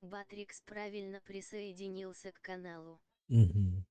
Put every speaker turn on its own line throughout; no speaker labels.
Батрикс правильно присоединился к каналу.
Мгм.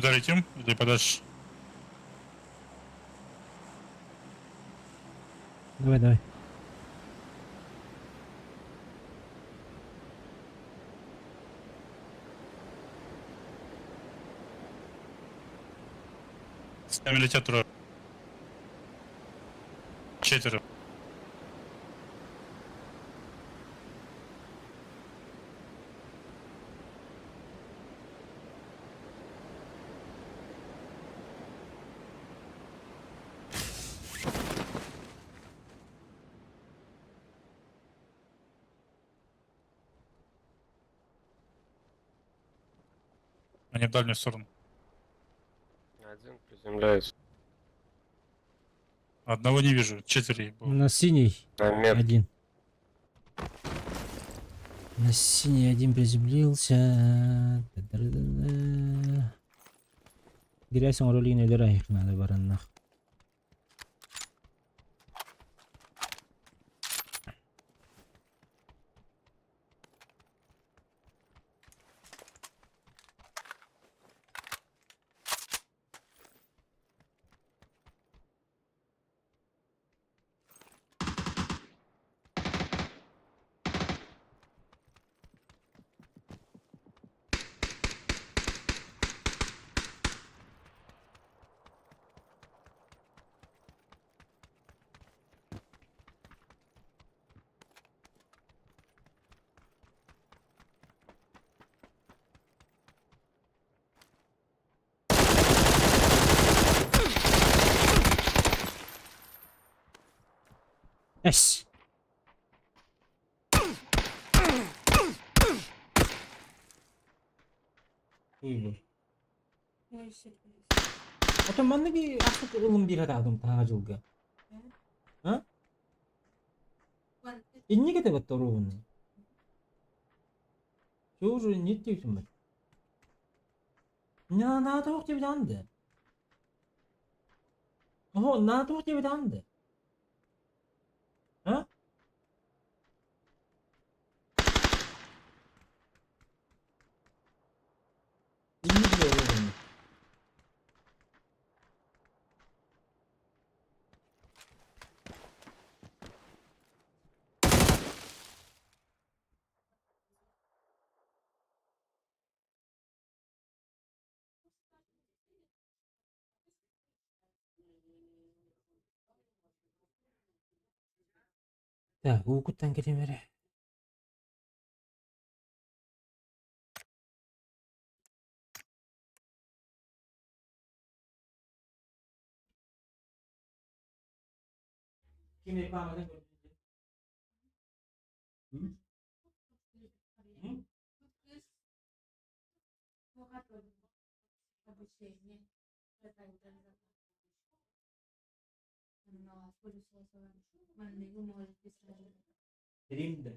Куда летим? Или подальше?
Давай, давай.
С нами летят трое. Четверо. Они в дальнюю сторону.
Один приземляется.
Одного не вижу, четверо их было.
На синий
На метке.
один. На синий один приземлился. Та-да-да-да. Грязь он роли не их надо баранах. Эс. Ото манныгы ахыт ылым бир атаадым таһаҕа дьылга. А? Инник этэ бат оруобуну. Все уже нет диэбитим бат. Наатоох диэбит аанды. Оһо наатоох диэбит аанды. А? Инник оруобуну. Так, уу куттан кэлим эрэ. Ким рекламатын көрдүн? М? М? Рим да.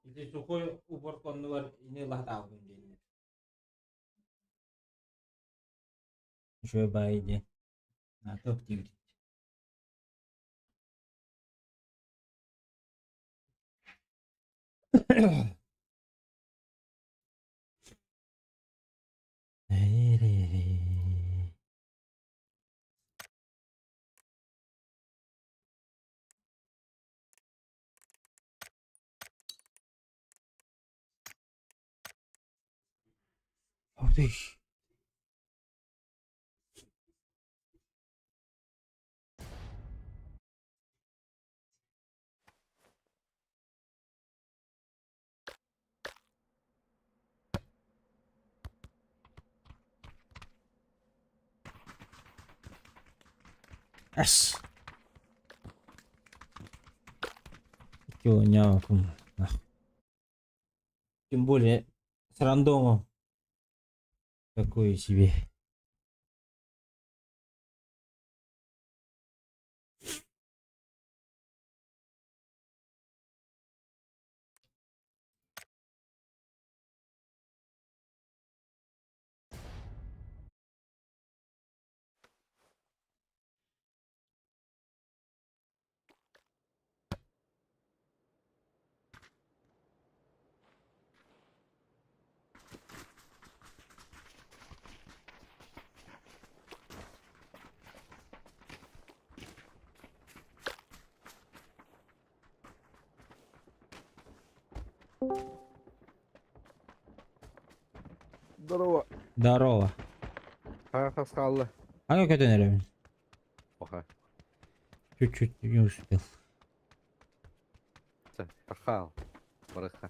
Ити сухой уборка оннугар ини лаһатаабытым диэннэр. Үчүгэй баайы диэн. Наатыах диэбит. Ух ты. Эс. Тем более с рандомом. Такое себе.
Здорово.
Здорово.
Хас хаалла?
Аны көтөн эрэбин.
Пока.
Чуть-чуть не успел.
Пахал. Барыха.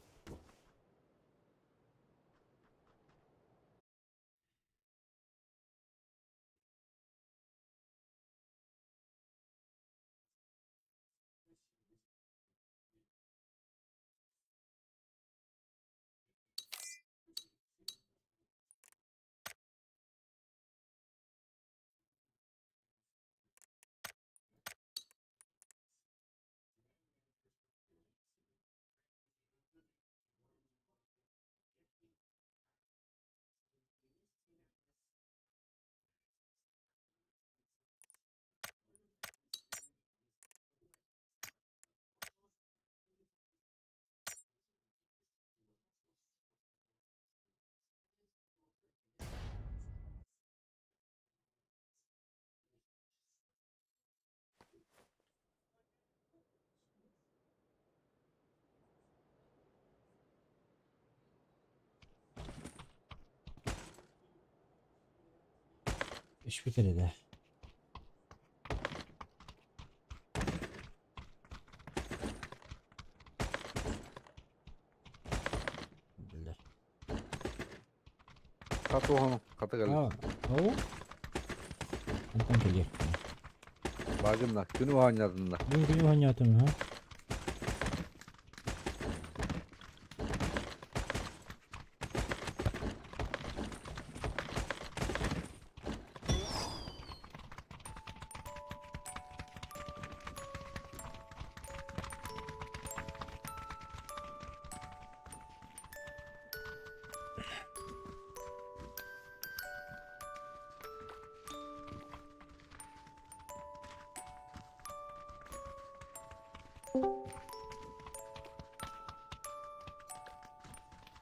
Испит эрэ да. Биллэр.
Хатуһун хата кэлли.
А, ол? Антон кэлиэх.
Баагынна күнү оонньоотунна.
Бүгүн күнү оонньоотум, ha?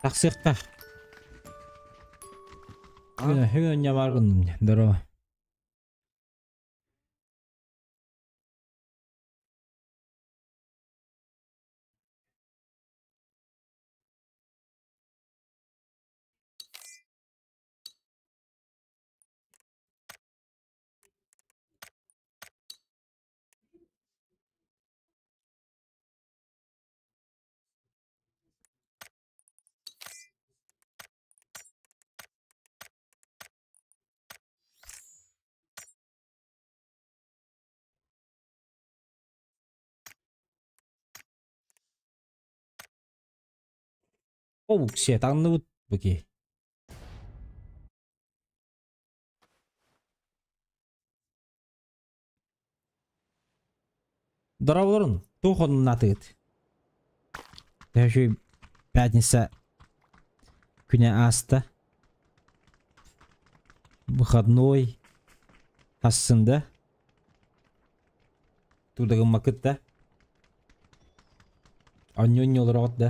Тахсыахтаах. Бүгүн онньамаар гынным. Здорово. Обуксия таҥныбыт бу киһи. Дорооболорун, туох оннуннаатыгыт? Төһө пятница күнэ ааста. Выходной ассында. Турдагыммакыт да. Онньу-онньу олороҕут да.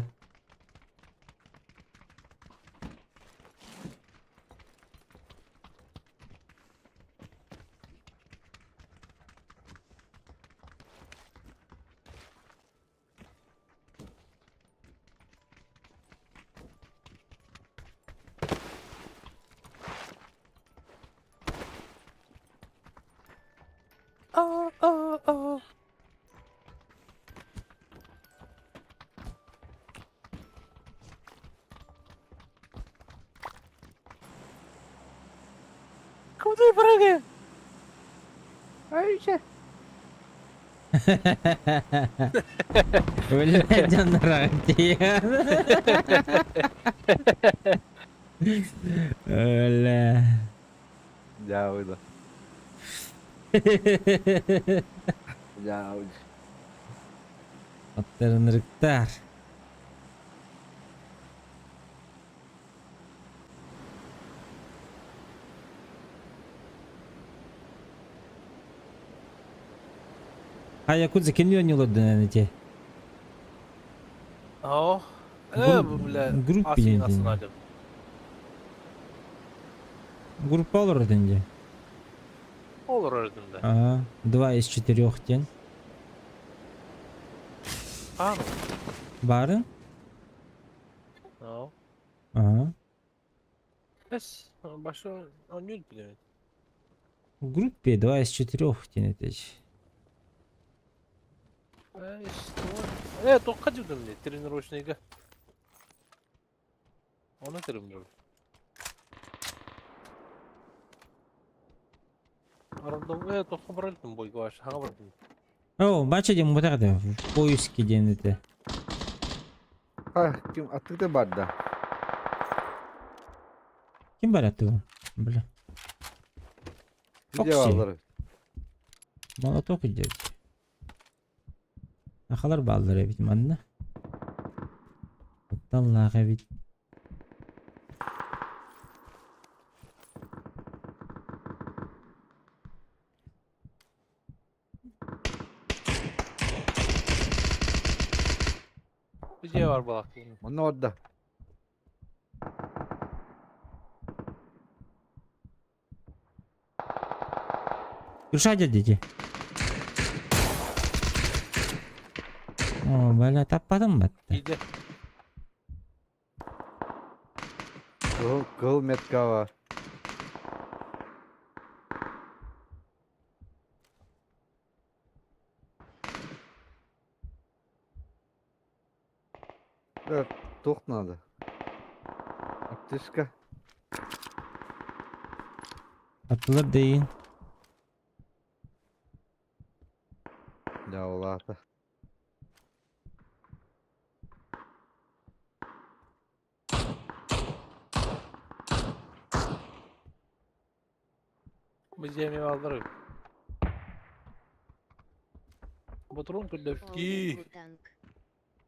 Куда я прыгаю?
Бля, дьоннор Бля.
Дьаабыда. Дьаабыда.
Аттарынырыктар. А Якудза кимни оонньуулар эти?
Оо. Э, бу бля,
Группа
ас
диэн.
асын
Группа олорор дии.
Олорор этим да.
Ага. Два из четырех диэн.
А, ну.
Бары?
Ну.
Ага.
Бэс, башы оонньуур билэбит.
В группе два из четырех диэн этэж.
Э, что? Э, тоққа жүрдім не, тренировочныйга. Оны терим Арандым, э, тоққа баральтым бойга баш, хаға бардым.
О, бача диэн бутах да. В поиске диэн этэ.
А, ким аттыгда барда.
Ким бар аттыга? Бля.
Видео
Окси.
алар.
Молоток идет. Ахалар бааллар эбит манна. Отталлаах эбит.
Видео бар балак.
Манна барда.
Юрша дети. О, бля, таппатым батта.
Иде.
Кыл кыл метка бар. Да, тух надо. Аптечка.
Аттылар дейин.
Дьаулаата.
Видео алдар. Батрон күлләпки.
Танк.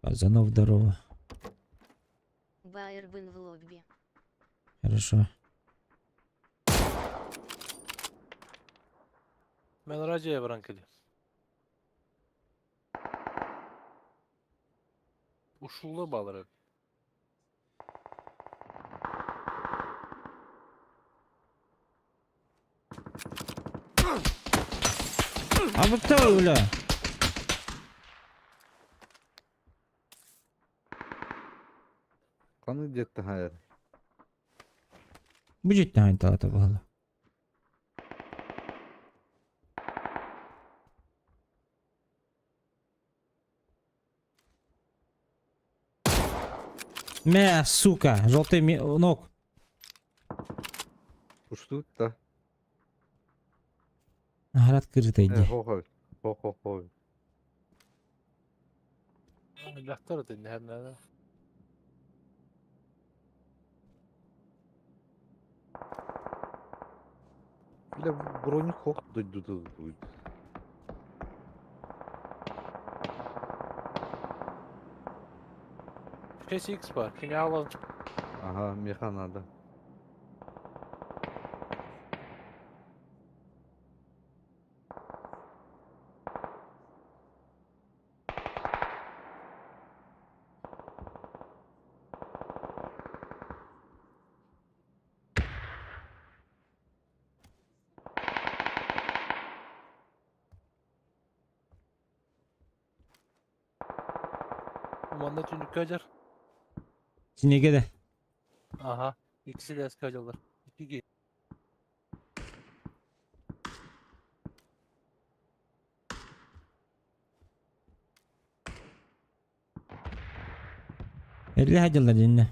Казанов, здорово.
Байербын в лобби.
Хорошо.
Мен радио баран кели. Ушулы балар.
А вот кто, бля?
Қаны жетті хайыр.
Будет там это было. Мя, сука, желтый ног.
Уштут да.
Ага, открытый
Э,
иди.
хо-хо. Хо-хо-хо.
Дактар это не надо.
Бля, броник хох дойдута будет.
6x бар. Кини алан.
Ага, меха надо.
Манна түнүккэ дьар.
Синеге да.
Аха. Иккиси да эскэ дьаллар. Икки
Элли хадьаллар дьиннэ.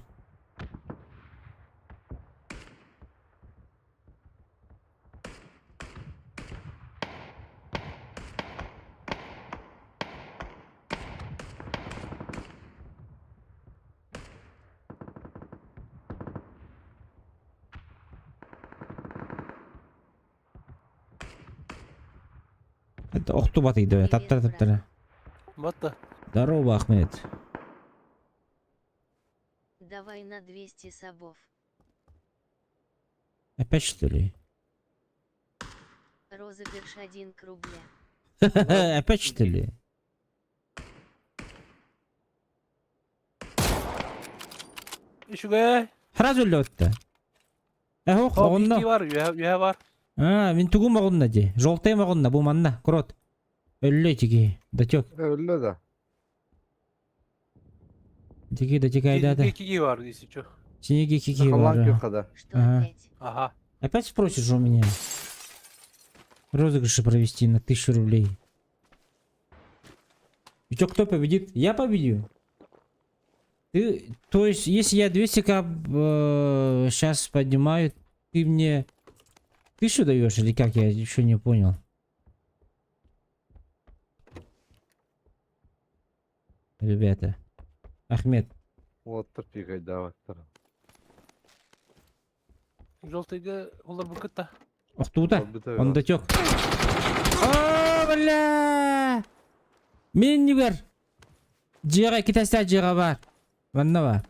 Это охтубат иди, таптара таптара.
Батта.
Здорово, Ахмед.
Давай на 200 сабов.
Опять что ли?
Розыгрыш 1 к рубля.
Опять что ли?
Үчүгэй.
Сразу лед-то. Эх, оҕунна.
Икки бар, үһэ үһэ бар.
А, мин тугум оҕунна дии. Желтый оҕунна, бу манна, крот. Өллө тиги. Датек.
Өллө да.
Тиги датек айдада.
Икки бар дейсің, чё.
Синеги кики
Халан
бар.
көхада.
Что
Ага.
опять?
Ага.
Опять спросишь у меня? Розыгрыши провести на 1000 рублей. И чё, кто победит? Я победю. Ты, то есть, если я 200 к сейчас поднимаю, ты мне 1000 даешь или как? Я еще не понял. Ребята. Ахмед.
Вот пигай даваттар.
Желтыйга олар букытта.
Охтута. Он дотек. О, бля! Мен не бар. Дьиэҕэ китәстә дьиэҕэ бар. Манна бар.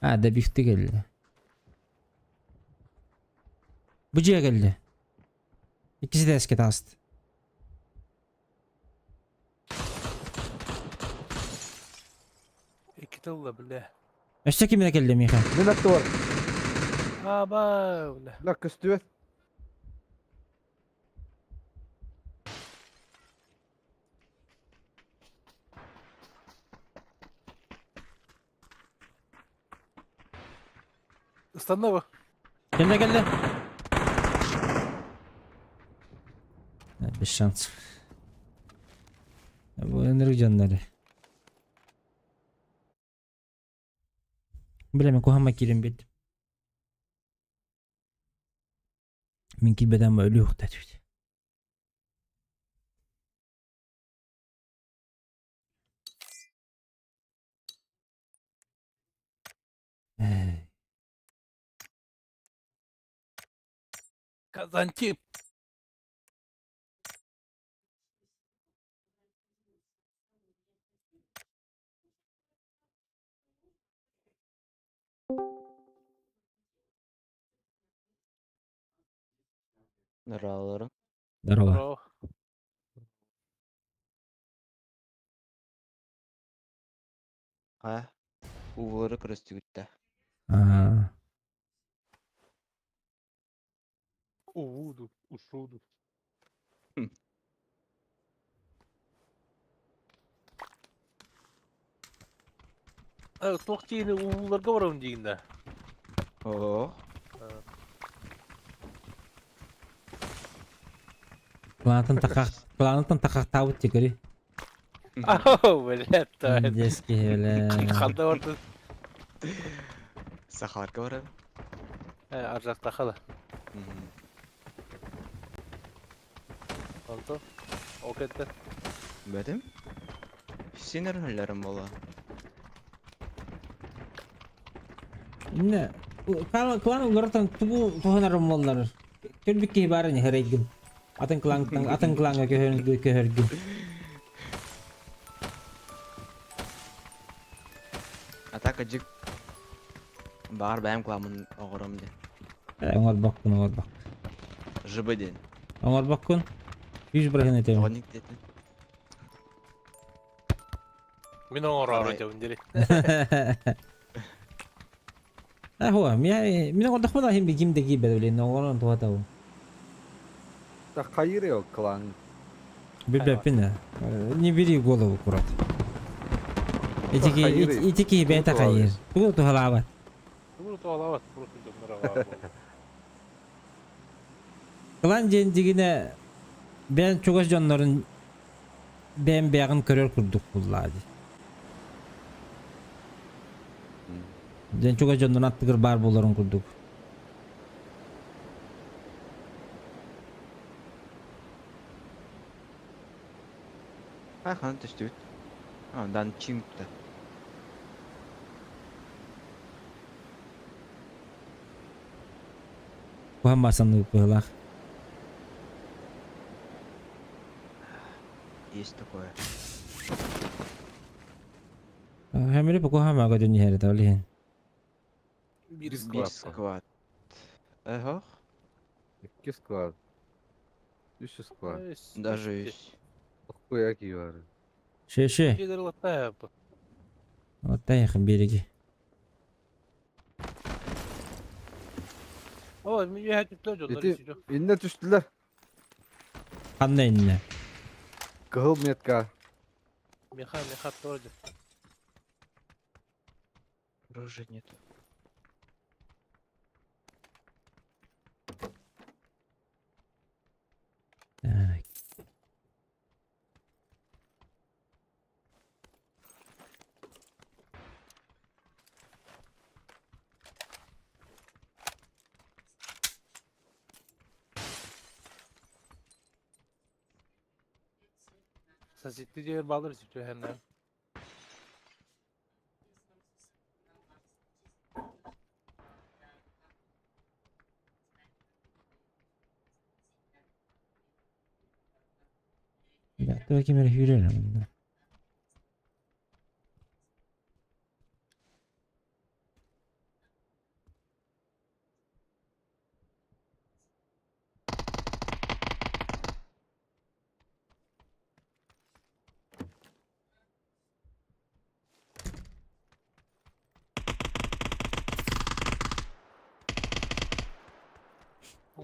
А, да бифти келді. Бу дьиэҕэ келді. Иккиси да эске таҕыста.
Икки тылла, бля.
Өссө кимине келді Миха?
Мин атты бар.
Аба, бля.
Бля, көстүбэт.
Ыстанна бу.
Келді келді. Без шансов. Бу ынырык дьоннор. Бля, мин куһаҕаҥҥа киирэн бит. Мин киирбэтэҕим өлүөх этим. Эй.
Казантип.
Здорово.
Здорово.
Здорово.
А? Уулары көрүстүгүттэ.
А,
Ууду, ушуду. Туох диэни ууларга барабын диигин да.
Оо.
Планетан тахах, планетан тахахтаабыт тикери.
Ау, блядь, та.
Детский, бля.
Ханна барды.
Сахаларга барабын.
Аржакта хала. Онто. Окетте.
Бэтим? Синер хөлләрем була.
Не, клан улартан тугу туһанарым боллар. Көрбүт киһи баар ини хырайгын. Атын клаҥтан атын клаҥҥа көһөргүн көһөргүн.
Атака дьик. Баҕар бэйэм кламын оҕором диэн.
Э, оҥорбоккун, оҥорбок.
ЖБ диэн.
Оҥорбоккун. Үс бырыһын этэбин.
Оҕонник диэтин.
Мин оҥороору
Арай.
дьабын дири.
Ахуа, мин оҥордохпуна иһин ким да киирбэт блин, оҥорон туһатабын.
Да хайыр eo клан.
Билбэппин да. Не бери в голову, курат. Ити
Хайыр.
ити киһи бэйэтэ хайыр. Тугу туһалаабат.
Тугу туһалаабат, просто дьонноро баар буолла.
Клан диэн дьигинэ бэйэн чугас дьоннорун бэйэн бэйэҕин көрөр курдук буллаа дии. Дьэн чугас дьоннорун аттыгар баар буоларын курдук.
Ай ханан түстүбүт? А, дан чингта.
Куһан баасаннык быһылаах.
Есть такое.
Хэмири куһан баа көтөн иһэр этэ ол иһин.
Биир
Биир
Биир
склад.
склад. Эхох.
Икки склад. Үс склад.
Даже үс.
Хуя киvar.
Шеше. Оттайхын бириги.
О, мен үөһэ түттэ дьоннор
Ити-
исидо.
Инне түстүлэр.
Ханна инне.
Кыһыл метка.
Меха, меха тоже.
Оружия нет.
Так.
Соситти диэн баалар исидо хэннэ.
Да, ким эрэ сүүрэр манна.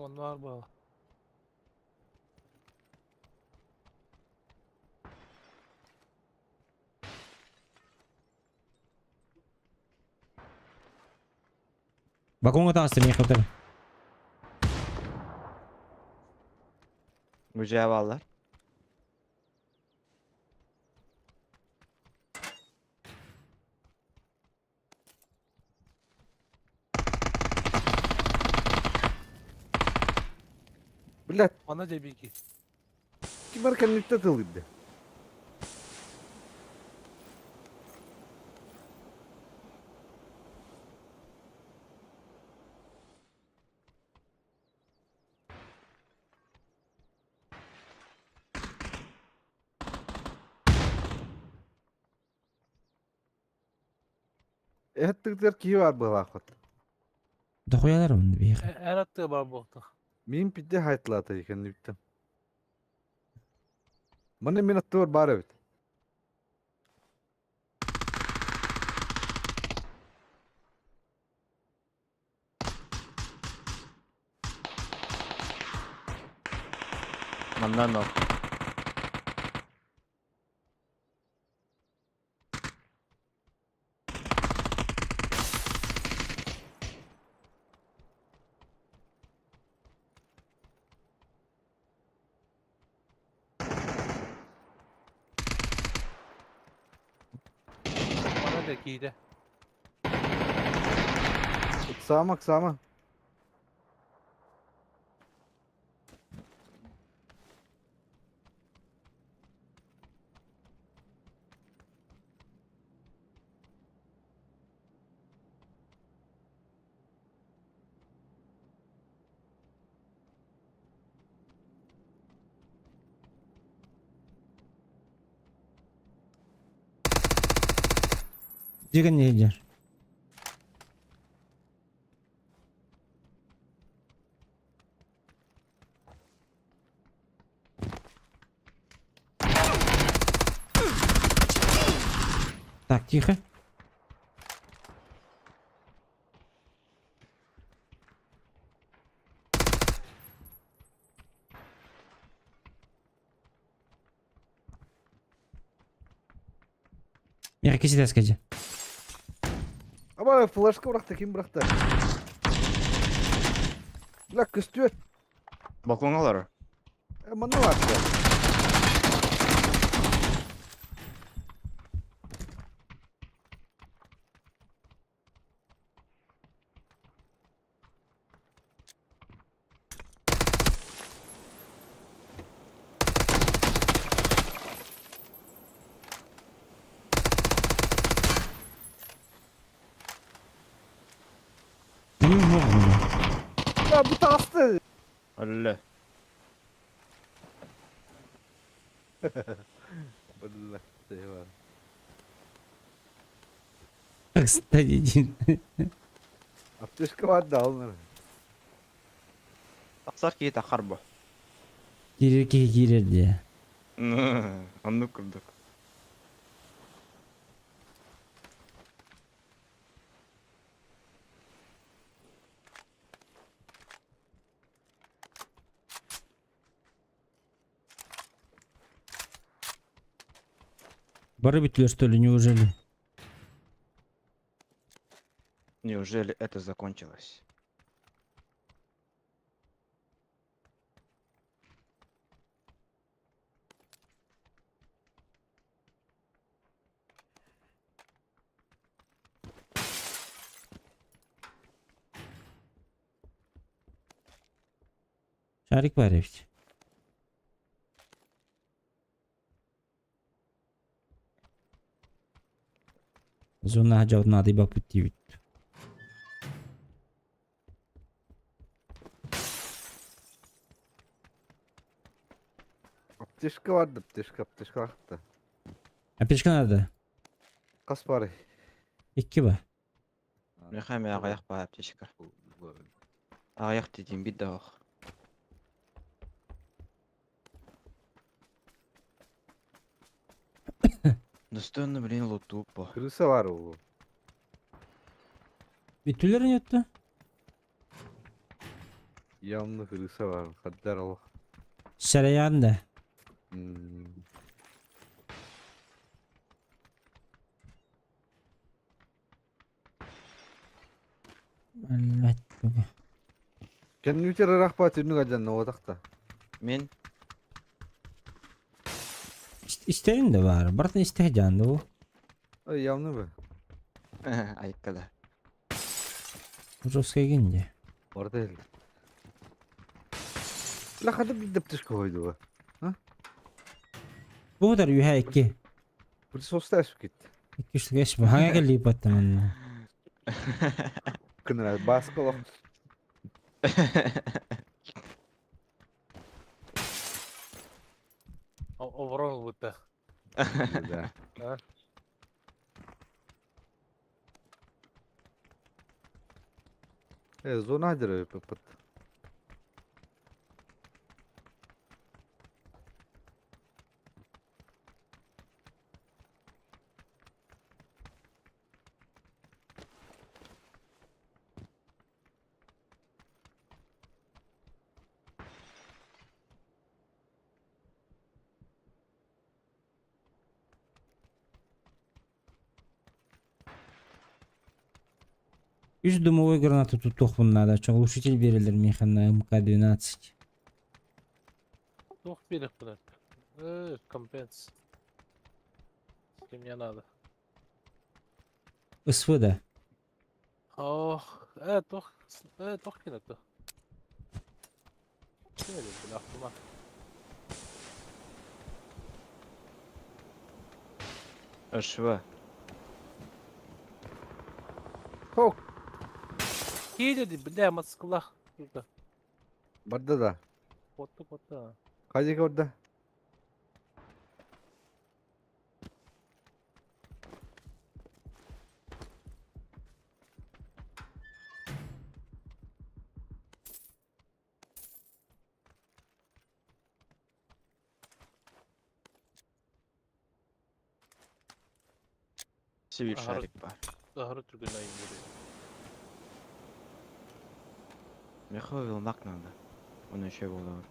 Онно бар буолла.
Балкоҥҥа таҕыста миэхэ утары.
Уже бааллар.
Блядь,
Манна дьэбики.
ким бар кэнниттэ тылыйды. Эһэттигитигэр киһи баар быһалаахпыт.
Дохуялар онно биһиэхэ.
Эр аттыга бар буолта.
Мин пидде хайтылаата кэннибиттэн. Маны мин аттыбар баар эбит.
Манна но.
Манна да киирэ.
Ыксаама, ыксаама.
Дигэн иһдьэр. Так, тихо. Миэхэ киситэскэ дьэ.
Аба флешка бырахта ким бырахта? Бля көстүөт.
Балконга олорор.
Э, манна бар. Ya bu tastı.
Өллө.
Бля, var.
Кстати,
Аптечка бар да alınır.
Тахсар киһи тахар бу.
киирэр киһи киирэр дии.
Оннук курдук.
Бары бүттүлэр что ли, неужели?
Неужели это закончилось?
Шарик бар эбит. Зона дьабытын баппыт диэбит.
Аптечка vardı аптечка аптечка akты.
Аптечка надо.
Kas бар.
Икки ба.
Миэхэ эмиэ аҕыйах баар аптечка. Аҕыйах диэтим биир да оһох. Достойно, блин, лутупо.
Крыса var oğlum.
Бүттүлэр нетті?
Явно крыса var. Kaddar Allah.
Сэрэйэҕин да.
Hmm. Kendini рахпат үнүг ажан отакта.
Мин
Истэрин да баар. Барытын истэ дьаанды бу.
Ой, явно бы.
айыкка да.
Жесткий дии.
Orada değil. La hadi bir аптечка койду bu.
Бу дар үһэ икки.
Bir sosta esip gitti.
Икки үстүгэ эс бу. Хаҥа кэллии баттым онно.
Кыныр баскы олох.
Оборон будто.
Да.
А?
Э, зона дыры пыт.
Үс дымовой гранату туттуохпун наада. Глушитель биэрэллэр миэхэ на МК-12.
Двух берег блин. Компенс. Если мне надо.
СВ да.
Ох, тох, тох кинето. Бля, автомат.
ШВ.
Хок.
Киирди, бля, москалах.
Барда да.
Поту, поту.
Кажеке орда.
Өссө биир
Аһары
шарик баар.
Аһары түргэн айымньы.
Миэхэ вилмак надо. Он еще буолар.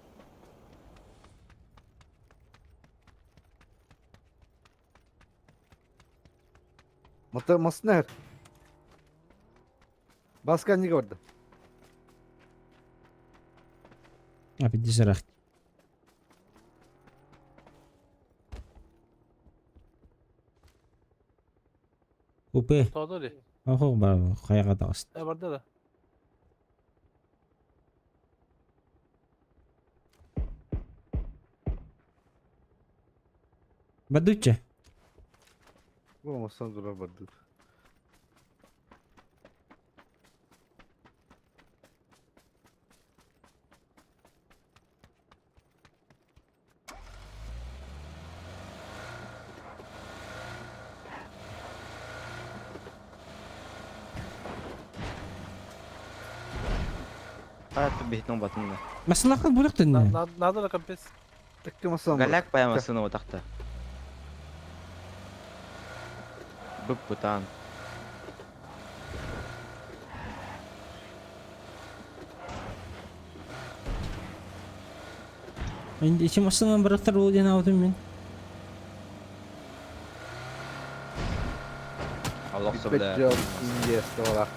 Мата маснер. Баска не гордо.
Опять десерах. Купе.
Тоҕо ли?
Охо бар хайаҕа таҕыста.
Э барда да.
Бадучча.
Бу масан дура барды.
Харатты биһитин батынна.
Масалахын булак төннө.
Надо да компес.
Такки масан.
Галяк паямасына утакта. Бып бутан.
Инди ичи масынан барактар бул ден аудым мен.
Аллах сөбілә.
Бит Индия бала.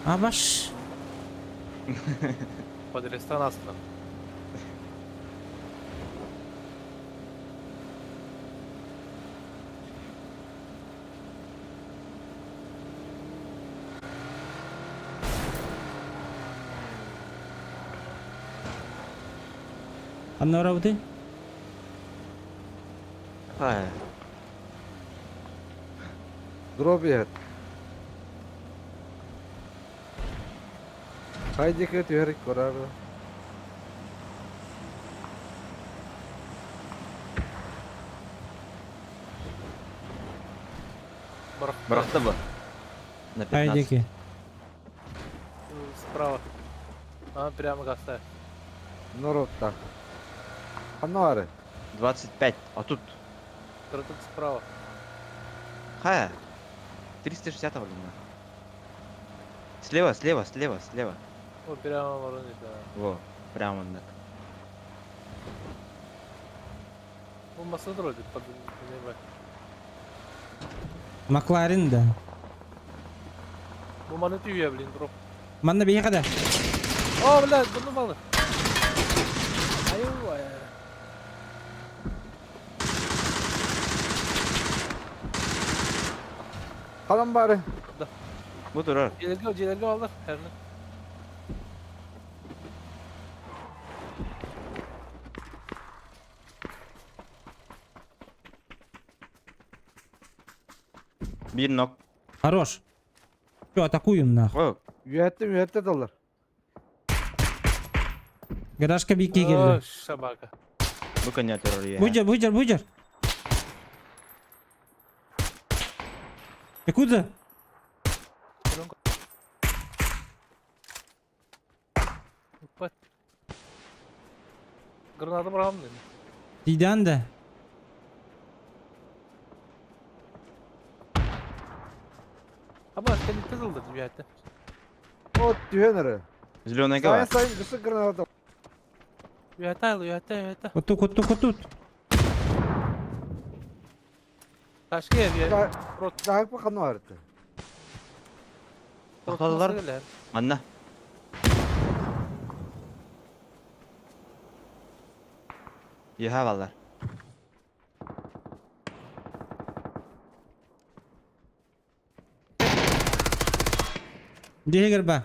Абаш.
Подрестан астынан.
Анна барабыты.
Хай.
Дроби. Хайди кет юрик корар.
Бырахты бу. На 15.
Айдеки.
Справа. А, прямо гастай.
Народ так. Ханары.
25. А тут.
Тут справа.
Хай. 360 блин. Слева, слева, слева, слева.
О, прямо воронит, да.
Во, прямо так.
Он массадр под
Макларен да.
Бу маны түйе, блин, дроп.
Манна бейхада. Да.
О, блядь, бұны малы. Аю, ай.
Халам бары.
Да.
Бу турар.
Желерге, желерге алдар. Хәрні.
Бир нок.
Хорош. Все, атакуем нахуй.
О,
Üyette üyette dolar.
Гаражка бийке келди.
Собака.
бу коня террор я.
Буйжар, буйжар, буйжар. Якудза.
Граната бұрағым деймін.
Тидан да.
Аба, сен тызылды düyette.
О, түйенері.
Зеленая
Сайын
голова.
сайын кысы граната.
Düyette aylı, düyette, düyette.
Вот тут, вот тут, вот тут.
Taşka ev ya. Rot.
Daha bakalım vardı.
Тоқтадылар. Манна. Еха балдар.
Дегер ба.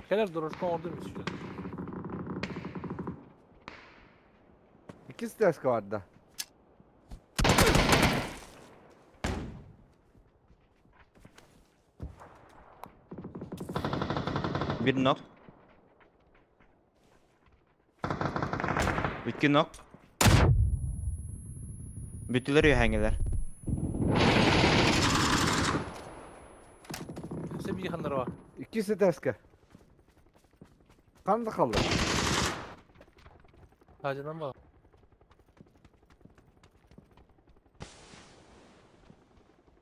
Keler дорожка ordu mu istiyor?
İkisi de vardı.
Бир нок. Икки нок. Бүтүлөр үйәңелер.
Sen bir yanları var.
İkisi de eski. Kan da kaldı.
Хаадьынан баар.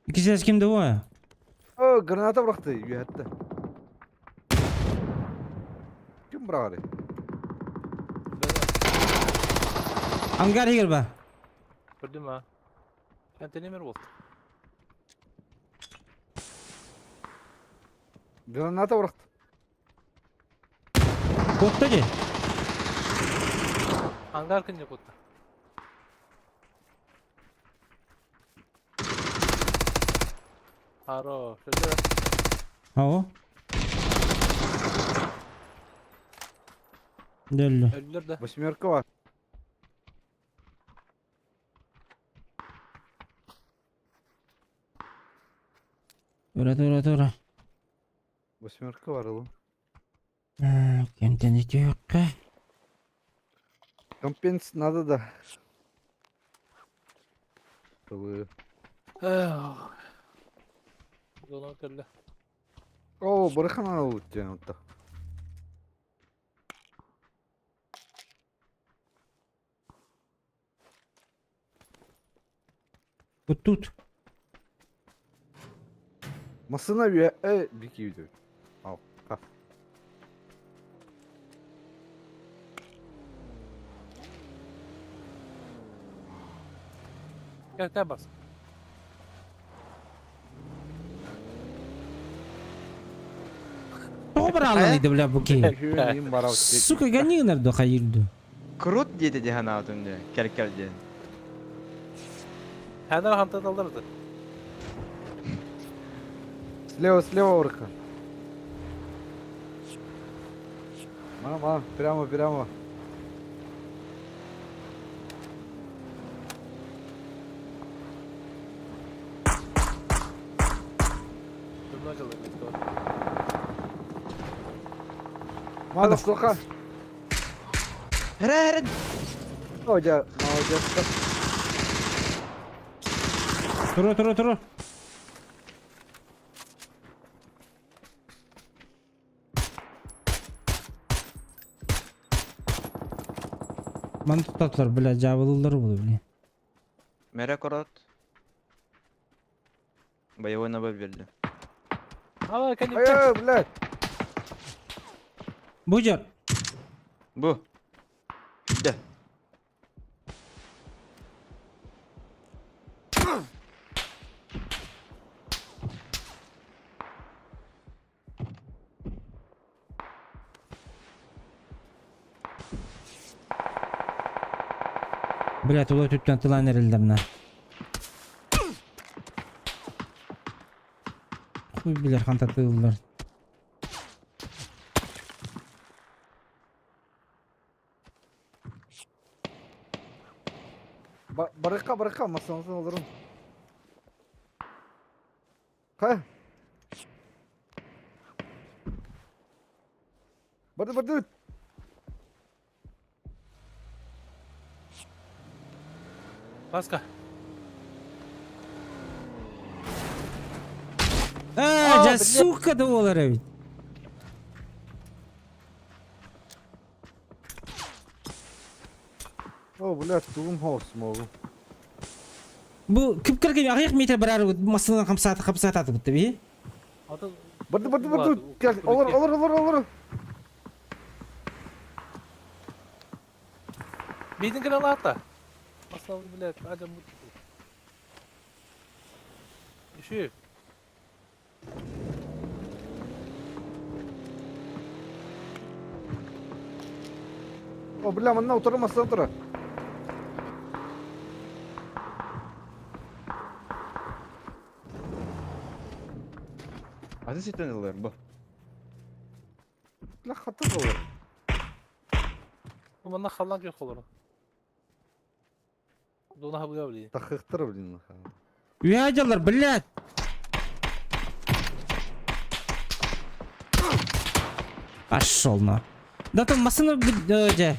Иккис ким двое?
О, граната бырахты, үөһэттэ. Ким быраҕарый?
Ангар иһигэр ба.
Көрдүм а. Контейнер болт.
Граната бырахты.
Куотта дии.
Ангар кинне куотта. Хорош.
Ау. Дөллө.
Өллөр да.
Восьмерка бар.
Тура тура тура.
Восьмерка бар oğlum.
Кемтен итиэххэ.
Компенс надо да. Тылы.
Зона кэллэ.
О, бырыхан алып диэн отта.
Вот тут.
Масына үө э бики үйдө. Ал, ха.
Кэл кэл бас.
Тоҕо барааллан иди бля бу киһи.
Үһүөн барабыт.
Сука, гони нарду хайырду.
Крут диэтэ дии санаабытым дии. Кэл-кэл диэн.
Ханар хантаталлар да.
Слева, слева орха. Мама, прямо, прямо. Мана сука.
Эрэ эрэ.
Одя, молодец.
Тура тура тура. Маны туттатылар, бля, жабылылар буолу, бля.
Мэрэ корот. Боевой набор берди.
Ава, кэнни.
Ай, блядь.
Бу дьар.
Бу. Да.
Бля, тула түттэн тылан эрэллэр Хуй билэр хантатыыллар.
Барыкка, барыкка, масанысын алырым. Ха. Барды, барды.
Баска.
А, дьэ, сука да буолар эбит.
О, блядь, тугум хаос могу.
Бу күп-кэргэ аҕыйах метр барар массыынан хамсаата хамсаатаатыбыт би.
Барды, барды, барды. Кел, олор, олор, олор, олор.
Бейдин кэлэ лаата. Масал, блядь, ажа мут. Еще.
О, бля, манна утары масына тура.
Аты ситен ылар бу.
Бля, хаты болар.
Манна халлан кök olur. Дона хабыга блин.
Тахыктыр, блин.
Үһэ дьаллар, блядь. Пошел на. Да там массыына дьэ.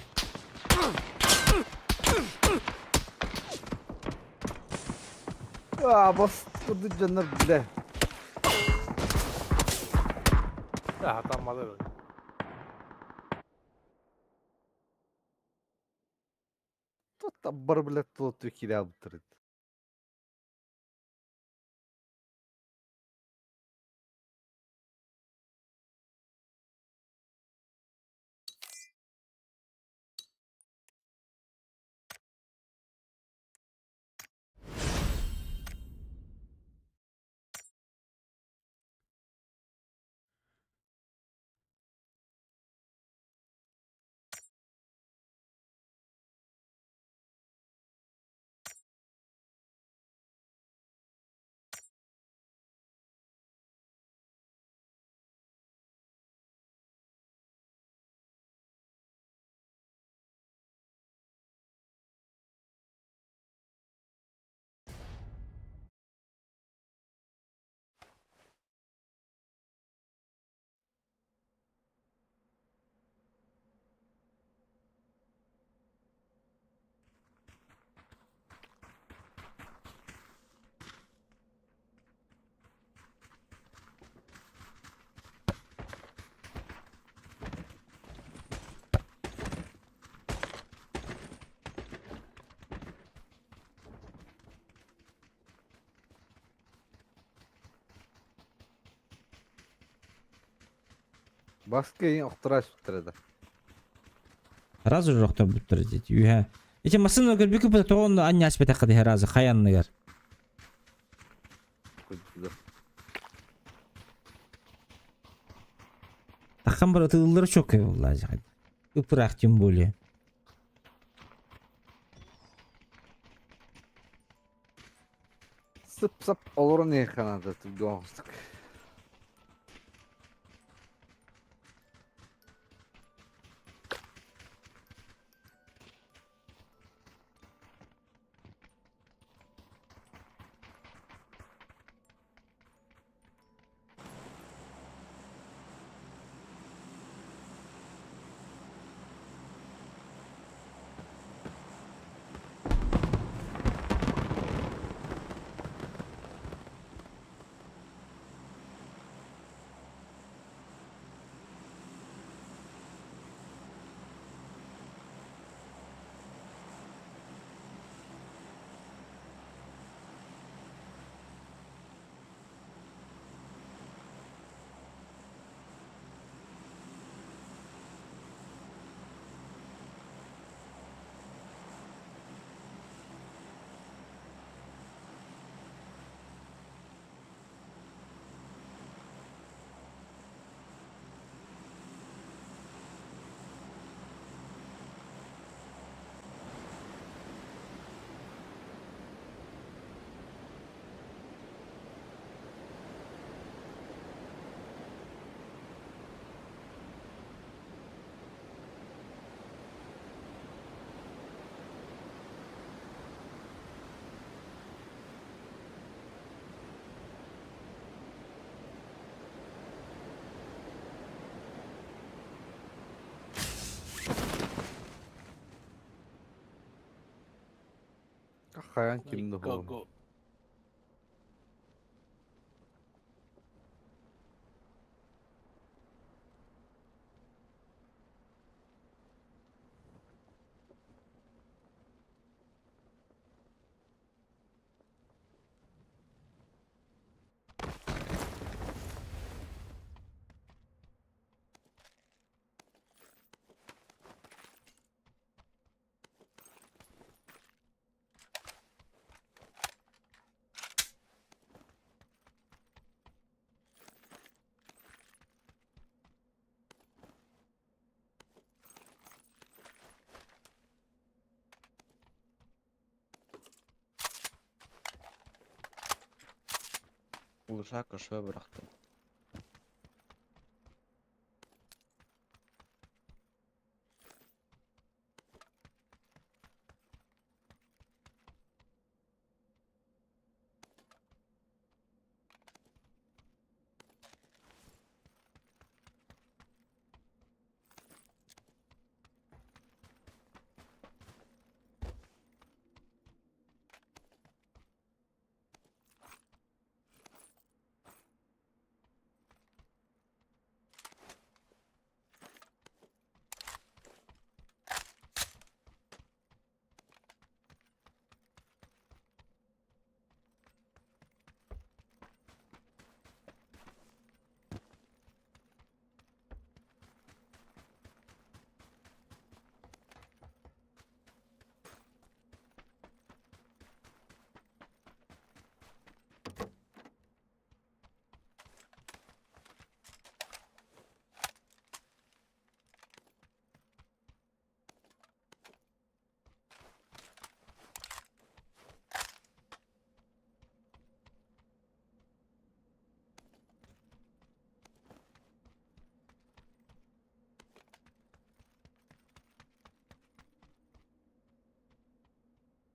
А, бас турду жаннар, бля.
Да, там малы.
Табар блядь тула киирэ албыттар. Баска ең охтураш да.
Разу же охтор буттар дети. Үһэ. Эти машина көрбүкү бу тоҕон анньас бетакка дихе разы хаянныгар. Таххан бар ытыллары çok болла жахат. Ыпырах тем более.
Сып-сап олорон эханада түгдоңстук. Хаян кимди болу.
Го.
Улушак ошо бырахтым.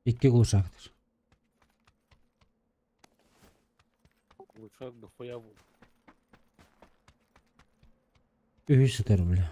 Икки глушактар.
Глушак дохуя был.
Үһүс сытар бля.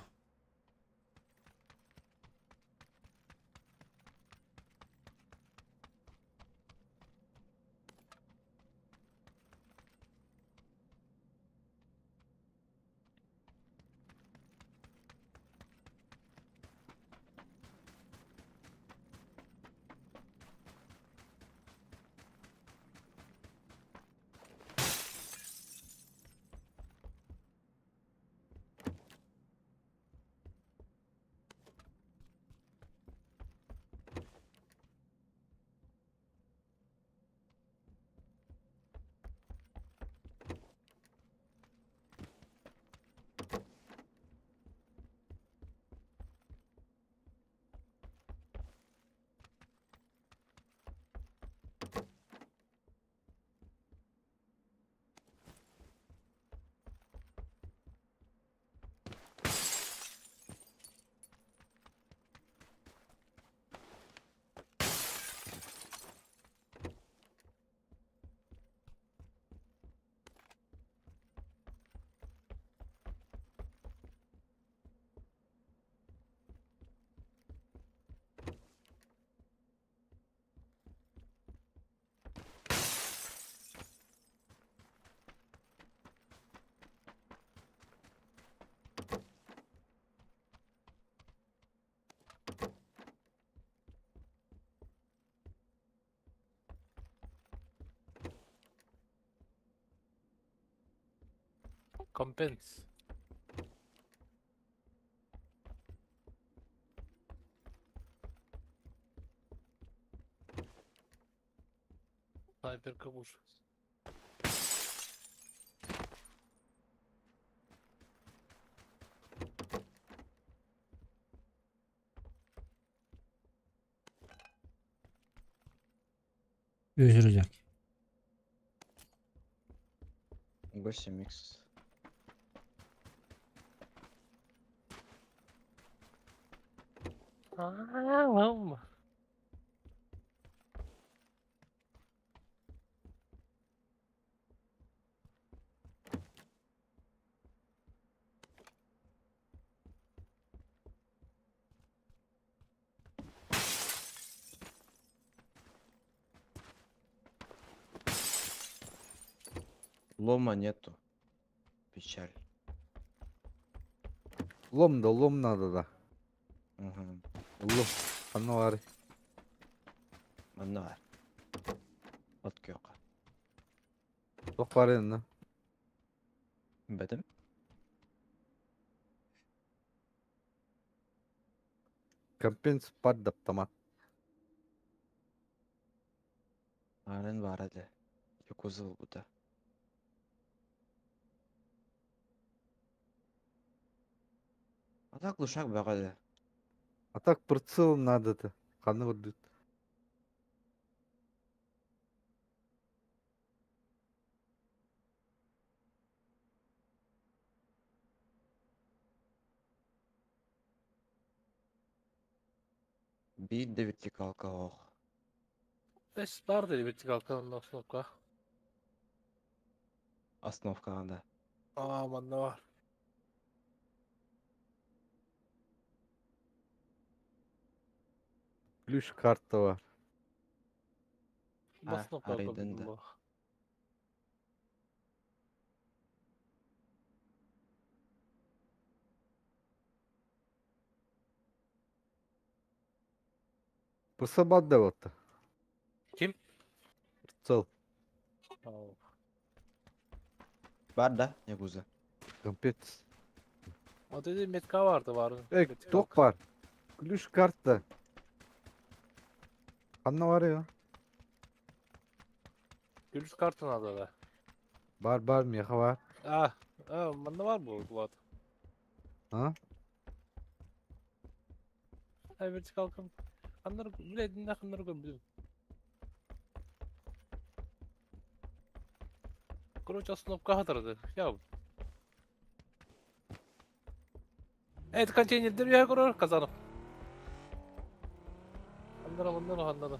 Компенс. Снайперка в уши.
Үһүс рюкзак.
8 икс.
А,
Лома нету. Печаль.
Лом да лом надо да.
Угу.
Лом. Ханна бар.
Манна бар. От кёка.
Тох бар енді.
Бэтим.
Компенс бар деп тамат.
Арын бар әлі. Якуза бұда. А так глушак бөҕө
А так прицел надо то. Ханна көрдүт.
Биир да вертикалка ох.
Бес бар dedi вертикалка на основка.
Основкаҕа да.
А, манна бар.
Ключ карта бар.
А,
Основка
арыйдын да.
Пырса бар деп атты.
Ким?
Прицел.
Бар да, Якуза.
Компенс.
O dedi metka vardı var.
Эй, ток бар. Ключ карта. Ханна бар я.
Gülüş kartın adı da.
Бар бар меха бар.
А, а, манна бар bu Влад.
А?
Ay vertikalka. Аннар, блядь, нахуй наргом, блин. Короче, основка хатырды. Я. Evet контейнер я говорю, Казанов. Аннара, аннара, аннара.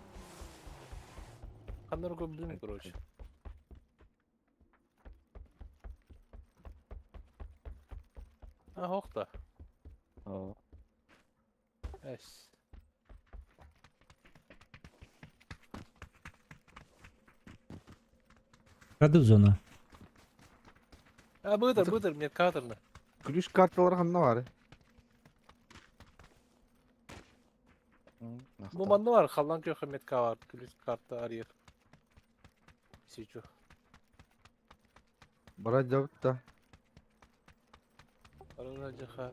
Ханна көрдүм, короче. А, хохта.
О.
Эс.
Раду зона.
А, бытыр, бытыр, мне каторно.
Ключ карталар ханна бар.
Бу манна бар, халлан көхө метка бар, ключ карта арыйыр. Сичу.
Бара жабытта.
Арына жаха.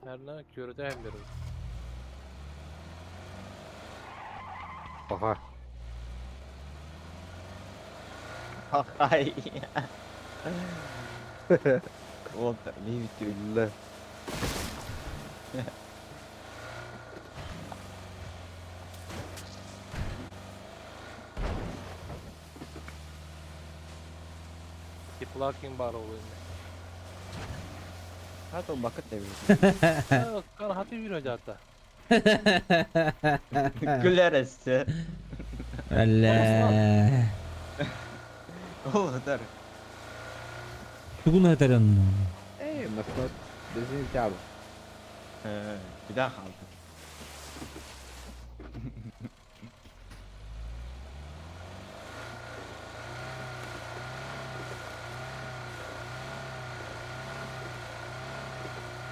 Herna körde hem bir.
Баха.
Ай. Вот, видите.
Үллэ.
Теплакин бар ол енді.
А то бакыт да
Kan hati bir hocata.
Күләр әсте.
Әллә.
Ол гытар.
Тугун хатаран.
Эй, масна безин тябы.
Бida қалды.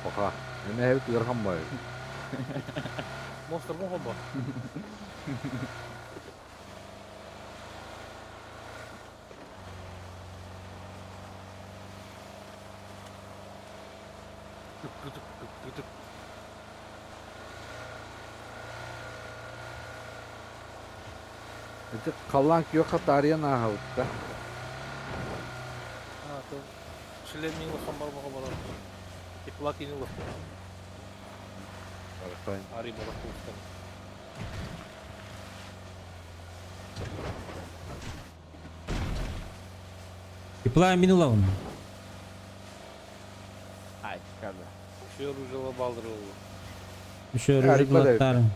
Баха. Эме хебит ыархан бай.
Монстр мохо ба.
Эти каллан күйө хатарыян ахабытта.
А, то шлем илы хамбар мохо бар. Теплакин илы.
Барахайн.
Ари бар кулстан.
Тепла минула он.
Ай, када.
Еще оружие балдыр oldu.
Еще
Harika da.
оружие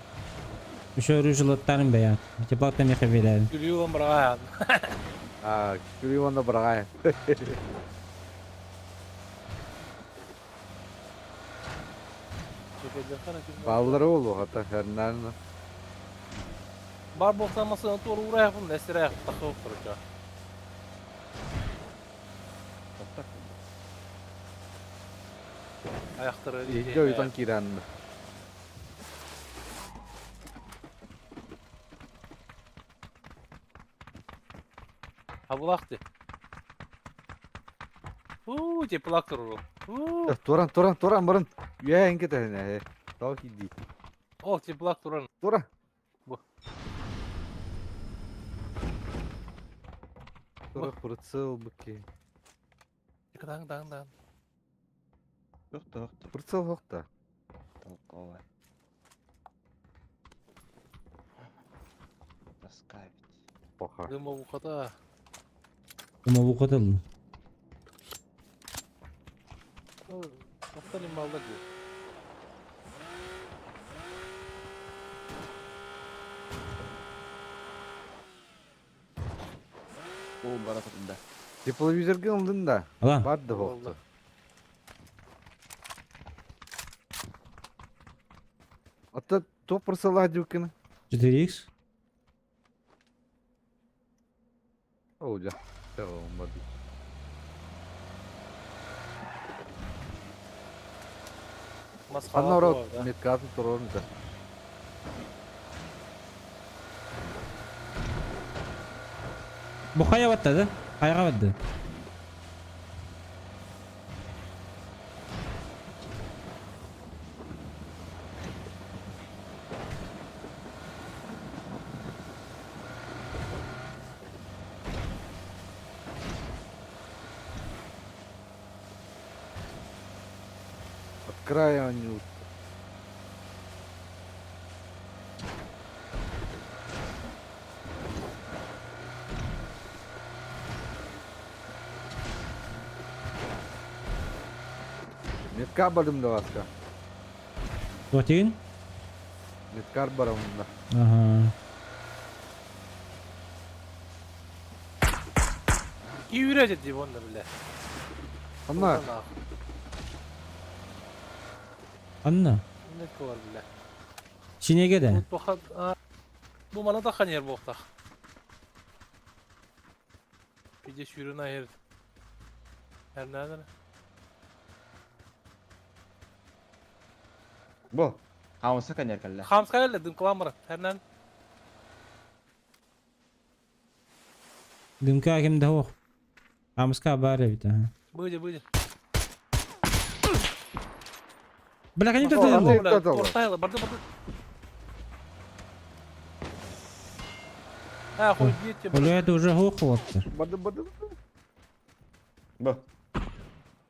Еще оружие бая. Тепла там я хавилер.
Gülüyor lan
А, күрү онда барагай. Баллары болу хата хернарны.
Бар болсамасы doğru uğraya yapın, nesire yapın, takı oturacak. Ayakları
Иһге уйтан киранны.
Ha bulaktı. Uuu теплак туру. Uuu.
Туран, туран, туран барын. Үйә инке тәһенә. Тау киди.
Ол теплак туран.
Тура.
Бу.
Тура прицел быки.
Дан дан дан.
Тоқта, тоқта.
Прицел хокта.
Толковый. Таскавить.
Баха.
Дыма бухата.
Кума бу катыл.
Тоқта лималда гү.
О, бара да.
Тепловизорга ылдын да.
Алан.
Бар да хокта. Ата то прицел дюкин.
4х.
Оу, да. Tamam, бады.
Масқала
Анна рот меткатын турорун да.
Бу кая батты да? Кайга батты?
Край оонньуур. Метка бардым да Васка.
Туотигин?
Меткар барамын да.
Ага.
Киирэ дии уонна бile.
Анна,
Анна.
Не кылар бile.
Синеге да.
Бу мана да ханер буохтах. Пиде сүүрүн айыр. Эрнәдер.
Бу. Хаамыска кэннэр кэллэ.
Хамска эле дым кыламыр. Эрнән.
Дымка ким да ох. Хамска баар эбит. Ага.
Быдя, быдя.
Бля, они тут
Аны
был.
Ортайлы.
Барды, барды. А, хуй дети.
Бля, это уже хохлоттар.
Барды, барды.
Бу.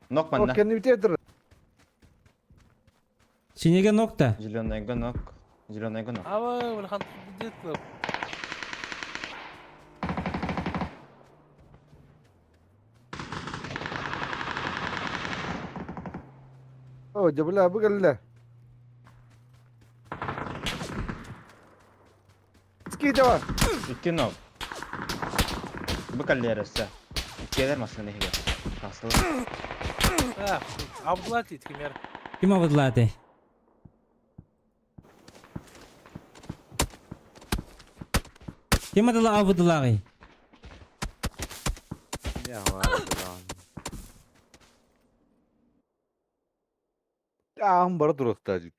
Нок манна.
Кэнни бүтэ
Синеге нокта.
Зеленый нок. Зеленый нок.
Аба, улахан дет.
О, дьэ бля, бу кэллэ. Скидева.
Икки нок. Бу кэллиэр өссө. Иккиэлэр массыына иһигэр. Тахсылар.
А, абдулати кимер.
Ким абыдлааты? Ким адыла абыдылаагый?
Аам бара туруохтаа дии.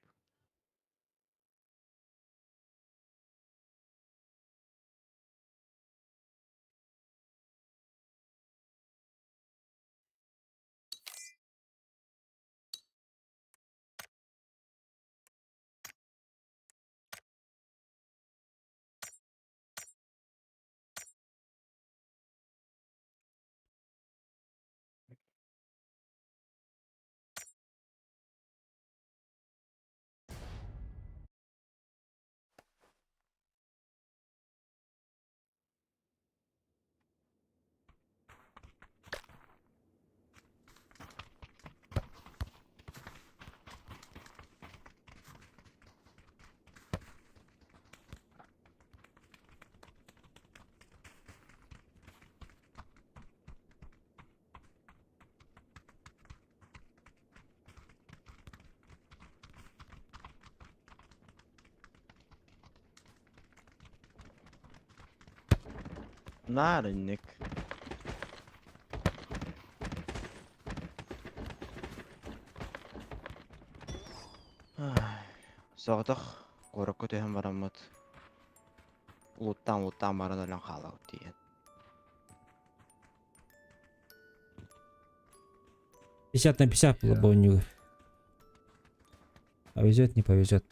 Нарынник. Соҕотох куоракка түһэн бараммыт улуттаан-улуттаан баран өлөн хаалабыт тиийэн.
50 на 50 было бы у него. Повезет, не повезет.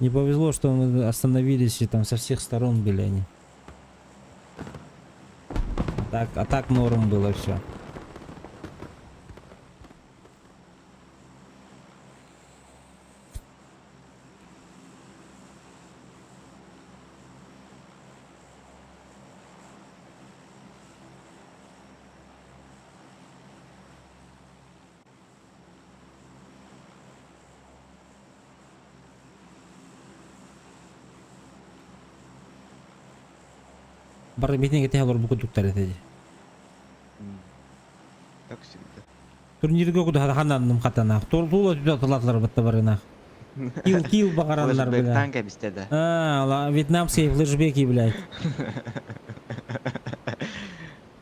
Не повезло, что мы остановились и там со всех сторон были они. А так норм было все. Бары битин кете олор бу кудуктар этеди.
Как всегда.
Турнирга куду хананным хатана. Тула түдө тылатлар батта барына. Кил кил багараннар бля.
Флешбэктан кэбистэ да.
А, ла, вьетнамские флешбеки, блядь.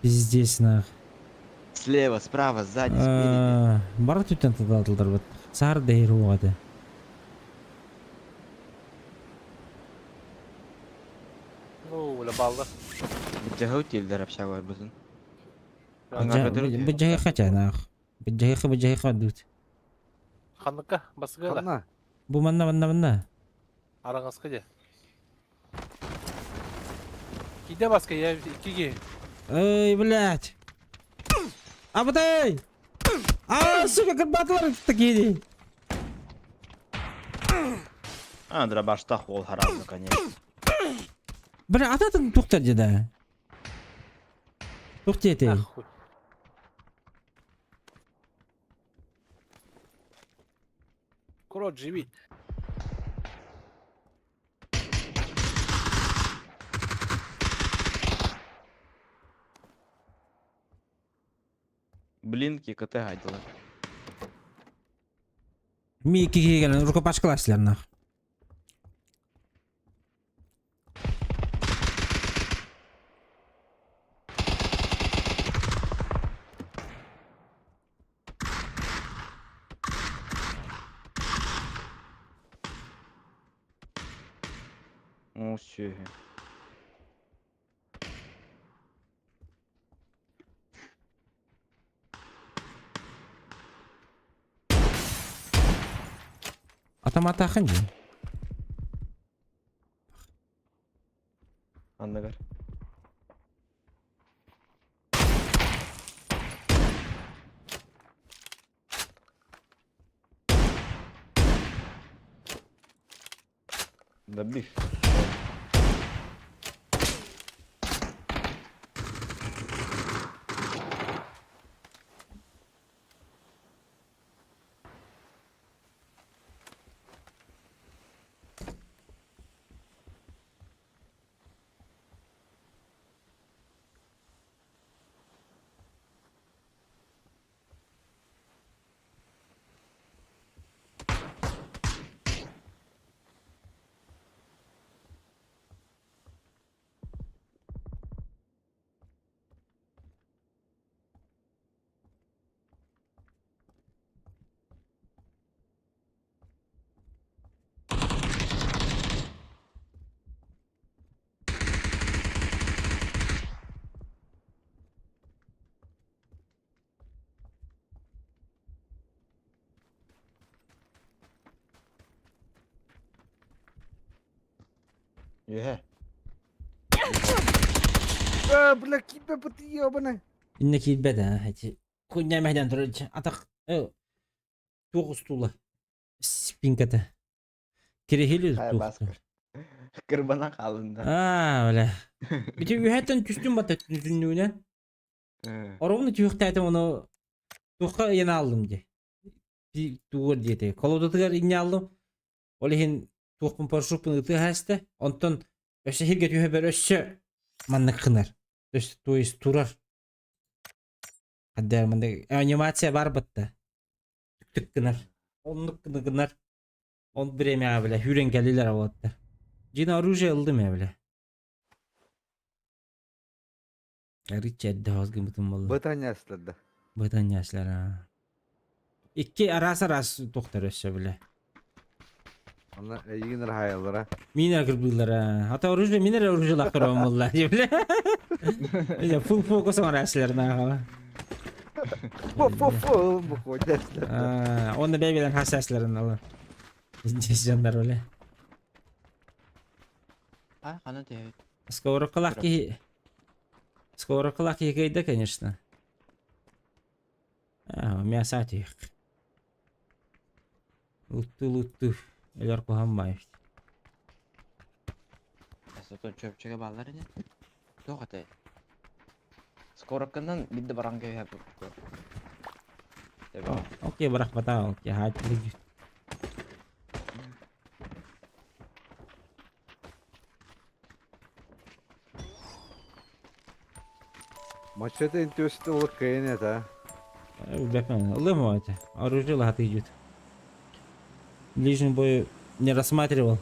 Пиздец, нах.
Слева, справа, сзади, спереди.
А, Бары түттен тылатлар бат. Сар дейр угады.
Ну, бля, балда.
Быдьаһы тиэлдэр общага барбытын.
Быдьаһы хача, нах. Быдьаһы быдьаһы хадут.
Ханныкка, басыга да.
Ханна.
Бу манна манна манна.
Араҥаска дьэ. Киде баска, я иккиги.
Эй, блядь. Абытай! А, сука, кырбаатылар такие.
А, дробаштах ол харазы, конечно.
Бля, ататын тухтар деді. Тух диэтэй?
Нахуй. Курот, живи.
Блинки КТ гайдылар.
Ми киһи кэлэн рукопашкалааччылар нах.
О, сүһү.
Атаматаахын дии.
Анныгар. Добив. Үһэ.
Э, бля, кипе ебаный.
Инне киирбэт аа ити кунньа мэһдэн турар атах туох устуула спинката кириһили
Хай
туох
баскар. Кырбана хаалында.
Аа бля. Бити үһэттэн түстүм бата түннүүнэн. Оровну түһүхтээтим ону туохха ыйан ааллым дии. Тугар диэтэ. Колодатыгар инньэ ааллым. Ол иһин туохпун парашюппун ытыы хаста. Онтон өссө сиргэ түһэбэр өссө маннык гынар. Өссө то есть турар. Хаддар маннык анимация бар батта. Түк гынар. Оннук гынар. Он время бля хүрен кэлилэр аваттар. Дьиҥэ оружие ыллым ээ бля. Арычча эрдэ хоос гыммытым буолла.
Бытаньяслар да.
Бытаньяслар аа. Икки араас-араас туохтар өссө бile.
Онно эйигин раһайаллара.
Мин эрэ кырбыыллара. Ата оружие мин эрэ оружиелаах көрөбүн буолла дии бile. Фул фокус оҥорааччылар нааҕа.
Фу-фу-фу, буквально.
Онно бэйбэлэн хасааччыларын алар. Дьоннор бile.
А, хана түһэбит.
Сковородкалаах киһи Сковородкалаах киһи кыайда, конечно. Аа, мясо түһүөх. Лутту лутту. Өлөр куһаммай.
Сотон чөпчөкө бааллар ини. Туох этэй? Скорокканан бидде баран кэбиһэ
Окей, бырахпата, окей, хааччылык.
Мачете интүөсүтэ олох кыайан этэ.
Бэпэн, ылым это. Оружие латы идет. Ближний бой не рассматривал.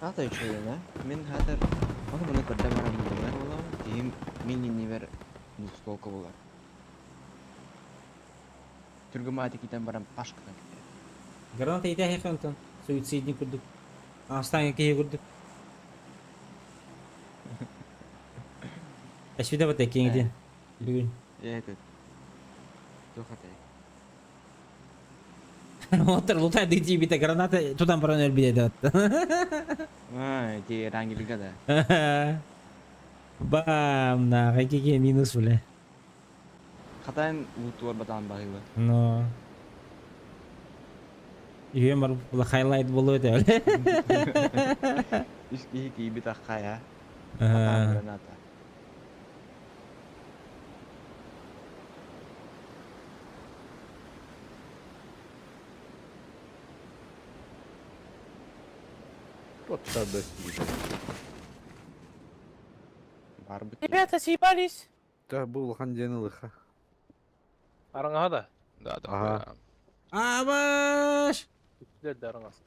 Аата үчүгэй ээ. Мин хаатар ону маны көрдө баран булар буолабын. Киһим мин иннибэр двухстволка булар. Түргэн мааты киитэн баран пашканан кэтэр.
Граната итэһиэхэ онтон суицидник курдук. Аастаҥҥа киһи курдук. Эсвида бата киҥитин. Бүгүн.
Этот. Туох этэй?
Оттор лутай тиийбитэ граната тутан баран өлбүтэ этэ.
Аа, ити Рангельга да.
Бам, нахуй, какие минус, бля.
Хатан лутуар батан баһыыба.
Ну. Үйэм бар була хайлайт болуо этэ, бля.
Үс киһи киирбит аххай, а. Хатан граната.
Тоттарды.
Барбыт.
Ребята, съебались!
Да, бу улахан дьиэни ылыха.
Араҥаһа да?
Да, да.
Ага.
Абаш!
Үттүлэр да араҥас.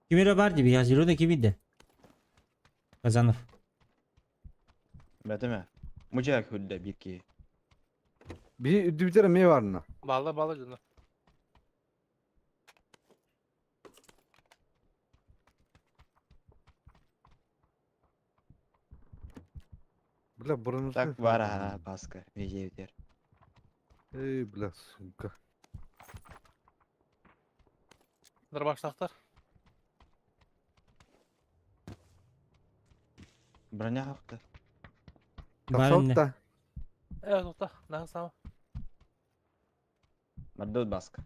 Ким эрэ баар дии, Зеленый кимий да? Казанов.
Бэтимэ. Мужик хүрдэ биир киһи.
Биһи үрдүбүтэр эмиэ баарына.
Баалла баалла дьоно.
Бля, бронза.
Так бар аха баска. Везде
Эй, бля, сука.
Дробаштаахтар.
Броня хахта.
Баар иннэ.
Тахсалта.
Э, тута, наһаа саама.
Мардут баска.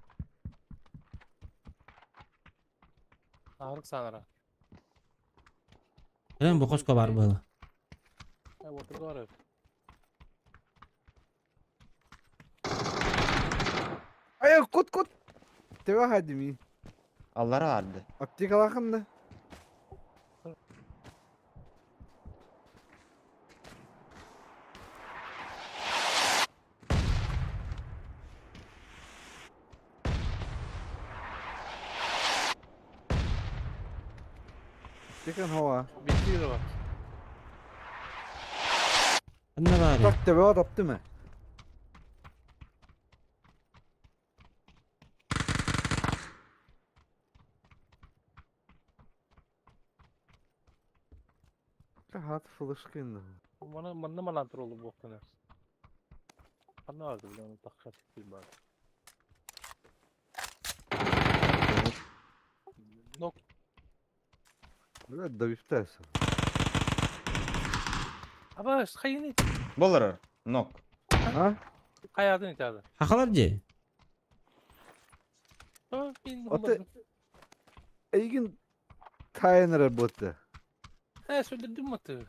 Аарык саанара.
Эн бу хоско баар буолла.
Э, уотурга бар эбит.
Ай, кут кут. Тебе хадими.
Аллара арды.
Аптекалахын да. Аптекан хова.
Биир бар.
Ханна баарый?
Так тебе атапты ма? Хат флешкин.
Мана манна манан туролу буохтана. Ханна барды биле, оны тахша тиктир бар. Нок.
Бля, давифтайся.
Аба, хайыны.
Болар. Нок.
А?
Хайадын итады.
Хахалар дии.
Аты эйгин тайын работа.
Э, сөйлөдүм маты.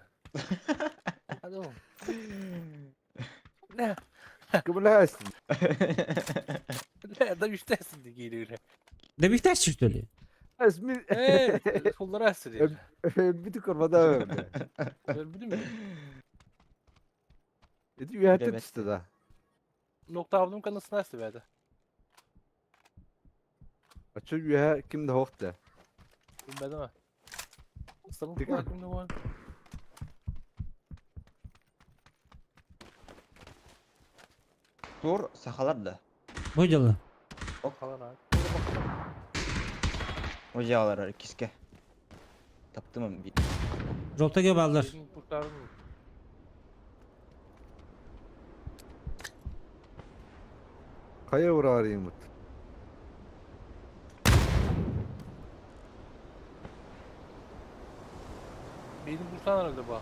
Алло. Не,
Кымлайсың.
не, да үстәсин дигейлер.
Да бихтәс что ли?
Эсми
Э, фуллар әсир.
бити корбада.
Билдим.
Эти үйәтте түсті да.
Нокта алдым канасына әсир бәді.
Ачы үйә кимде хоқты.
Билмәдем а. Сылын
Тига.
кимде бар?
Тур сахалар да.
Бу дьылы.
Калар а.
Ожалар киске. Таптым bir.
Жолтаге бааллар.
Kurtardım.
Kaya uğrar yumut.
Benim kurtaran öldü bu.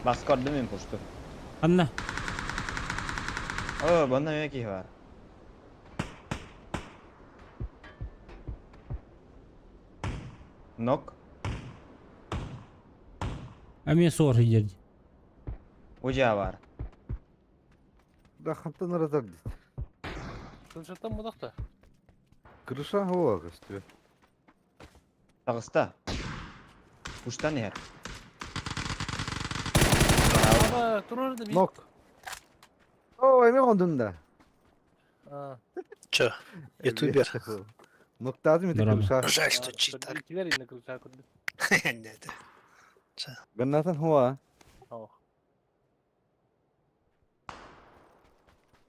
Baskı orada mı poştu?
Ханна?
О, банда мен киһи бар. Нок.
Әмин суор хидерди.
Ожа бар.
Да хантан разар дейді.
Тылшаттан будакта.
Крыша хова көстү.
Тагыста. Уштан эр.
Аба, турар да би.
Нок. О, эме кондун да.
А,
Чё? Ютубер.
Ноктаатым ити
Дорообо.
крыша.
Жаль, что читер.
Килер инне крыша көрдүм.
Нет.
Гранатан хуа.
Ох.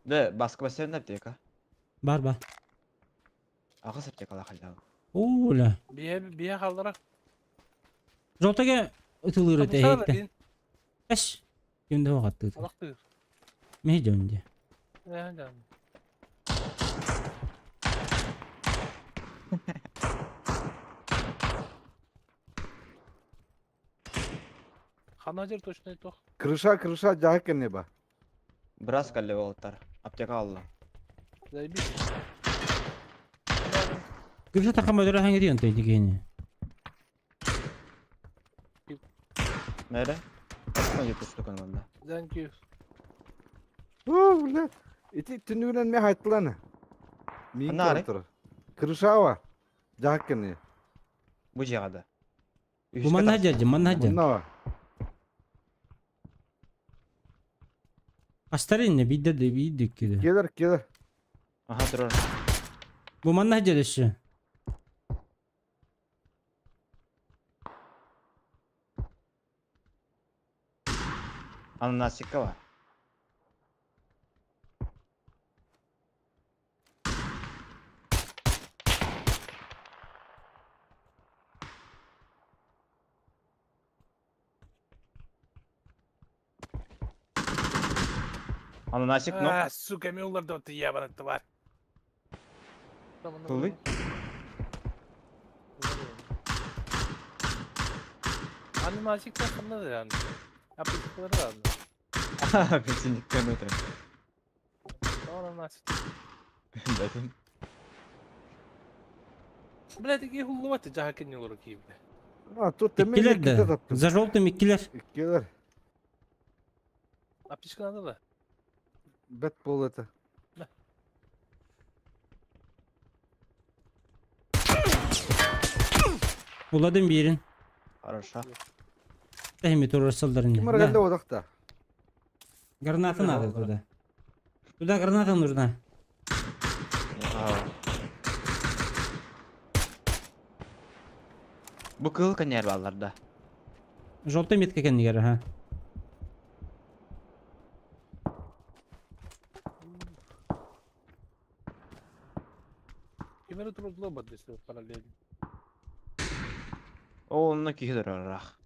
Да, баска бассейн аптека.
Бар бар.
Аҕыс аптекалаах хайдах.
Оля.
Бие бие халдара.
Жолтага ытылыр этэ иһиттэ. Эш. Кимде хоҕаттыыр.
Алахтыыр.
Миһи дьон дии.
Ээ дьон. Ханажер точно тох.
Крыша, крыша дьаһа кэннэ ба.
Быраас кэллэ уолаттар. Аптека алла.
Заебись.
Күрсө таха мөдөрө хаҥы диэн той дигени.
Нэрэ? Астан жөтөстө манна.
Thank you.
Уу, блядь. Ити түннүгүнэн мэ хайттылана. Миин
Ханна арай?
турар. Крышава. Дьаһа кэннэ.
Бу дьиэҕэ да.
Бу манна дьадьы, манна дьадьы.
Муннава.
Астар инне биирдэ да биирдэ иккиде.
Келер, келер.
Аха турар.
Бу манна дьадьы.
Ананасикка бар. Ананасик но.
А, сука, Мюллер, да ты ебаный тварь.
Кылый?
Ананасик ханна да yani. Апельсиннары да.
Апельсиниккан өтөр.
Ананасик.
Бэтим.
Блядь, такие хулловаты жаха не олор киевде.
А, тут ты
Иккилер
мен
да. За желтым иккилер.
Келер.
Аптечка надо да.
Бэт бол это.
Уладым биирин.
Хорошо.
Тэһими турар
Ким аргалда одақта.
Граната надо туда. Туда граната нужна.
Бу кыл коньяр баллар да.
Желтый метка кэннигэр, ага.
Кимери турулла бат десе параллель.
О, онно киһи турарах.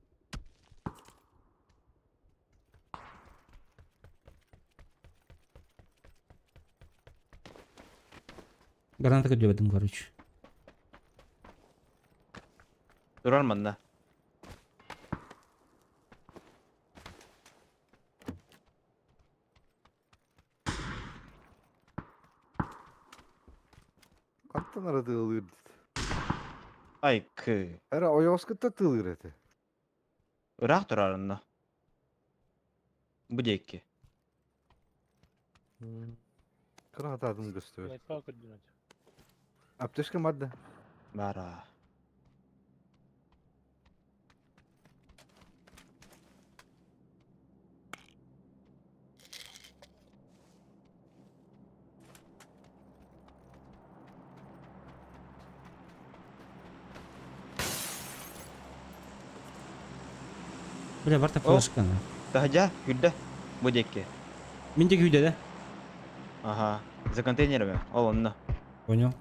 Граната көрдүбэтим, короче.
Турар манна.
Қаттан ара тыылыр.
Ай кы.
Ара ойоскытта тыылыр эти.
Ыраах турар онно. Бу диэки.
Кыра атадым көстүбүт.
Айтпа көрдүн.
Аптечка мадда.
Бара.
Бля, барта
О.
флешка.
Таһдьа, күрдэ. Бу диэки.
Мин де күйдэ да.
Ага. За контейнерами. Ол онно.
Понял.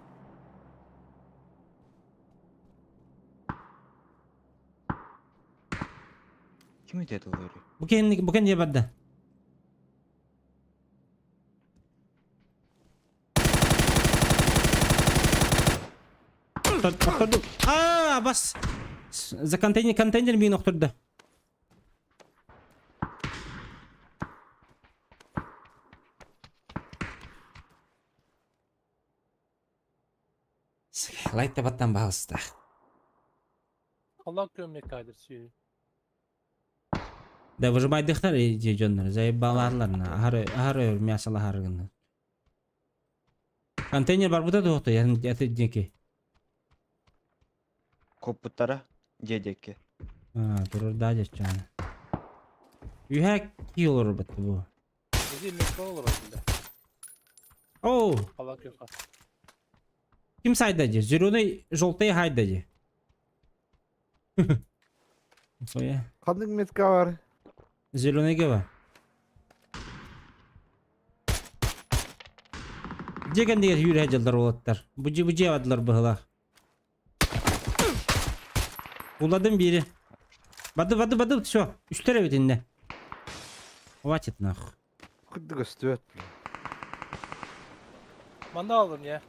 Ким это тыллырый?
Бу кэнни бу кэнни барда. Охторду. А, бас. За контейнер контейнер мин охторду. Лайт баттан бағыста.
Allah gömlek kadir suyu.
Да выжимайдыхтар же дьоннор, заебаларлар ахары ахары мясала харыгын. Контейнер бар буда туохта, яты деки.
Коппуттара. Дьиэ диэки.
А, турur да жачан. Үһә килор бит бу.
Bizi metro olur aslında.
Оу,
Allah yok.
Ким сайда дии? Зеленый, желтый хайда дии. Соя.
Ханнык метка бар?
Зеленыйга бар. Дьиэ кэннигэр үүрэ дьыллар уолаттар. Бу дьиэ бу дьиэ бардылар быһылаах. Уладым биири. Бады бады бады все. Үстэр эбит иннэ. Хватит нахуй.
Кырдык өстүөт.
Манна алdım ya.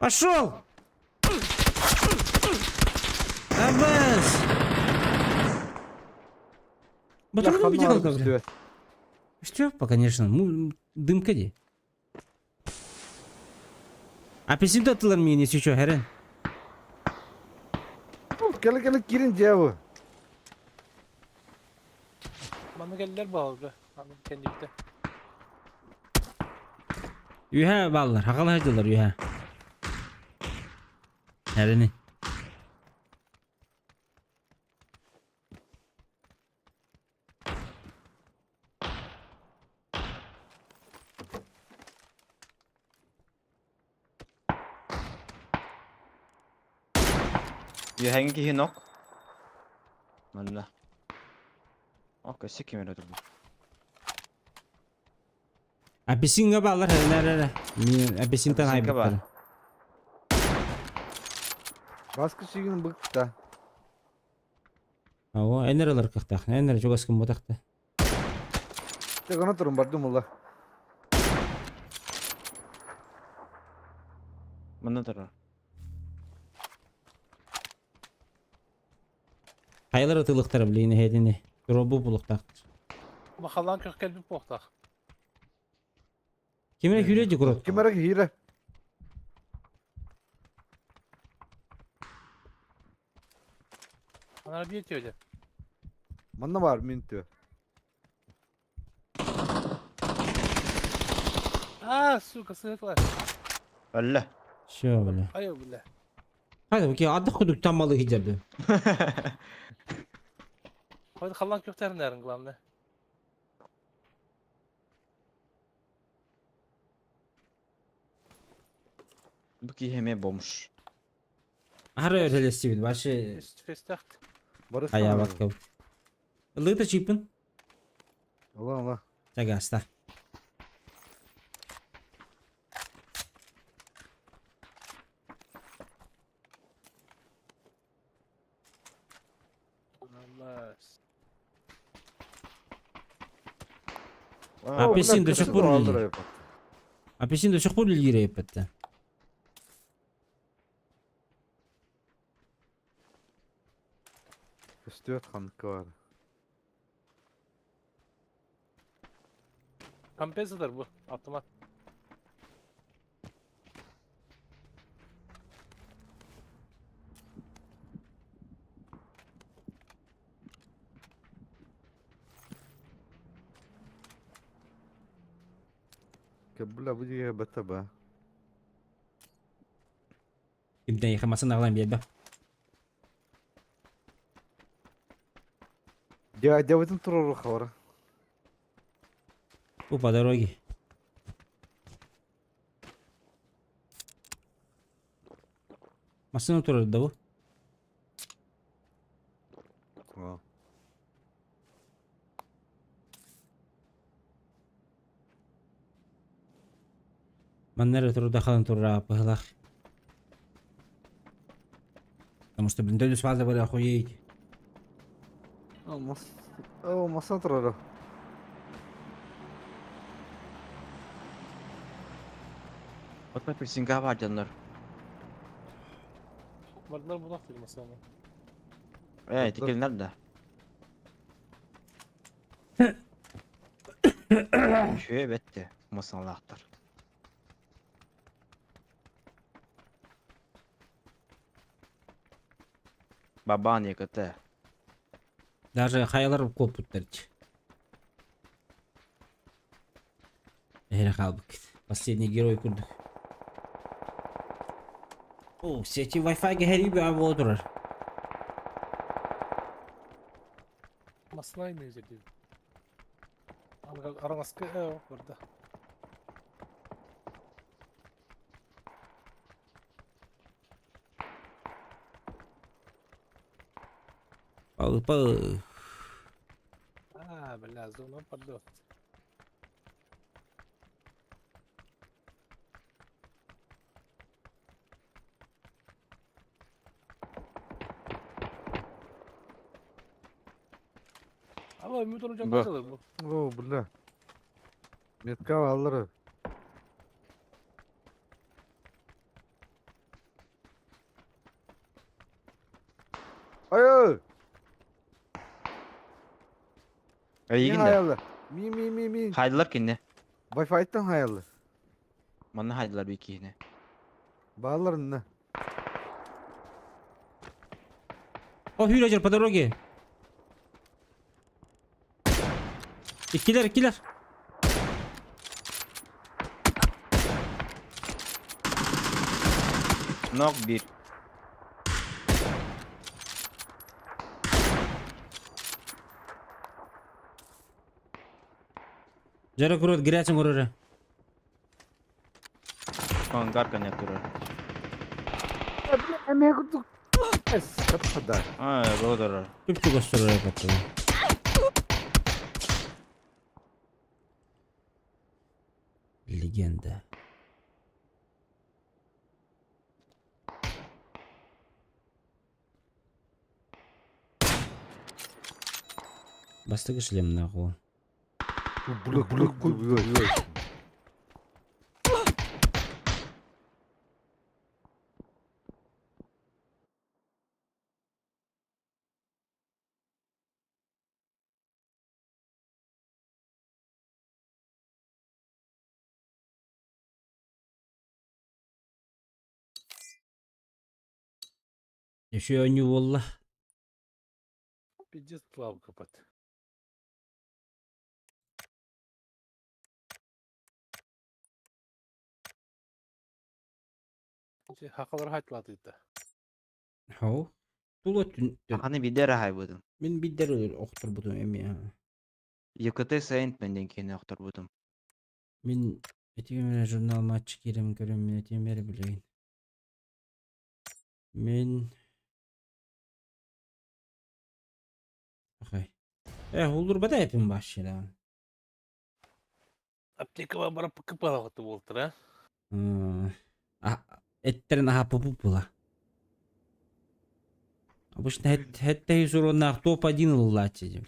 Пошел! Абас! Батурду видел как бля? Степа, конечно. Дымка ди. Апельсин таттылар миигин еще хэрэн.
Кэлэ кэлэ кирин дьиэ
Манна кэллэр баалга. Аны кэннибитэ.
Үһэ бааллар, хакала сылдьаллар үһэ. Эрэни.
Үөһээҥҥи киһи нок. Манна. Ок, өссө ким эрэ турбут.
Апельсинга бааллар эрэ Апельсинтан
Апельсинка баар.
айбыттар.
Баскы сүйгін быкта.
Ого, энер ылар кыахтаах. Энер чугас гымматахта.
Тегана турун бардым ула.
Манна турар.
Хайалар ытылыктара блин эһэтини. Робу булуктаахтар.
Махаллаан көх кэлбит буохтаах.
Ким эрэ күүрэ дьукурут.
Ким эрэ киирэ.
Анара биир тиөдө.
Манна бар мин тө.
Аа, сука, сыһытлар.
Өллө.
Все, бля.
Айыл бля.
Хайда бу ки адых кудук таммалы хиджерди.
Хойд халлаан күөхтэрин главное.
Бу киһи эмиэ бомж.
Ары өрөлөстүбүт башы
Фестахт.
Барыс.
аябакка. Ылыта чипин.
Ала ала.
Тагаста.
Allah.
Апельсин до сих пор үлэлиир. Апельсин до сих пор үлэлиир эппэтэ.
Көстүөт ханыкка бар.
Компенсатор бу. Автомат.
Кэббила бу дигэ бата ба.
Кимтэн яхамасын аҕалан биэрбэ.
Дя дябытын турору хавара.
Бу по дороге. Массыына турар да бу? Манна эрэ турда халан турар быһылаах. Потому что, блин, дойду сразу были охуеть.
О, маса турара.
Вот апельсинка баар дьоннор.
Бардылар булах дедим асылы.
Ээ, тикилинэр да. Үчүгэй бэтте, масалаахтар. Бабаан ЕКТ.
Даже хайалар куоппуттар Эһэрэ хаалбыккыт. Последний герой курдук. О, сети Wi-Fi кэһэрии бөҕө буола турар.
Красный жерде. Араҥаска барда.
Пал-пал.
А, бля, зона падет. Ama Ümit onu
Бу.
çok bu.
О, бля. Метка аллары. Ай! Мин
Эйигин да.
хаялы. Ми ми ми ми.
Хайдылар кинне.
Wi-Fi'тан хаялы.
Манна хайдылар бии киһини.
Бааларына.
О, Хюрежер по дороге. Иккилэр, иккилэр.
Нок биир.
Жара курот грячим урора.
Ангар коня турар.
Эмээ курдук. Эс, капхада.
Аа, благодарар.
Чүпчү көстөрөр катты. Легенда. Бастыгы шлем нахуй.
Блок блок блок.
Еще не волла.
Пиздец лаву копать. Хакалар хайтлады да.
Хау. Тула түн.
Ханы бидер хайбытым.
Мин бидер охтор бутум эми.
ЮКТ Сейнт менден кини охтор бутум.
Мин этиме журнал матч кирем көрөм мин этиме билейин. Мин Окей. Э, улур бада этим башчыда.
Аптека барып кыпалаты болтыр, а?
А эттерин аха пупу була. Обычно хетте юзуронах топ-1 ыллаачы.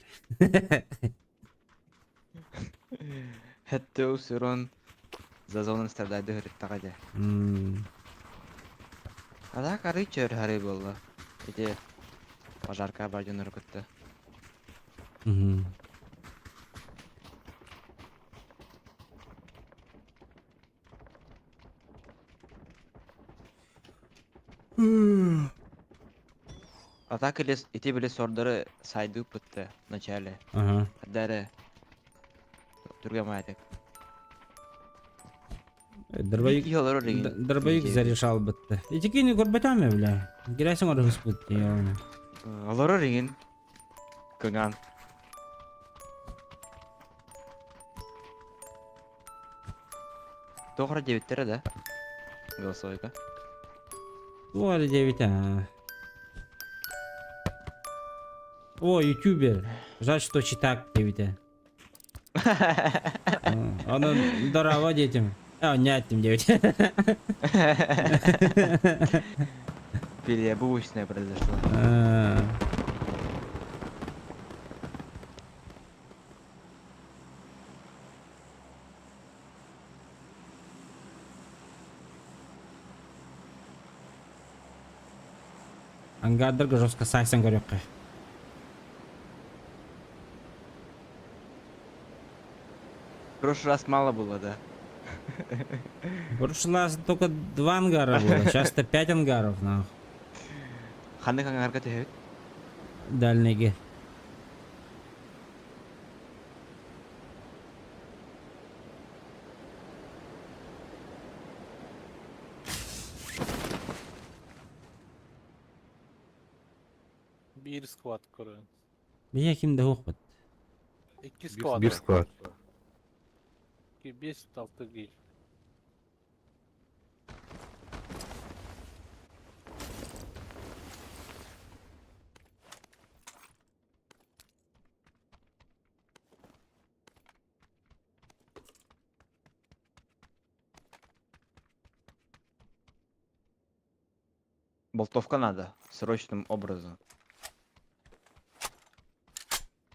Хетте усурон за зонун страдайды хырыттаға Ада кары чөр хары болла. Эти пожарка бар жонор күттү. Атака лес эти были сордары сайды пытты в начале.
Ага.
Дәрі түргемайтык.
Дробовик дробовик зарешал бытты. Этикини көрбөтөм бля. Киресиң орус бытты.
Олорор деген. Кынган. Тоғыра дебиттері да. Голосовойка.
Тоғыра дебит, а. О, ютубер. Жаль, что читак дебите. Он здорово детям. А, не этим девять.
Переобувочная произошла.
Ангардырга жестко сайсан көрөккө.
В прошлый раз мало было, да?
В прошлый раз только 2 ангара было, сейчас-то 5 ангаров, нахуй.
Ханнык ангарга төһөбүт?
Дальнеге.
Биир сквад көрөн.
Бия ким да хокпат.
Икки склад.
Биир склад.
Бес алты гей.
Болтовка надо. Срочным образом.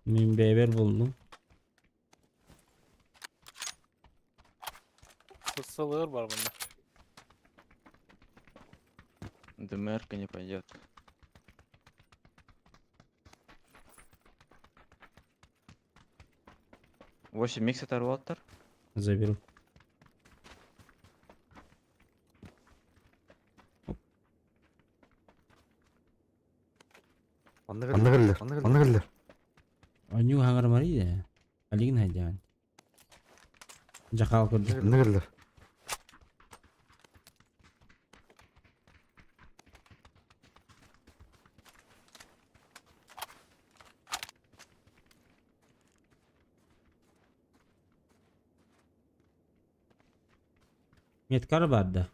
Мин бэйбэр буллум.
Сылыр бар мында.
ДМРка не пойдет. Восемь микс оторвал-тар.
Заберу.
Онно кэллилэр. Онно кэллилэр.
Онньуу хаҥармарый да. Алигин хайдьаан. Дьахаал көрдө.
Онно кэллилэр.
Меткар бар да.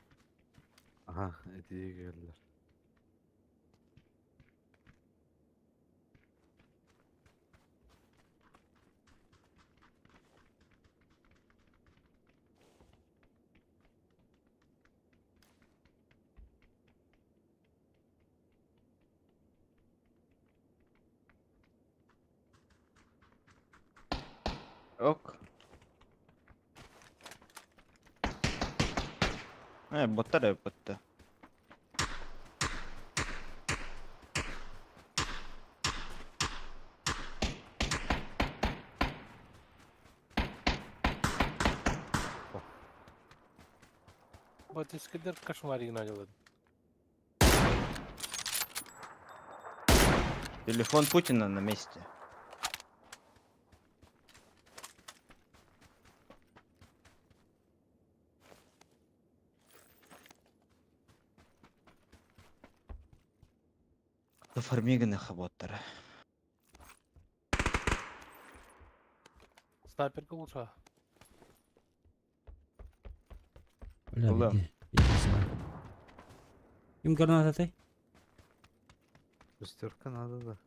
Аха, ити кэллилэр.
Ок. Боттар ботта.
Вот искидер кошмарик делает.
Телефон Путина на месте. Фармиганы хоботтара.
Снайперка лучше.
Бля,
Була.
бити. Бити сама. Ким граната
Шестерка надо, да.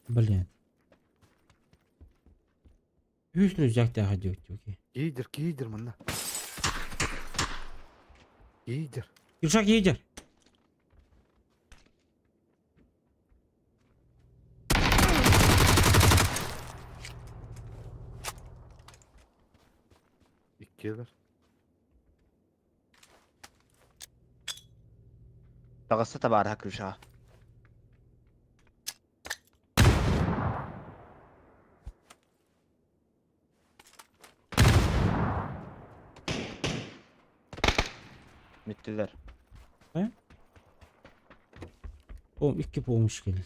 Блин. Үс рюкзак ходил, окей.
Кидер, кидер, манна. Кидер.
Рюкзак едет.
Иккилэр.
Тағысы табар крыша. Mittилер.
Oğlum iki olmuş geldi.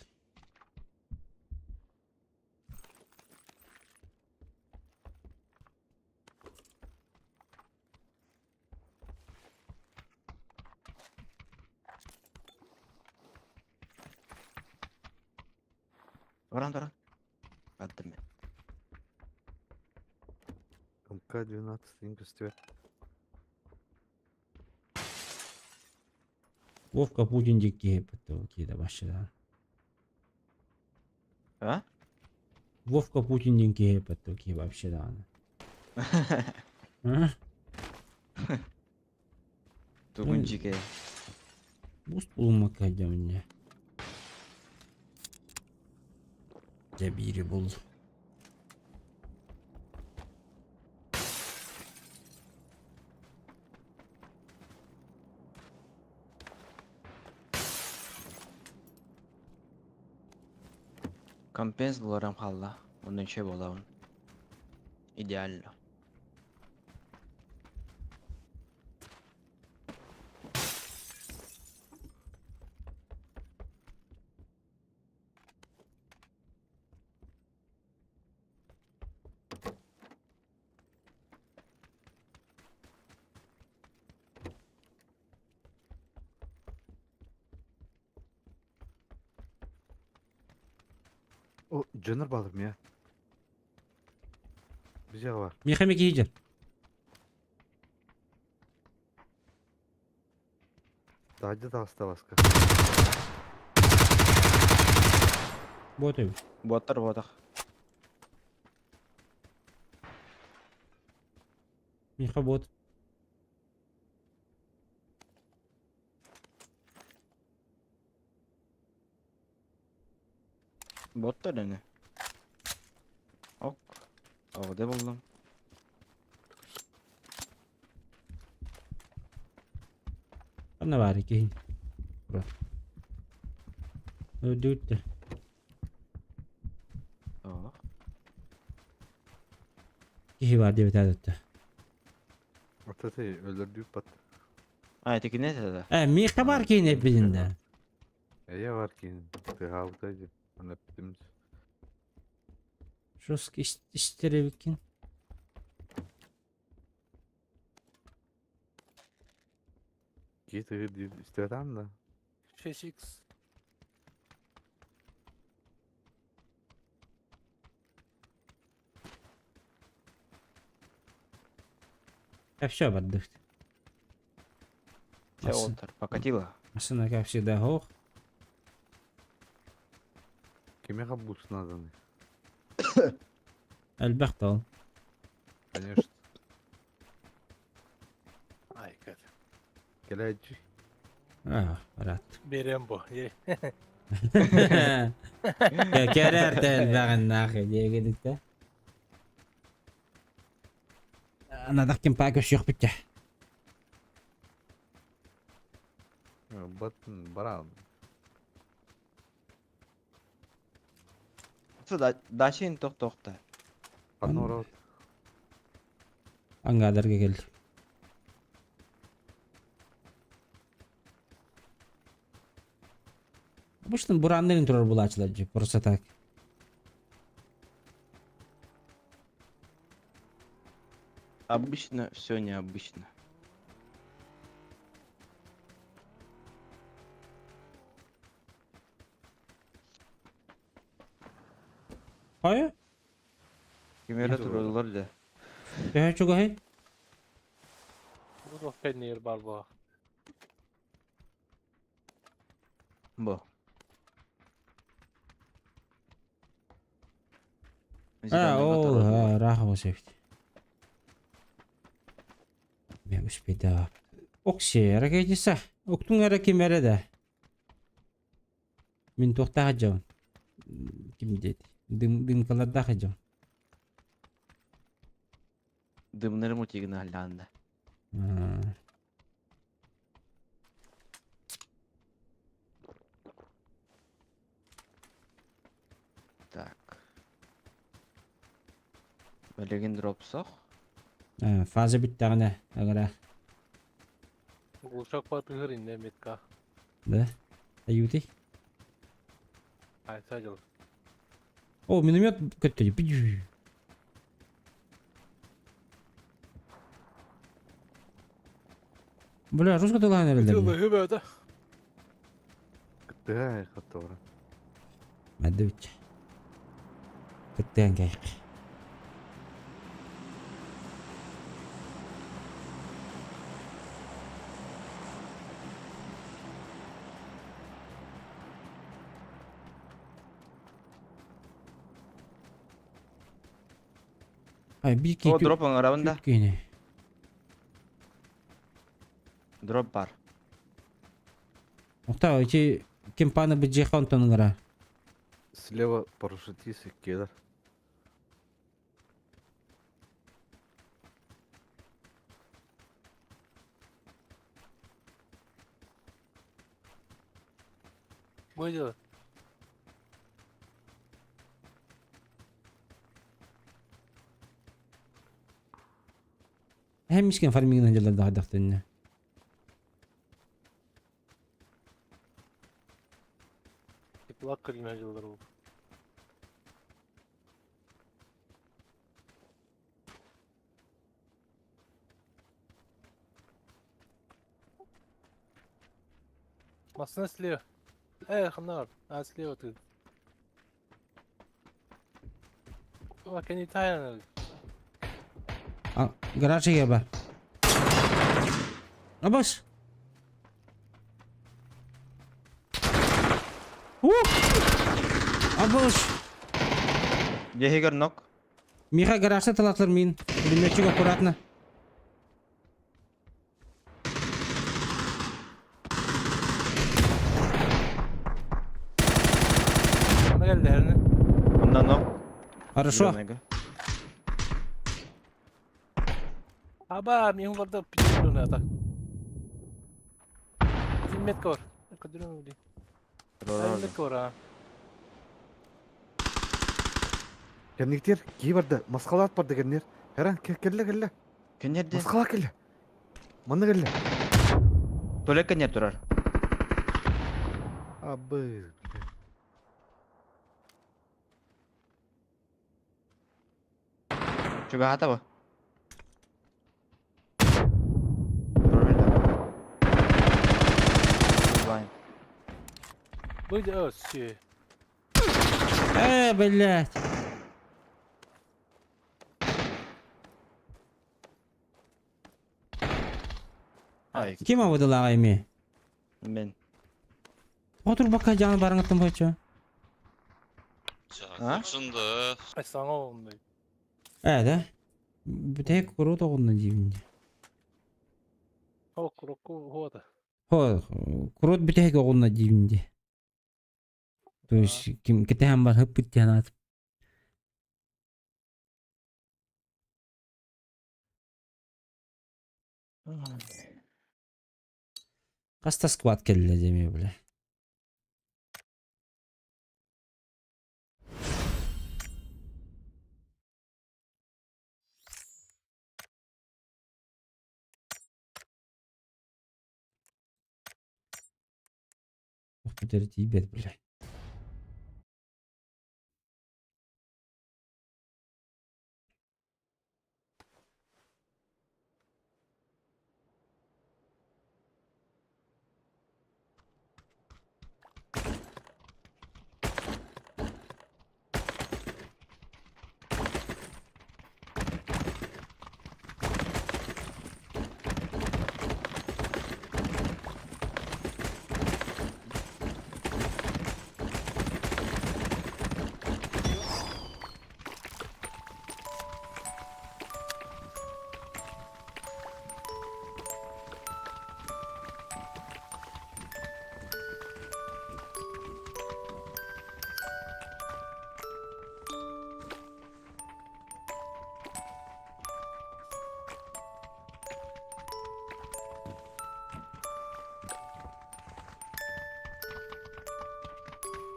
Оран оран. Аттым мен.
МК-12, Ингус
Вовка Путин дикки окей да başladı.
А?
Вовка Путин дикки окей вообще да. А?
Тугун жиге.
Буст bulunmak мне. Дьэ биири бул.
Компенс буларам халла. Онун чөй болабын. Идеально.
О, дьоннор баалар мия. Бизэ бар.
Миха ми киһи
Таһырдьа таҕыста баска.
Бот эбит.
Боттар ботах.
Миха бот.
Боттар ини. Ок. Оҕо буллум.
Ханна баар киһин? Өлдүбүт
Ох.
Киһи баар диэбит аадатта.
Ата өлөрдүү бат.
А, это кинет это?
Э, миха баар киһин эппитин да.
Эйэ бар киин. Тыһаабыта дии. Аны эптим.
Жестко истеребиккин.
Кии тыгы диир истибэтам да.
6x.
А все бардык.
Все, оттар, покатила.
Машина, как всегда, ох.
Кимиэхэ бус нааданы?
Элбэх ол.
Конечно.
Ай, кэт.
Кэлээччи.
А, рад.
Берем бу.
Керер элбэҕин нахуй диэгидикте. Анадах ким паа көрсүөхпүттэ.
Бат баран.
Дачин тох тохта.
Ханна орот.
Ангадарга кел. Обычно бураннарын турар булаачылар же, просто так.
Обычно все необычно.
Хайа?
Кимere турулар да.
Төһө чугаһый?
Бу пеннир бар бу.
Бу.
А, ол, раха болса эбит. Мен успейда. Окси, ракетиса. Октун ара кимере да. Мин туохтаах дьон. Ким диэт? Дым дымкалардаах дьон.
Дымнары мутигин аллаанда. Так. Билигин дроп сох.
Фаза бүттэҕинэ агара.
Глушак батыгыр инне метка.
Да? Аюти.
Ай, садил.
О, миномет көттө. Бля, русска тылаан эрэллэр.
Хыбы да.
Кыттыга хаттора.
Мәдүч. Кыттыан кайык. Ай, бир
О, дроп оҥоробун да.
Кийне.
Дроп бар.
Охта, ити кемпаны быджиха онтонуңара.
Слева парашютист кедр.
Бу
Hem miskin фармингин дьаллар дахтынна.
Теплак кырына жылдар бу. Масына слева. Эй, ханар. А, слева ты.
Гараж иһэ бар. Абас! Ух! Абас!
Дьиэһигэр нок.
Миха гаражта талатлар мин. Пулеметчик аккуратно.
Онно нок.
Хорошо.
Аба, мин барда пятилюна так. Один метка бар. Кадырын ули. Один метка бар, а.
Кэнниктер кии барда, маскалаат барда кэннер. Эран кэллэ кэллэ.
Кэннерде.
Маскалаа кэллэ. Манна кэллэ.
Туалет кэннер турар.
Абы.
Чугаһата бу.
Выйди, о, все.
Э, блядь.
Ай.
Ким абыдылаҕа эми?
Мен.
Отур бакка дьаҥы бараҥыттан бочо.
А?
Ай, саҥа онной.
Ээ да? Бүтэһик куруут оҕунна диибин дии.
О, курокку хода.
Хо, куруут бүтэһик оҕунна диибин дии. То есть ким кэтэһэн бар хыппыт диэн аат. Хаста сквад кэллэ диэми бля. Бүтэр тиийбэт бля.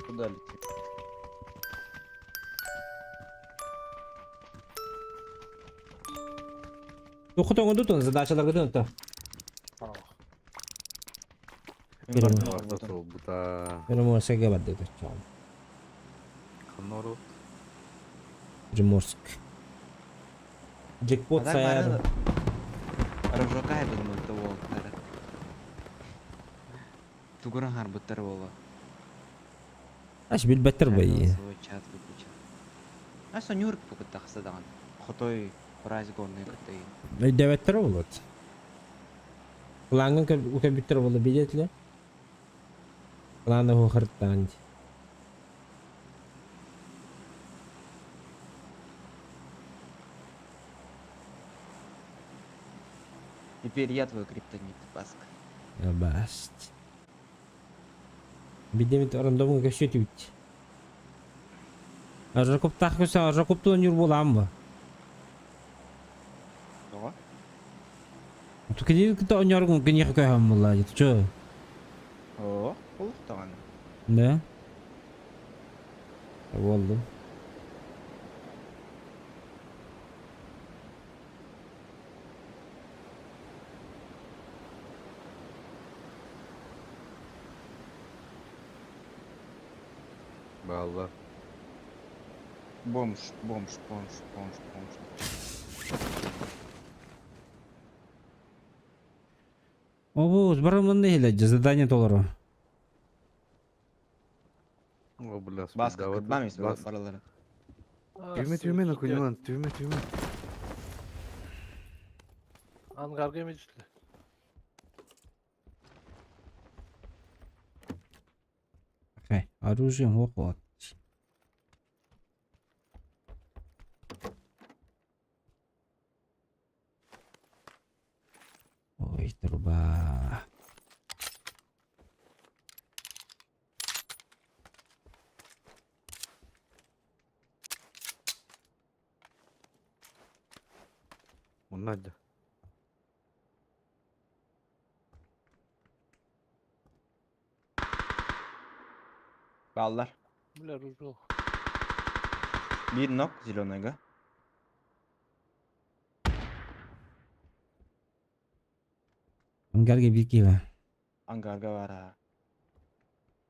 Куда летит?
Тухутоҥу задачаларгытын то. Приморскага барды чоҕум.
Ханнору.
Приморск. Джекпот сайар.
Рожокай думаю, того Тугуран харбыттар буола.
Аш билбэттэр бай.
Чат выключил. А сонюрк покуттахса даҕан. Хотой прайс горный кыттай.
Өйдөбөттөр болот. Плангын көбүттер боло билетле. Планы хохырттан.
Теперь я твой криптонит, Баск.
Баст. Бидемит рандомга көсөтүбүт. Ажакуптах көсө ажакуптун юр буламбы.
Тоҕо?
Тукини кыта оньоргун кини көһөм була чо.
Оо, улуктаҕан.
Да? Болду.
Балла.
Бомж, бомж, бомж, бомж, бомж.
Обуз барымын нехиле задание толору.
О, бля,
Баска,
спидават.
кытбам баралары.
Түйме түйме накуйман, түйме түйме.
Ангарга эмежли.
Окей, оружие вот. Ой, труба.
Мунна.
Баллар.
Бля, ружо.
Bir нок зеленыйга.
Ангарга бир бар.
Ангарга бар ha.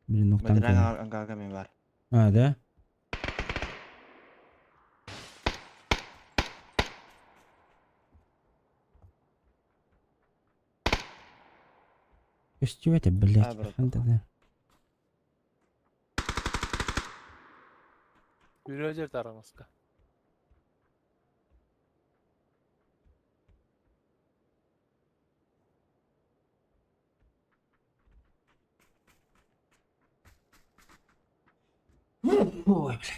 Блин, ноктан.
Бадыран ангарга мен бар.
А, да? Көстүбэт, блядь,
А, брат,
хантада.
Үрөжер тарамаска.
Ой, бля.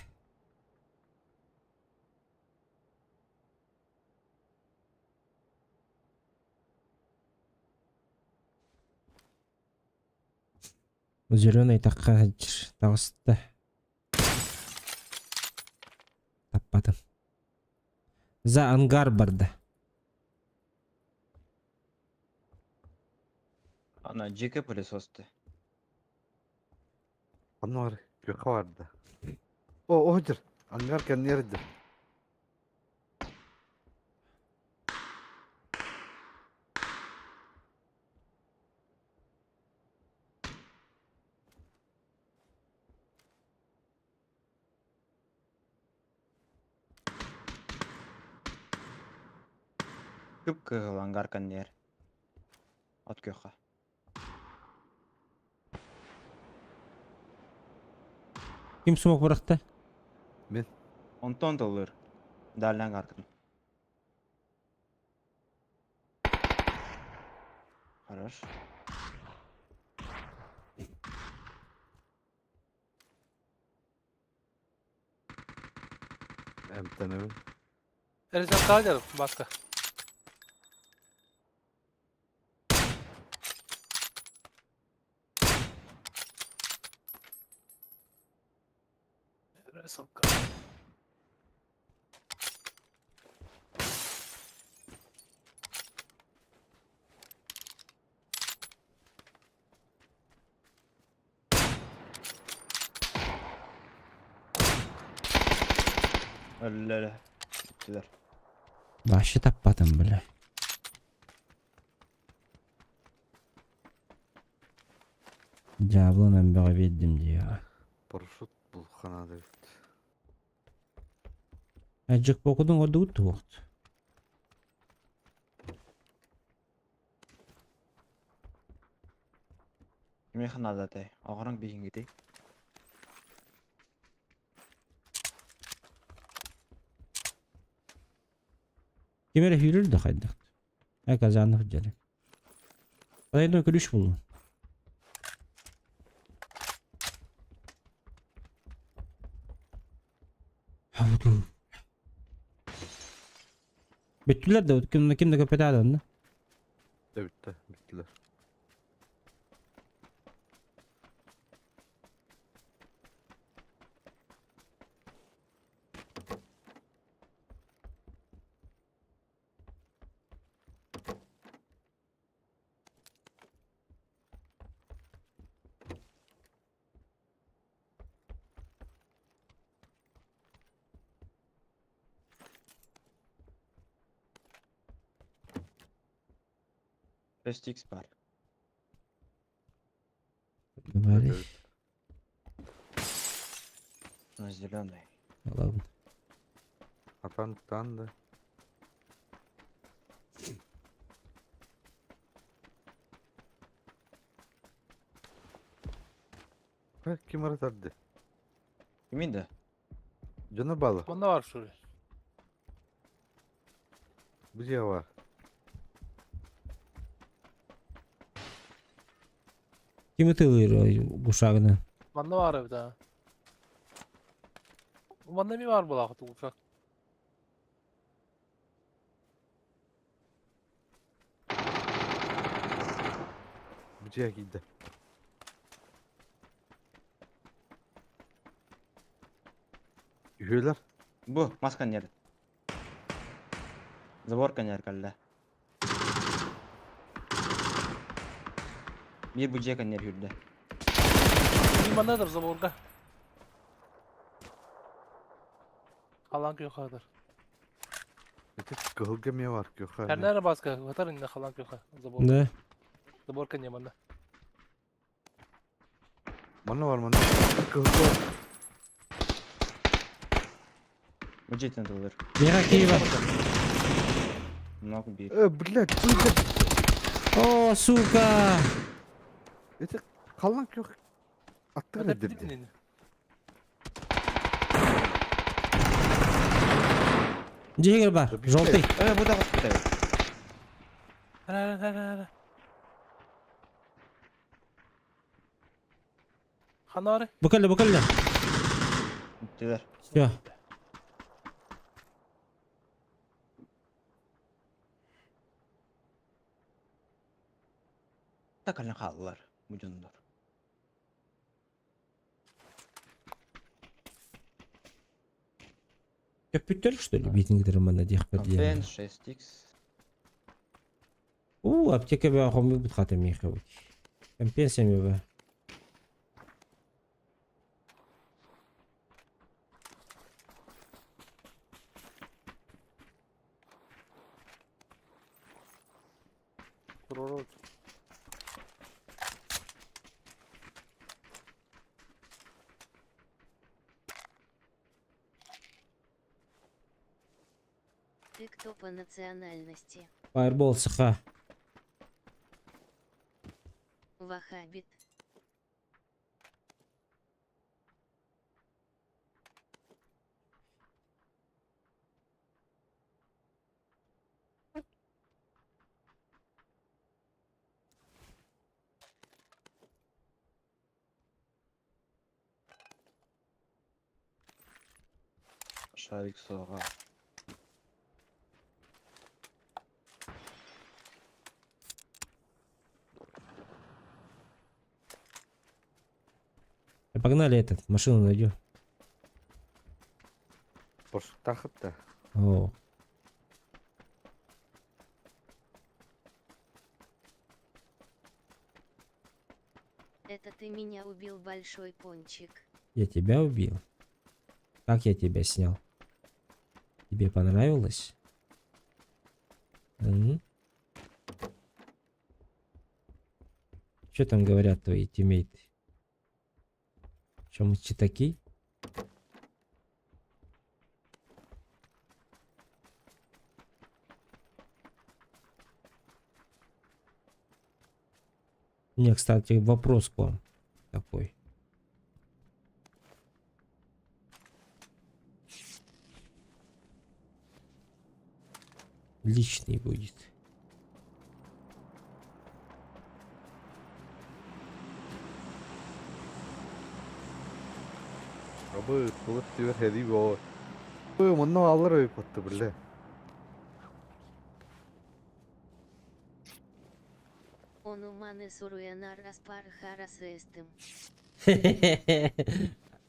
Зеленый такка тағысты. Таппадым. За ангар барды.
Ана жеке пылесосты.
Аннар көкө барды. О, ожыр. Ангар кеннерди.
Күп кыгыл ангар каннер. От көха.
Ким смок быракты?
Онтон доллар. Дальний ангар кын. Хорош.
Эмтенебин.
Эрisen kaydarım başka. Эрisen
Öyle. Bittiler.
Башы таппадым, бля. Дьяволынан бөҕө биэрдим дии.
Парашют бул ханады.
Аджык бокудун ордугут туохт.
Кими ханада те. Оғырың бейінгіде.
Ким эрэ сүүрэр да хайдах. Ә казанов дьэрэ. Айда күлүш булу. Бүттүлэр да ким ким да көпөтө да.
Bitti, bittiler.
Restix бар.
Бары.
На зеленый.
Ладно.
Атан да. Ким аратарды?
Киминде?
Дьоно баалар.
Манна бар что ли?
Бу дьиэ бар.
Ким ытыалыыр гушагынан?
Манна бар эбит аа. Манна эмиэ баар буолаахыт ушак.
Бу дьиэ киирдэ. Үһүөлэр.
Бу, мас коннер. Забор коннер кэллэ. Биир бу дьиэ коннер үрдэ.
Манна заборга. Халан күөхадыр.
Ити кыһылга эмиэ бар күөххэ эмиэ.
Кэрнээр баска хатар инне халан күөхэ забор.
Да.
Забор кэннэ манна.
Манна бар манна. Кыһылга бар.
Бу дьиэтин тылыр.
Миэхэ Киева.
Много биир.
Э, блядь, сука.
О, сука!
Ити халан күөх аттыгар
Это
эрдибди.
Дьиэгэр бар. Желтый.
Э, бу да госпиталь.
Ара ара ара. Ханары.
Бу кэллэ, бу кэллэ.
Бүттүлэр.
Все.
Да кэлэн хааллар бу дьоннор.
Көппүттэр, что ли, биитингдер манна диэхпэр диэн.
Компен 6x.
У, аптека баа хомуйбут хата миэхэ бу. Компенсия баа.
Турору.
Ты кто по национальности?
Фаербол саха.
Вахабит.
Шарик суоҕа.
Погнали этот, машину найдем.
Тахыт да.
О.
Это ты меня убил, большой пончик.
Я тебя убил. Как я тебя снял? Тебе понравилось? М? Что там говорят твои тиммейты? Чем мы читаки? У меня, кстати, вопрос к вам такой. Личный будет.
Абы кылып түбэр хэди боо. Бу манна аллар өйүп атты билле.
Он уманы суруянар распар харасэстым.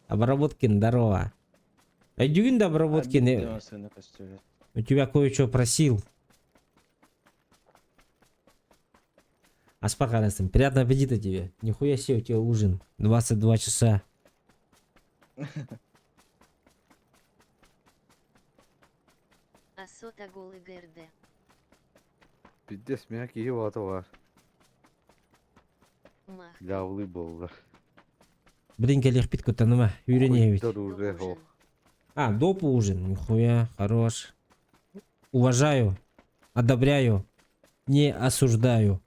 Обработкин, здорово. Айдюгин да Обработкин, у тебя кое-что просил. Аспахарастым, приятного аппетита тебе. Нихуя себе у тебя ужин. 22 часа.
Асота голый ГРД.
Пиздец, меня киһи баата бар.
Мах.
Лявлый боллар.
Блин, кэлиэхпит куттаныма. Үйренебит.
Хуйдар уже хо.
А, доп ужин. Нихуя, хорош. Уважаю. Одобряю. Не осуждаю.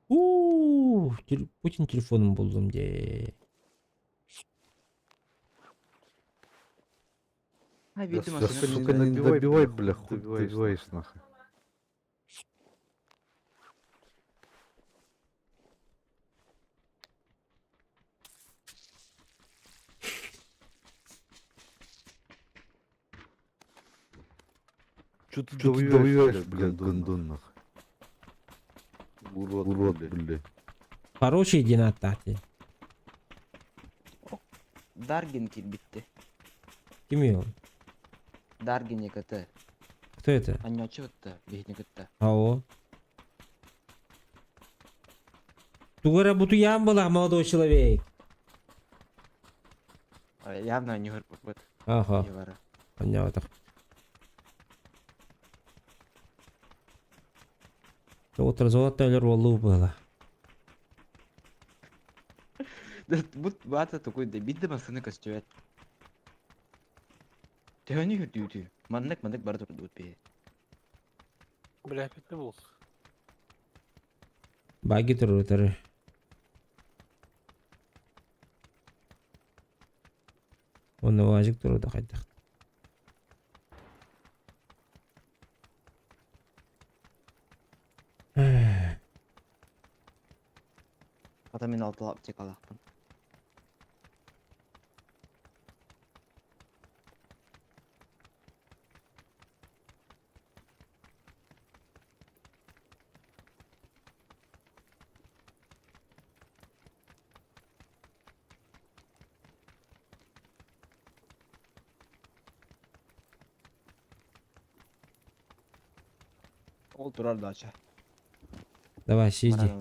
Уу, Путин телефонун буллум дии.
А,
Да,
видимо,
сука,
сука,
не добивай, бля, хуй добиваешь нахуй. Че ты добиваешь, бля, гондон нахуй? Урод, урод, бля.
Хороший день аттаати.
Даргин кирбитти.
Ким ол?
Даргин ЕКТ.
Кто это?
Анньочу кытта, биһини кытта.
Ао. Тугара бутуян была, молодой человек.
Явно не вот.
Ага, понятно. Утро золотое роллу было.
Бут бата такой да бидде масыны көстүбэт. Төһөнү хүрдүүтү. Маннык маннык бары турдуут бии.
Бля, опять не был.
Баги турутары. Оны важик туруда кайдак.
Ата мен алтылап тек алақпын. Ол турар дача.
Давай, сиди.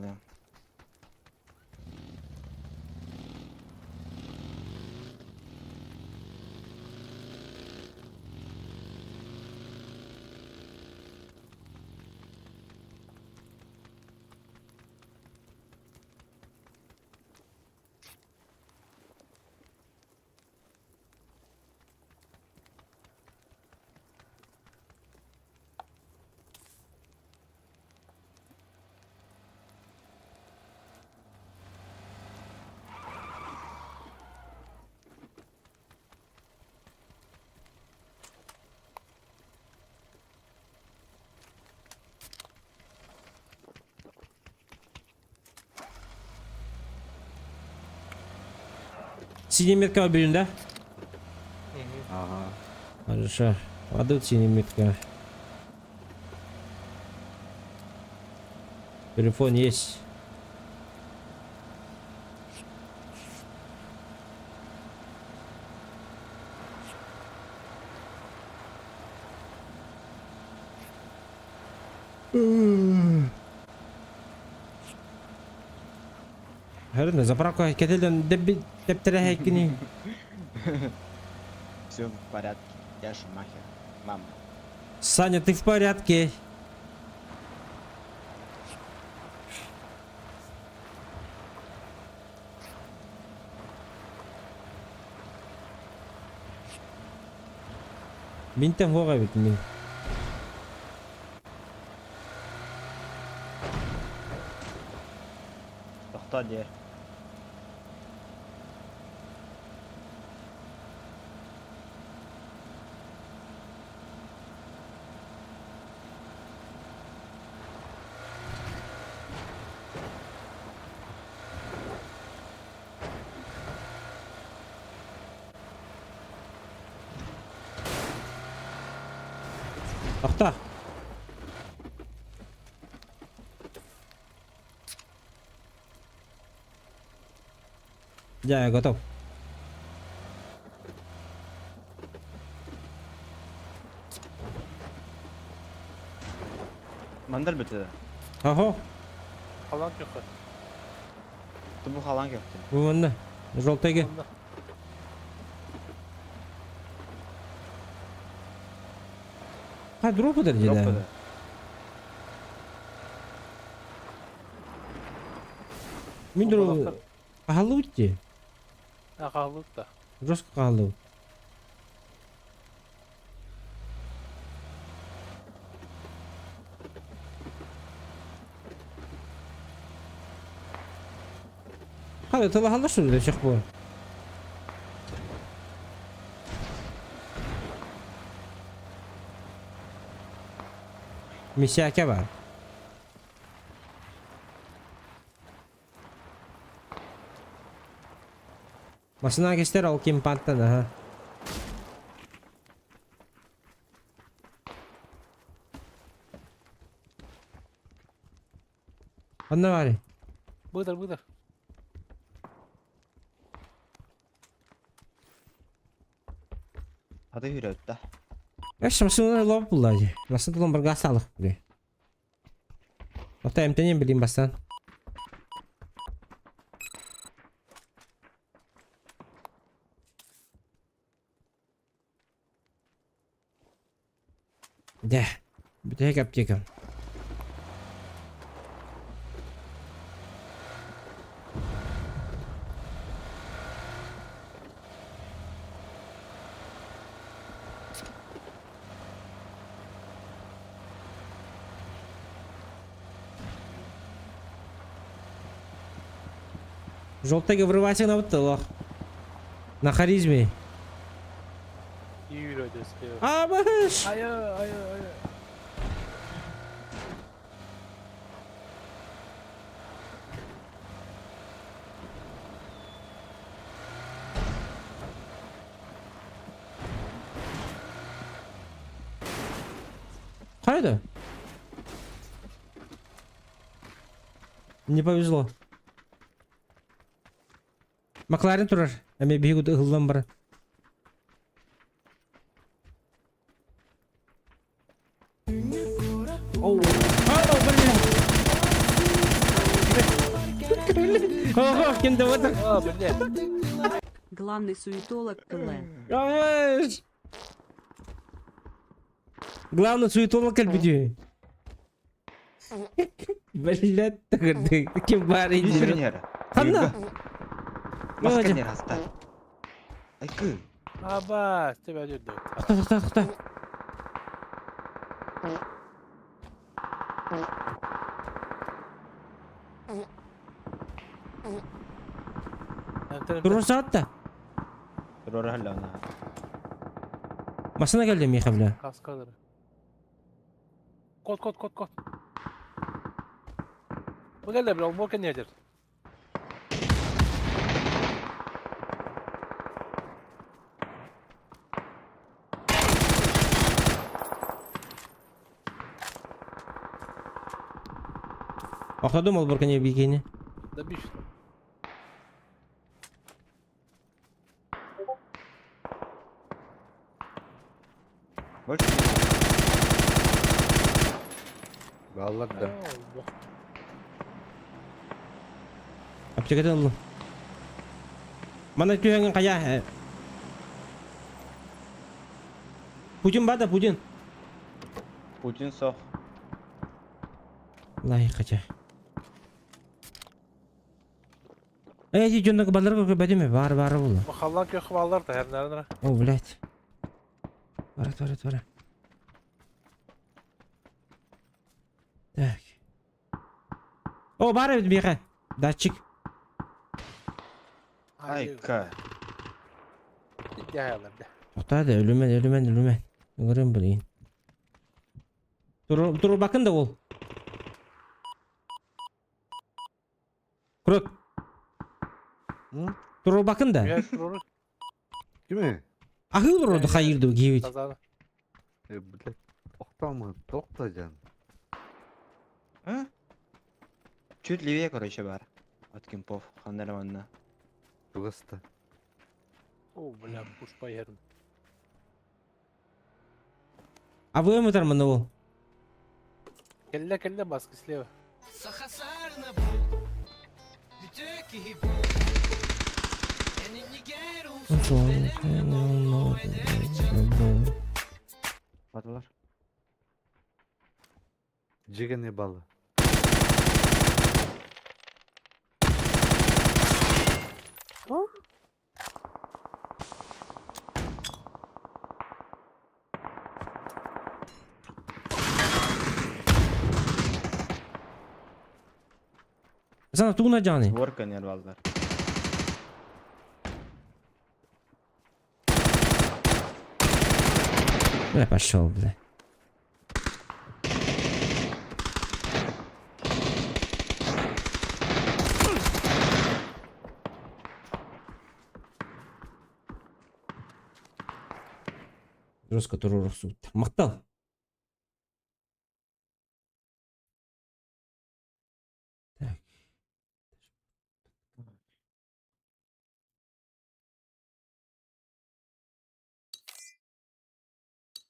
Синяя метка берем, да?
Ага.
Хорошо. Падают синяя метка. Телефон есть. Хәрне заправка кетелден дептере хекини.
Все в порядке. Я Шумахер. Мама.
Саня, ты в порядке? Минтен хога бит мин.
Тохто дер.
Тохто. Я готов.
Мандар бітті.
Ага.
Халан kökü.
Тубу халан көктü.
Бу Желтыйге. А, дроп это где, да? Мин дроп... Халутти.
А, халутта.
Жестко халут. Тылаһаллар сүрүлэ сөх буол. Мисяке бар. Масына кестер ол кимпаттан аха. Ханна баарый?
Быдар, быдар.
Аты хүрөттэ.
Эш, машина лоп булла дии. Машина тулан барга салых били. Ота эмтенен билим бастан. Дэ, бүтэһик аптекам. Желтыйга врывайся на вот На харизме. Абыш!
Айы, айы, айы.
Хайда? Не повезло. Макларен турар. Эми биһиги ыһыллан баран. Оу, блин! Ого, ким да вот.
А, блядь.
Главный суетолог КЛ.
Абыш! Главный суетолог кэлбитий. Блядь, ким бар
Инженер.
Ханна?
Маска хаста. Айкы.
Абас, тебя дёрдет.
Тохто, тохто, тохто. Турур да.
Турур халлана.
Машина келди миха, бля.
Каскалары. Кот, кот, кот, кот. Бу келди, бля, ол nedir?
Охтодум ол буркане бикини.
Да биш.
Больше.
Баллар да.
Аптекада аллым. Мана түйәңін қая. Путин ба да, Путин.
Путин сох.
Лай қача. Эй, жондаг балдар көргө бәдеме бар бар болу.
Махаллан көх баллар да her nerede?
О, блядь. Бара, бара, бара. Так. О, бар эбит бияка. Датчик.
Айка.
Тоқтады, өлүмэн, өлүмэн, өлүмэн. Көрөм билейин. Тур, тур бакын да ол. Крот. Тур бакын да.
Кими?
Ахыл роду хайырды гейбит.
Э, блядь. Тоқтама, тоқта жан.
А? Чуть левее, короче, бар. От кемпов. Хандарванна.
Тугаста.
О, бля, пуш поерм.
А вы ему там ол.
Келле, келле, маски слева.
Батылар.
Жегене балы.
Sana тугуна жаны.
Сборка не балдар.
Бля, пошел, бля. Жестко туруорсубут. Махтал. Так.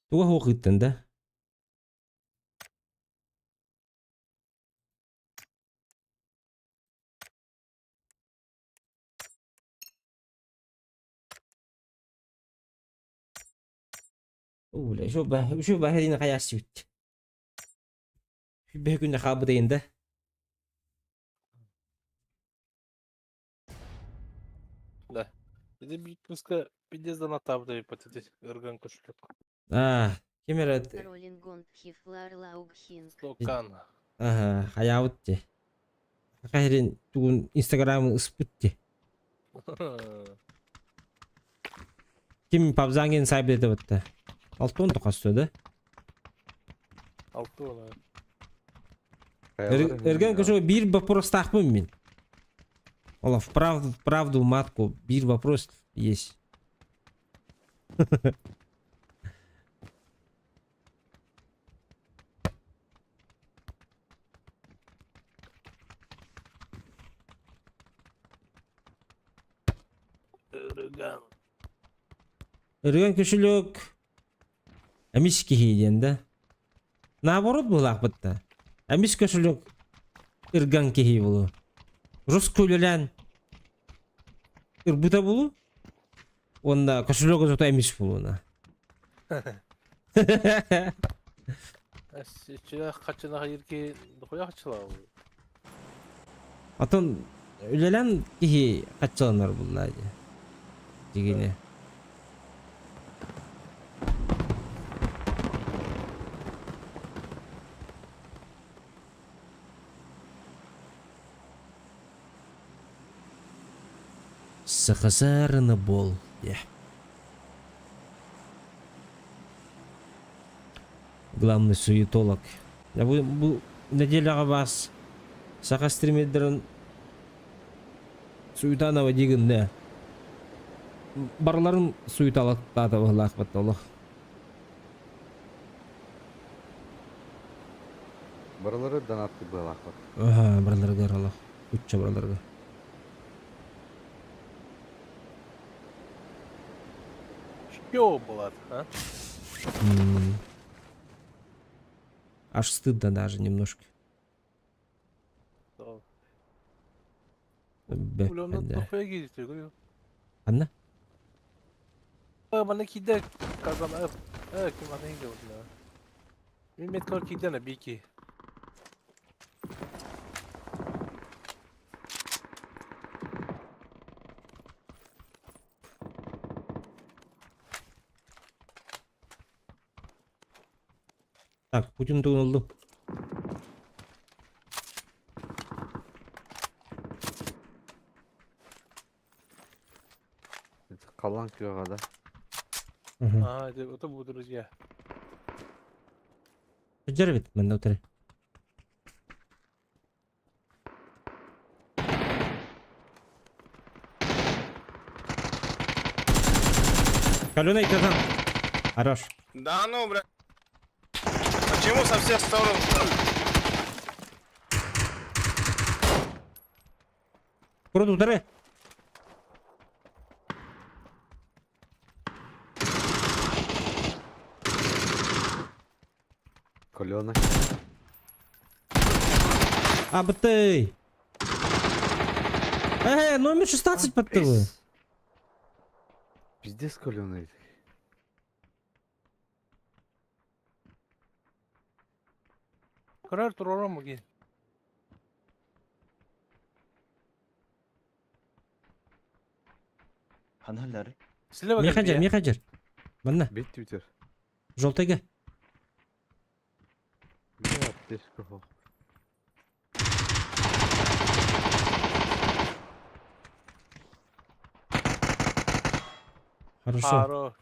Туга суох ыыттын да? Оо, бля, еще баһырина хайааччыбыт. Бэһ күннэ хаалбытайын да.
Да. Иди бит пиздец донаттаабыт эбиппит ырган кошелек.
Аа, ким эрэ
Роллингон Хифлар Лаугхинг.
Стокан.
Аха, хайаабыт дии. Саха сирин тугун инстаграмын ыспыт дии. Ким Пабзангин сайбыт этэ бытта. Алтон тохосто да?
Алтон.
Өргөн көшө биир вопростаахпын мин. Ола в правду, в правду матку биир вопрос есть.
Өргөн.
Өргөн көшүлүк эмис киһи диэн да. Наоборот буолаахпыт да. Эмис көшүлүк ырган киһи булу. Рус көлөлөөн ырбыта булу. Уонна кошелёга зато эмис булуна.
Иччилэх хачына хайырки дохуя хачылаа.
Отон үлэлэн киһи хаччыланар булла дии. Дигине. Сахасарына бол. Yeah. Главный суетолог. Я бу, бу неделяҕа бас саха стримердэрин суетанова дигинне барыларын суеталаттаата быһылаах олох.
Барылары донатты быһылаахпыт.
Аха, барыларыгар олох. Учча барыларыгар.
Чё было, а?
Аж стыдно даже немножко.
Улённа тохуя киирдэ, говорю.
Анна?
Манна киирдэ казан ким аны инге Мин меткор киирдэ на бики.
Так, Путин тугун ыллым.
Халлаан күөҕэ да.
А, это будут друзья.
Сылдьар эбит, манна утары. Каленый казан. Хорош.
Да ну, бля. Почему со всех сторон?
Курут утары.
Каленый.
Абытай. Номер 16 подтылы.
Пиздец каленый.
Көрөр турором муги.
Ханалар.
Слева
Мехаджер, мехаджер. Манна,
Бит твиттер.
желтыйга.
Бля, аптечка хох.
Хорошо.
Харо.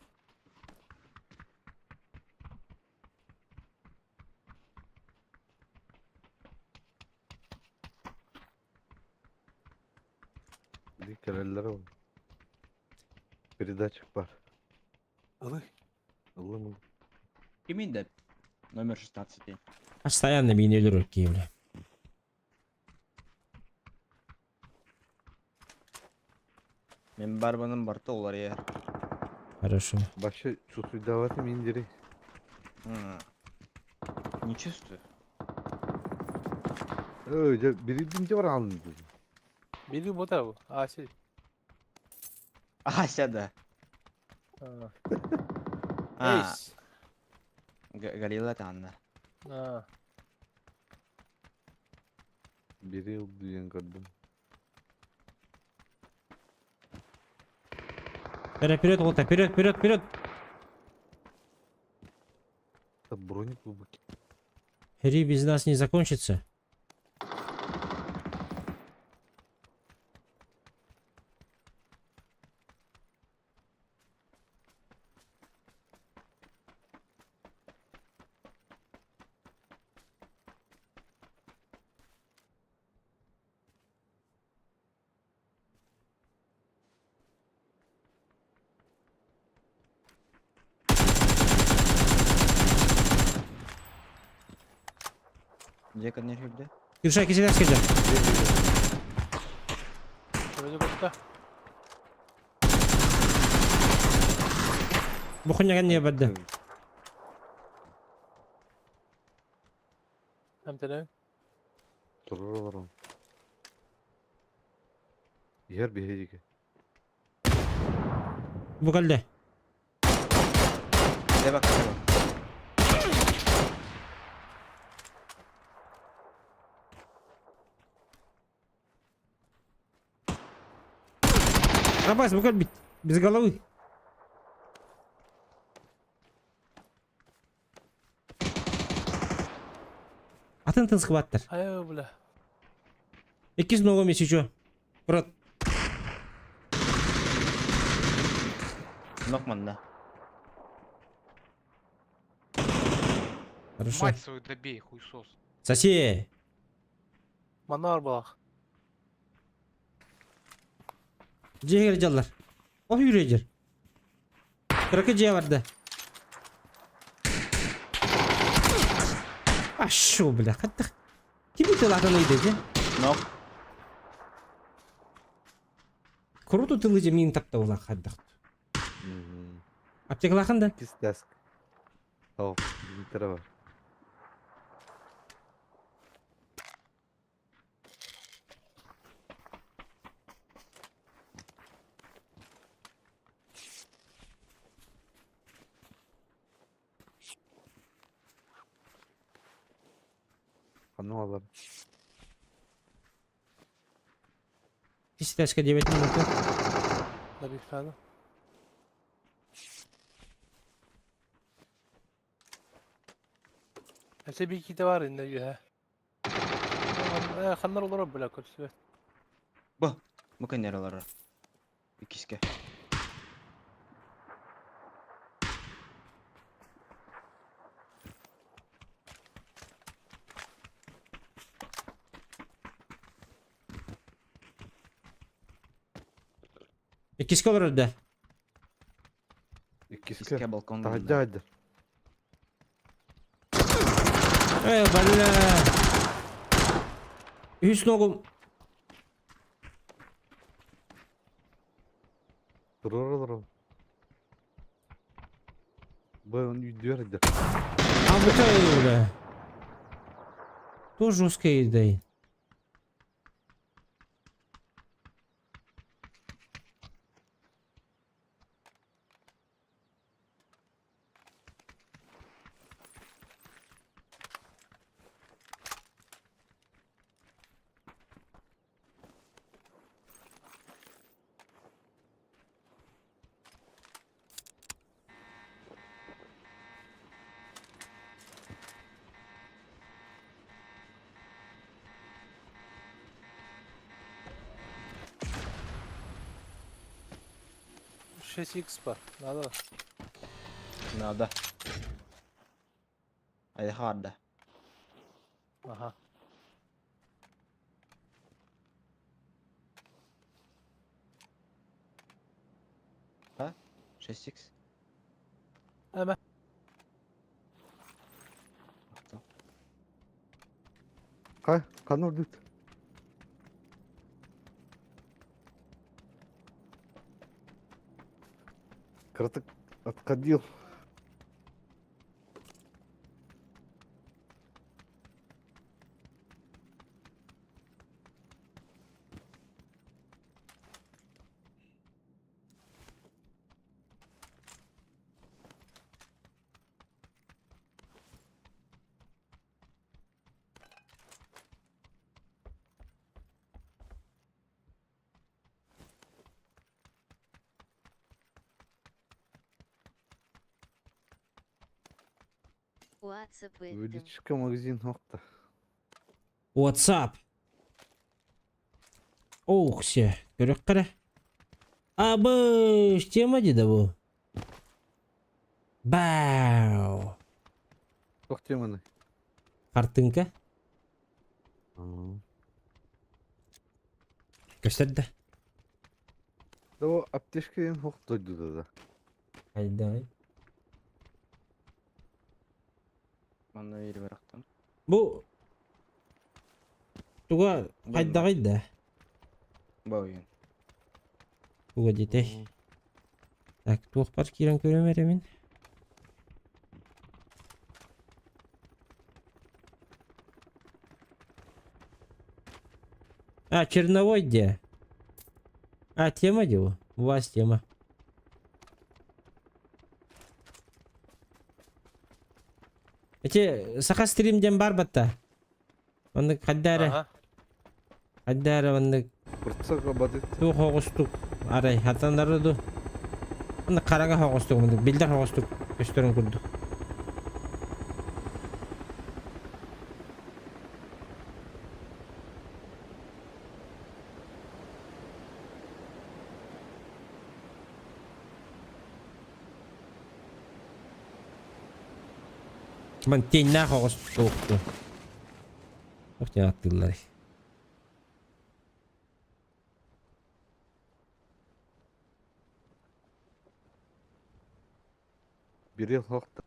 Кэлэллэр ол. Передатчик бар.
Ылы.
Ыллым ыллым.
Кимин да номер 16.
Постоянно меня өлөрөр киһи.
Мен барбаным барта уларыйар.
Хорошо.
Вообще чувствуйдаваты миндери.
Не чувствую.
Эй, дьэ, биридин де бар алын дедим.
Били бота бу. Аси.
Ася да.
А.
А,
Эйс.
Галила танна.
А.
Бири диэн көрдүм.
Вперед, вперед, вот, вперед, вперед, вперед.
Это броник глубокий.
Хри без нас не закончится.
Где коннер хүрдэ?
Кирша, киселер скажи.
Вроде бота.
Бухуня не бадда.
Hem
Турар бар ол. Ер биһиги.
Букалде.
Де бак, де бак.
Рабас, букаль бит. Без головы. Атын тын схваттар.
Ай бля.
Иккис ногом если чё. Брат,
Нокман да.
хорошо.
Мать свою добей, хуйсос.
Соси.
Манар балах.
Жегер жаллар. О yürüyecek. Kırkı C vardı. Aşu bile kattık. Kim bitti lan dedi?
Нок.
Круто тылыжы мин тапта ула хаддак. Аптекалахан да.
Кис таск. О, битера бар. Ханну алар.
Киситашка 9 минут.
Да bir tane. Hese bir iki de var inne ya. Ханнар олар бля көрсүбөт.
Бу коннер олар. Иккиске.
Иккиске олар да.
Иккиске.
Иккиске балкон.
Тахадда айдар.
Эй, бля. Үс ногум.
Турар олар ол. Бу он үйдүөр айдар.
А bu бля. Тоже жесткая еда.
Шесть икс бар. Надо.
Надо. Айда.
Ага.
6x.
Эме.
Ха, ханна өлбүт? Кыратык отходил.
WhatsApp это.
Увеличка магазин охта.
WhatsApp. Ох, все. Көрөк Абыш, тема деді бұл. Бау.
Туох теманы?
Картинка. Көстөрдө.
Да о аптечка диэн ох дойдуда да.
Айдай.
Манна биир барахтан.
Бу туга хайдагай да.
Бауйын.
Туга дете. Так, туох бар киирэн көрөм эрэ мин. А, черновой где? А, тема дело? У вас тема. Эти саха стрим диэн бар батта. Оннук хаддара,
Ага.
хаддара оннук
Куртсак бадыт.
туох оҕустук арай хатаннары ду. Оннук хараҥа оҕустук оннук билдер оҕустук көстөрүн курдук. Ман теннах оҕустук. Ох, аттылар.
Бирел хохта.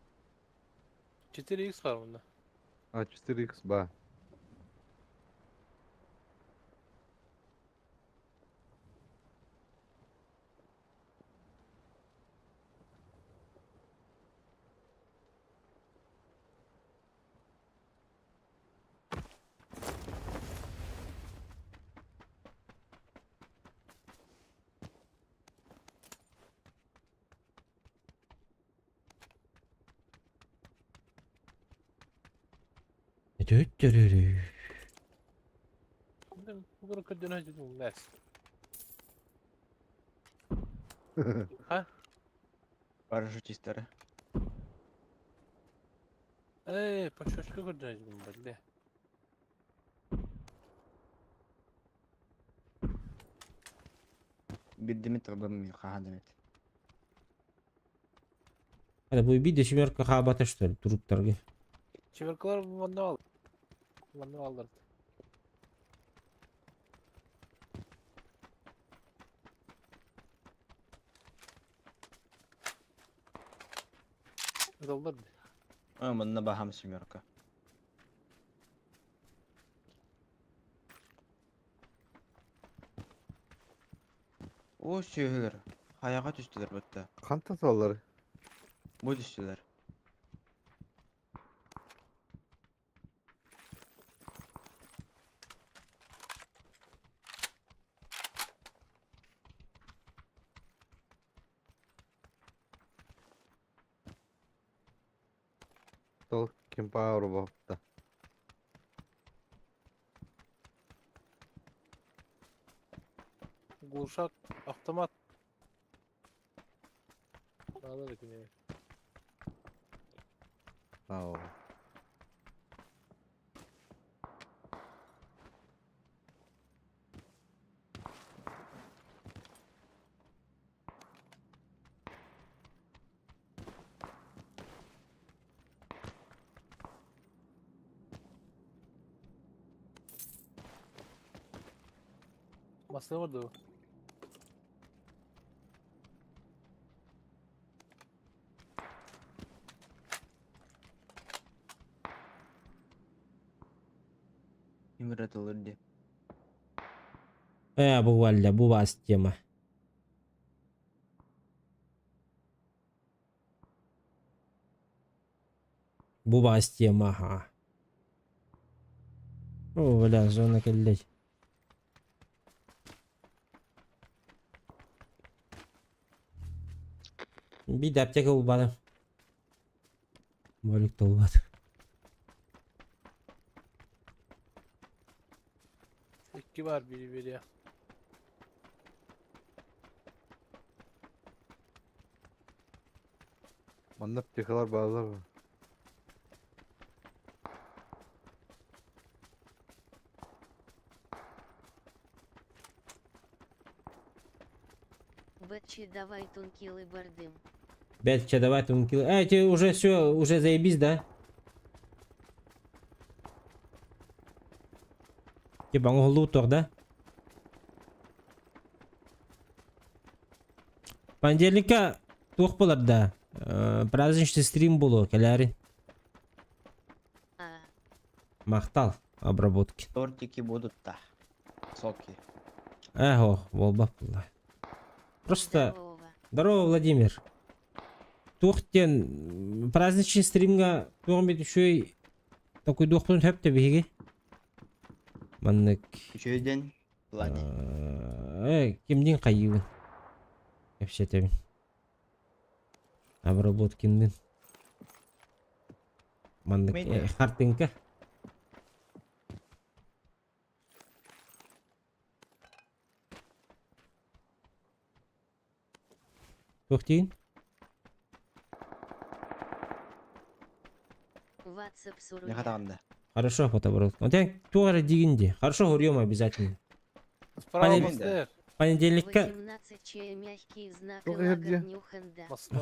4x var bunda.
А 4x ба.
Төттөрөрү.
Bunu ködüne cümles. Ha?
Парашютистары.
Эй, пашошка ködüne cümle.
Биддемит табым хахадамит.
Hadi bu bir de семерка хабата что ли, туруптарга.
Çevirkalar bu al. Mannu alır. Dollar.
А, манна бахам семерка. О, сүйелер. Хаяға түстілер бітті.
Ханта саллары.
Бу түстілер.
Тол кемпаур бапта.
Gurşak avtomat. Alır yine.
Ау.
Masaya vardı o.
Имрэтылыр ди.
Э, бу валля, бу вас тема. Бу вас тема, ага. О, бля, зона кэллэй. Биир аптека булбатым. Болик толбат.
Икки бар biri biri.
Манна аптекалар баалар.
Бэтчи давай тункилы бардым.
Бэтча, давай тункилы. Эй, тебе уже все, уже заебись, да? Типа, оҥоһуллубут да? Понедельникка туох буолар да? Праздничный стрим буолуо, кэлээрин. Махтал обработки.
Тортики будут-то. Соки.
Эх, ох, буолбат буолла. Просто здорово, Владимир. Туох диэн праздничный стримҥа туох эмит үчүгэй толкуйдуохпутун сөп да биһиги. Маннык
Үчүгэй диэн плане.
Э, кимдиин хайыыбын? Кэпсэтэбин. Обработкинныын. Маннык э, хартыҥка. Туох диигин?
Миэхэ даҕаны.
Хорошо, фотоброд. Онтон туох эрэ диигин дии. Хорошо, хоруйуом обязательно.
Справа
Понед-
мастер.
Понедельникка...
Туох иһэр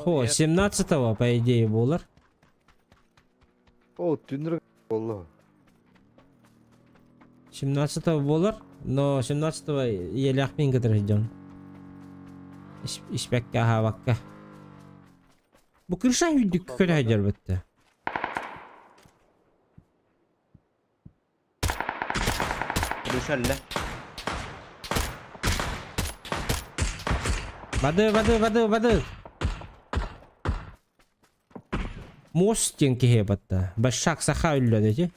Хо, 17-го, по идее, буолар.
О, түннүрүк буолла.
17-го буолар, но 17-го ийэлээхпин кытары сылдьабын. Испэккэ, аһаабакка. Бу крыша үрдүк көрө сылдьар бытта.
Душалла.
Бады, бады, бады, бады. Муос диэн киһи батта. Башшак саха өллө ити.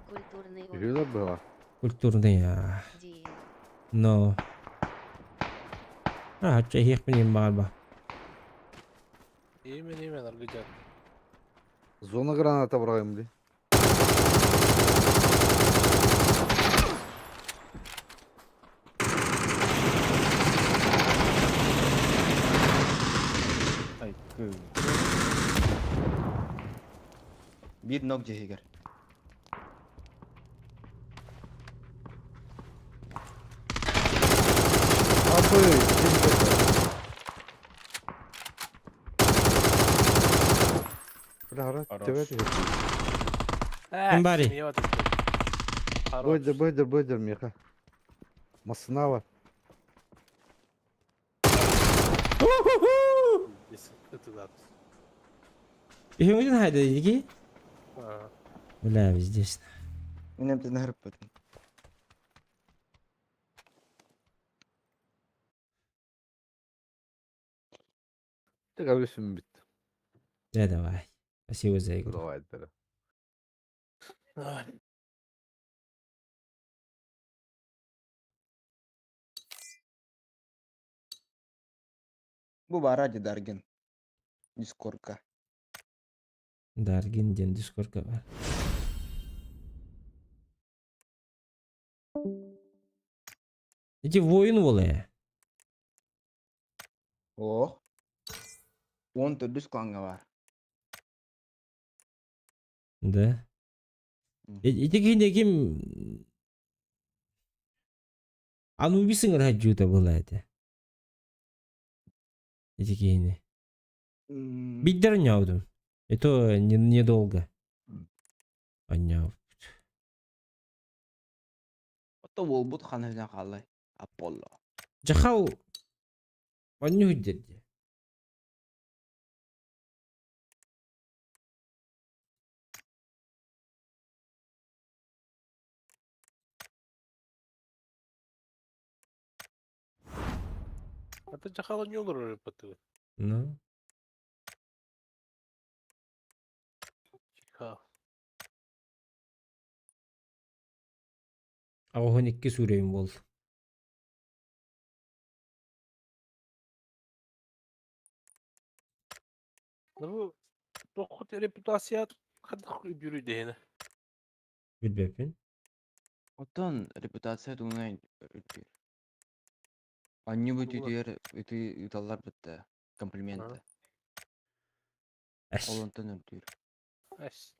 Культурный
Үһүөлэр быһа.
Культурный. Но. А, чэ иһиэхпин иһин баҕарба.
Имен имен аргыдьар.
Зона граната быраҕайым дии.
Айкы. Биир ног дьиһигэр.
Абы, ким Бля, хара,
Хорош.
төбө түһэр.
Ким барый?
Бойдер, бойдер, бойдер, миэхэ. Массына бар.
Үһүҥүтүн хайда дии? Бля, здесь.
Мин эмтэн аһарыппытым.
Так абысым бит.
Да, давай. Спасибо за игру.
Давай, да.
Бу баара дии Даргин. Дискорка.
Даргин диэн дискорка бар. Ити воин уола ээ.
О. Уон төрдүс клаҥҥа баар.
Да. Ити киһини ким Анубис ыҥыра дьуута была этэ. Ити киһини. Биирдэр оонньообутум. Это недолго. Оонньообут.
Ото буолбут ханна хааллай. Аполло.
Дьахал оонньуу сылдьар дии.
Это жахала не олорор патыбыт.
Ну.
Чиха.
82 суурайым буолла.
Ну, тохут репутация хадах үрдүрү дэһинэ.
Билбэппин.
Оттон репутация тугунан үрдүүр. Анньыбыт
Тугунан?
үтүөр ыты ыыталлар бытта комплименты.
Эс.
Ол онтон үрдүүр.
Эс.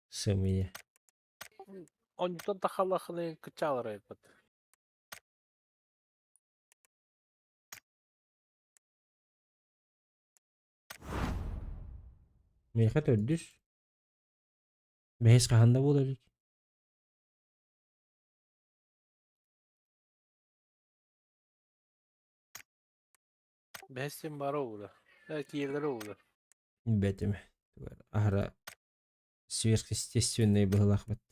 Сымыйа.
Онтон тахалахыны кычаалар айбыт.
Миэхэ төрдүс. Бэһис хаһан да буола илик.
Бэһиссин бара уула. Э киэлэр уула.
Билбэтим. Аһара сверхъестественный быһыылаахпыт.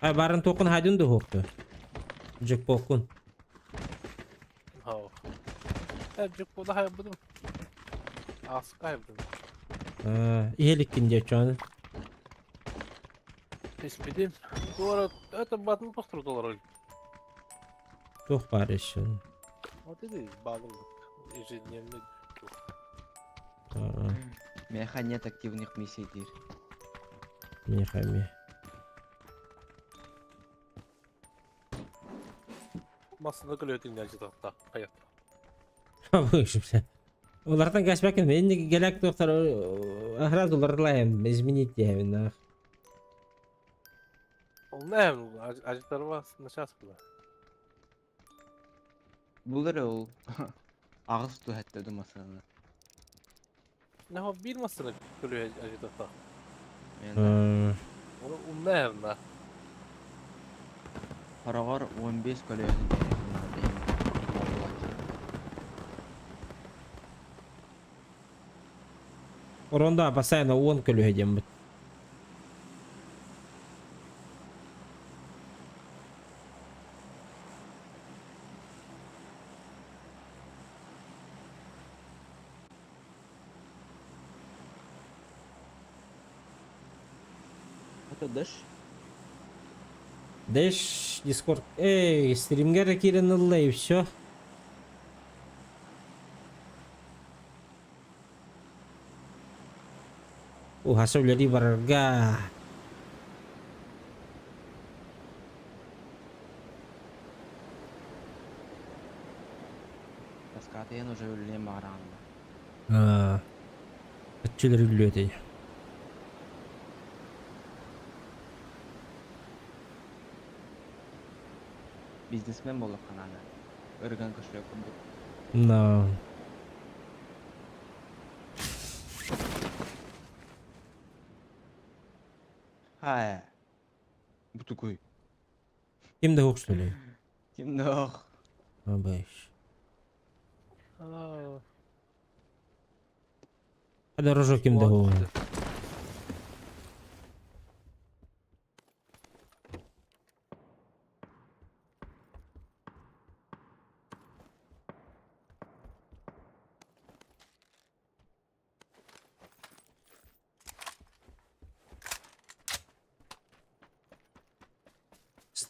Ай барын туоххун хаайдын да уһуохту. Джекпоккун.
Хау. Э джекпода хайбыдым. Аска хайбыдым.
Иһэликкин диэччи
Испидим. Туора это батын построил.
Туох баар еще.
Вот это балл ежедневный.
Миэхэ нет активных миссий диир.
Миэхэ эмиэ.
Массына көлөтүн дьалдьытахта хайа.
Выше. Олартан кэспэккин инник гэлэк туохтар сразу уларылаем изменить диэбин
Ол нэм ажытарба начаас була.
Булар ол аҕыс туһэтте думасаны.
Нахо биир массына көлүө ажытахта.
Мен
Оны умнаем да.
Хороҕор 15 көлөһүн
Оронда постоянно уон көлүһэ диэммит.
Это дэш?
Дэш, Дискорд, эй, стримгер киирэн ылла и все. Ухаса үлэлии барарга.
Таскатыйан уже үлэлиэн баҕараҕын да.
Аа, өччүлэр үллүөтэй.
Бизнесмен буоллаххына аны. Өргөн кошелек курдук.
Но.
Ха. Бу тугуй.
Ким да что ли?
Ким да
Абайш.
Аа.
А дорожок ким да хуох.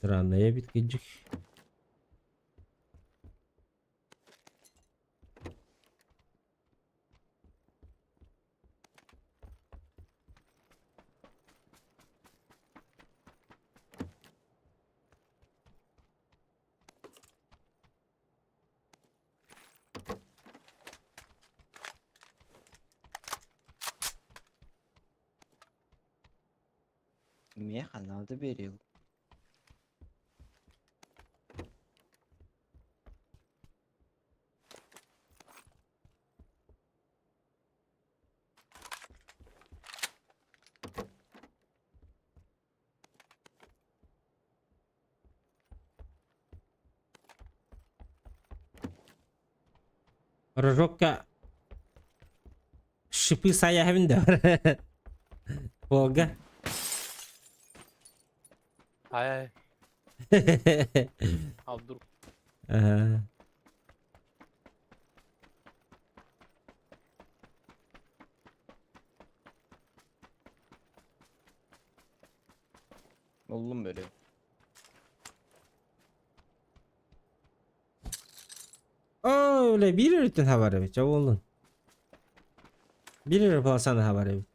Странная биткиджик.
Меха надо берил.
Рожокка шипы саяһабын да. Волга.
Ай ай. Ал дур.
Ага.
Oldum böyle.
Öyle bir өрүттэн хабар эбит, ча болдун. Бир өрү полосаны хабар эбит.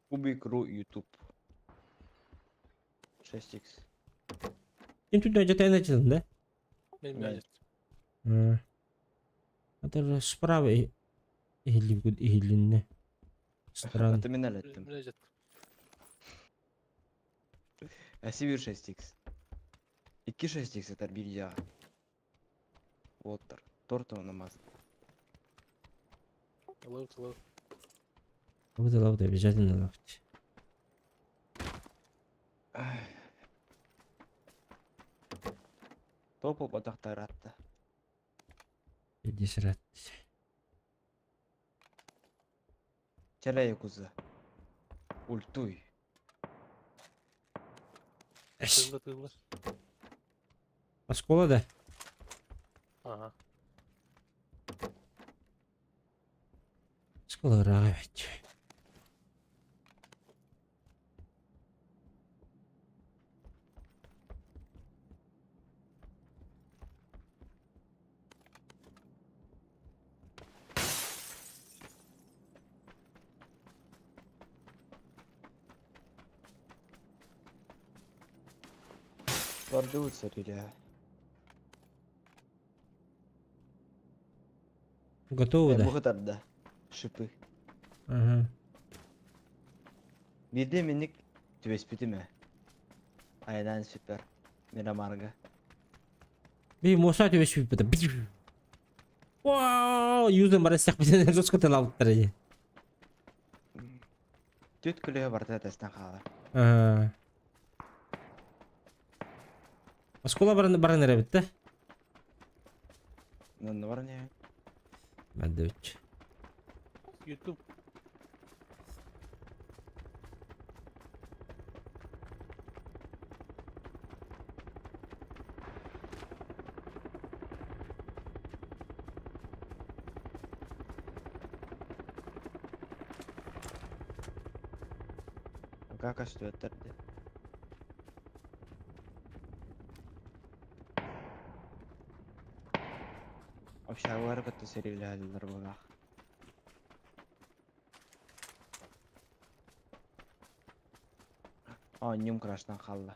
Кубик.ру YouTube. 6x.
Ким түннө жата эне да?
Мен
Мен.
мәжит.
Атыр справа ихилли ихиллинне. Странно.
Это мен әлеттім.
Мәжит.
Әсі bir 6x. 2 6x этер bir яға. Оттар. Торт намаз.
Лоут, лоут.
Ловты, ловты, обязательно ловты.
Топ батақтар атты.
Иди срат.
Чара якуза. Ультуй.
Тылда, тылда.
Оскола да?
Ага.
Оскола рағабет.
Барды сәрілі.
Готово да?
Бұғытарды. Шипы.
Ага.
Birde minik түбеспіті ме? Айдан супер. Мирамарга.
Би моса төбес бит. Вау, юзен бара сәк битен жестко талап тар.
Түт күлігі барды тәстен қала.
Ага. Оскола баран баран эребит да?
Нанны бар не?
Мәдде үч.
YouTube.
Кака сөттерді. Общагылар көтті сәрілі әлілер болақ. А, нем крашнан қалды.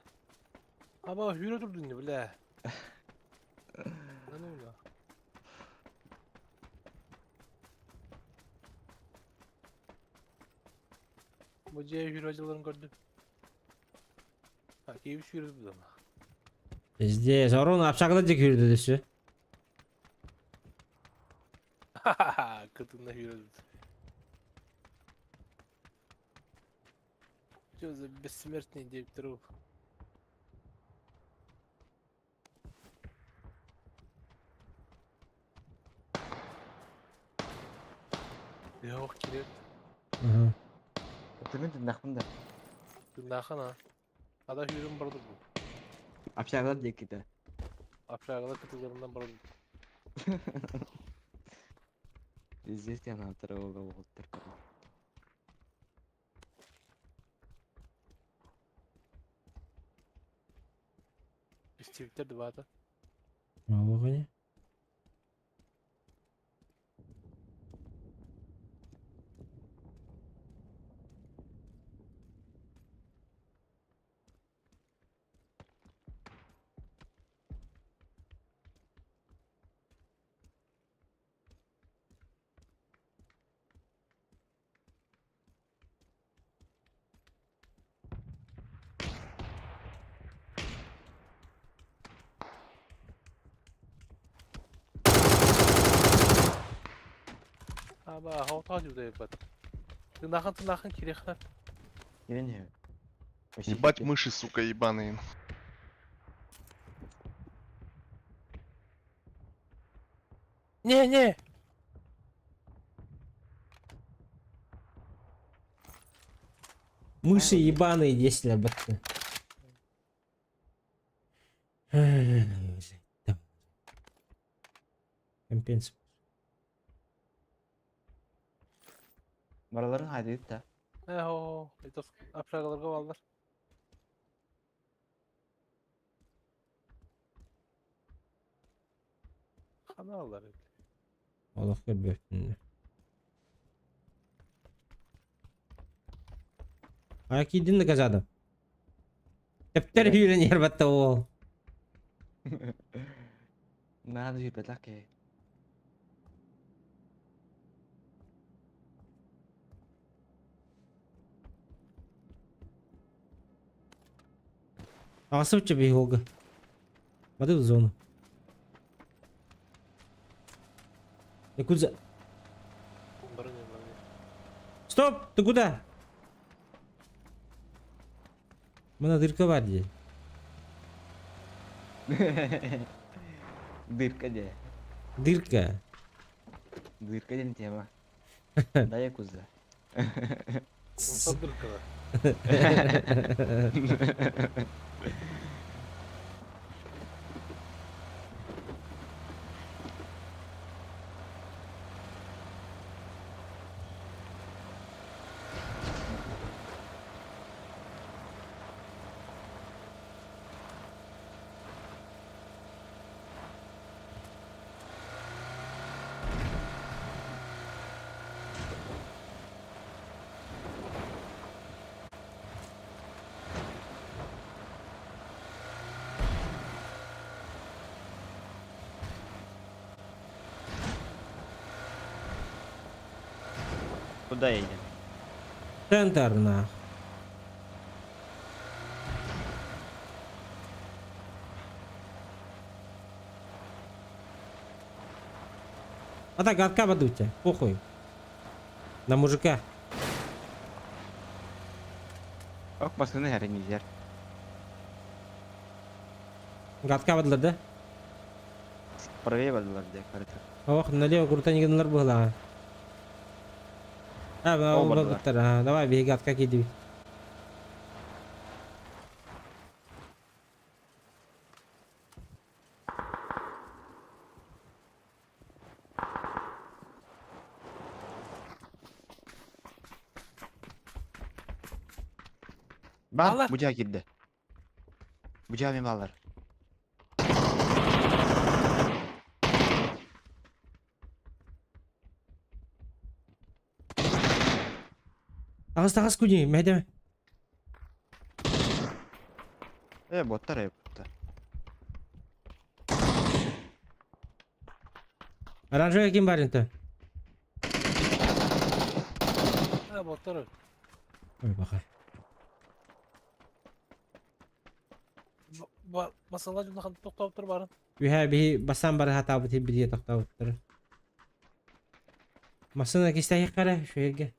Аба hüyre durdun ne bile. Lan oğlum. Bu C hüyre acılarını gördüm. Ha keyif hüyre durdu ama.
Везде Сорон общагда жек жүрді дөсү.
Kıtında hüyre durdu. Что за бессмертный деп туруп. Yok kiret.
Ага.
Өтімен тындақпын да.
Тындахана. Ада hüyrenin barıdır bu.
Общагылар декіді.
Aşağıda kıtılarından barıdır.
Здесь я на второго болтер.
Истебиттер de бата.
Ого,
Аба, хоотоо дьудайбат. Тынахан тынахан кирехнер.
Кирен иһэ.
Ебать мыши, сука, ебаные.
Не, не.
Мыши ебаные 10 лабатты. Компенс.
Бараларын хайдыйыт да.
Э, хо, это общагаларга балдар. Ханалар.
Олох көрбөттүн. А кидин доказадым. Тептер hűrен ербатта ол.
Надо жүрбет ке.
Ағасы бейголга. Воды в зону. Якудза.
Броня, броня.
Стоп! Ты куда? Мына дырка бар дии.
Дырка де.
Дырка.
Дырка ден тема. Да якуза.
Онтон дыркада.
Куда едем?
Центр нах. А так, гадка бадутя. Похуй. На мужика.
Ок басыны әрінезер.
Гадка бадылар да?
Правее бадылар де, карты.
Ох, налево круто не гналар была. А,
О,
ол
бардылар.
бардылар. А, давай, беги гадка киди.
Бар,
Алар.
бу жаа кирди. Бу жаа мен балар.
Ағыз тағыз күні, мәдеме.
Э, боттар, э, боттар.
Оранжевый ким бар енді?
А, боттар.
Ой, бақа.
Масала жунахан токтоп тур барын.
Үһә биһи бастан бары хатаабыт бирге тоқтабыттар. Масына кистәһи кара шуерге.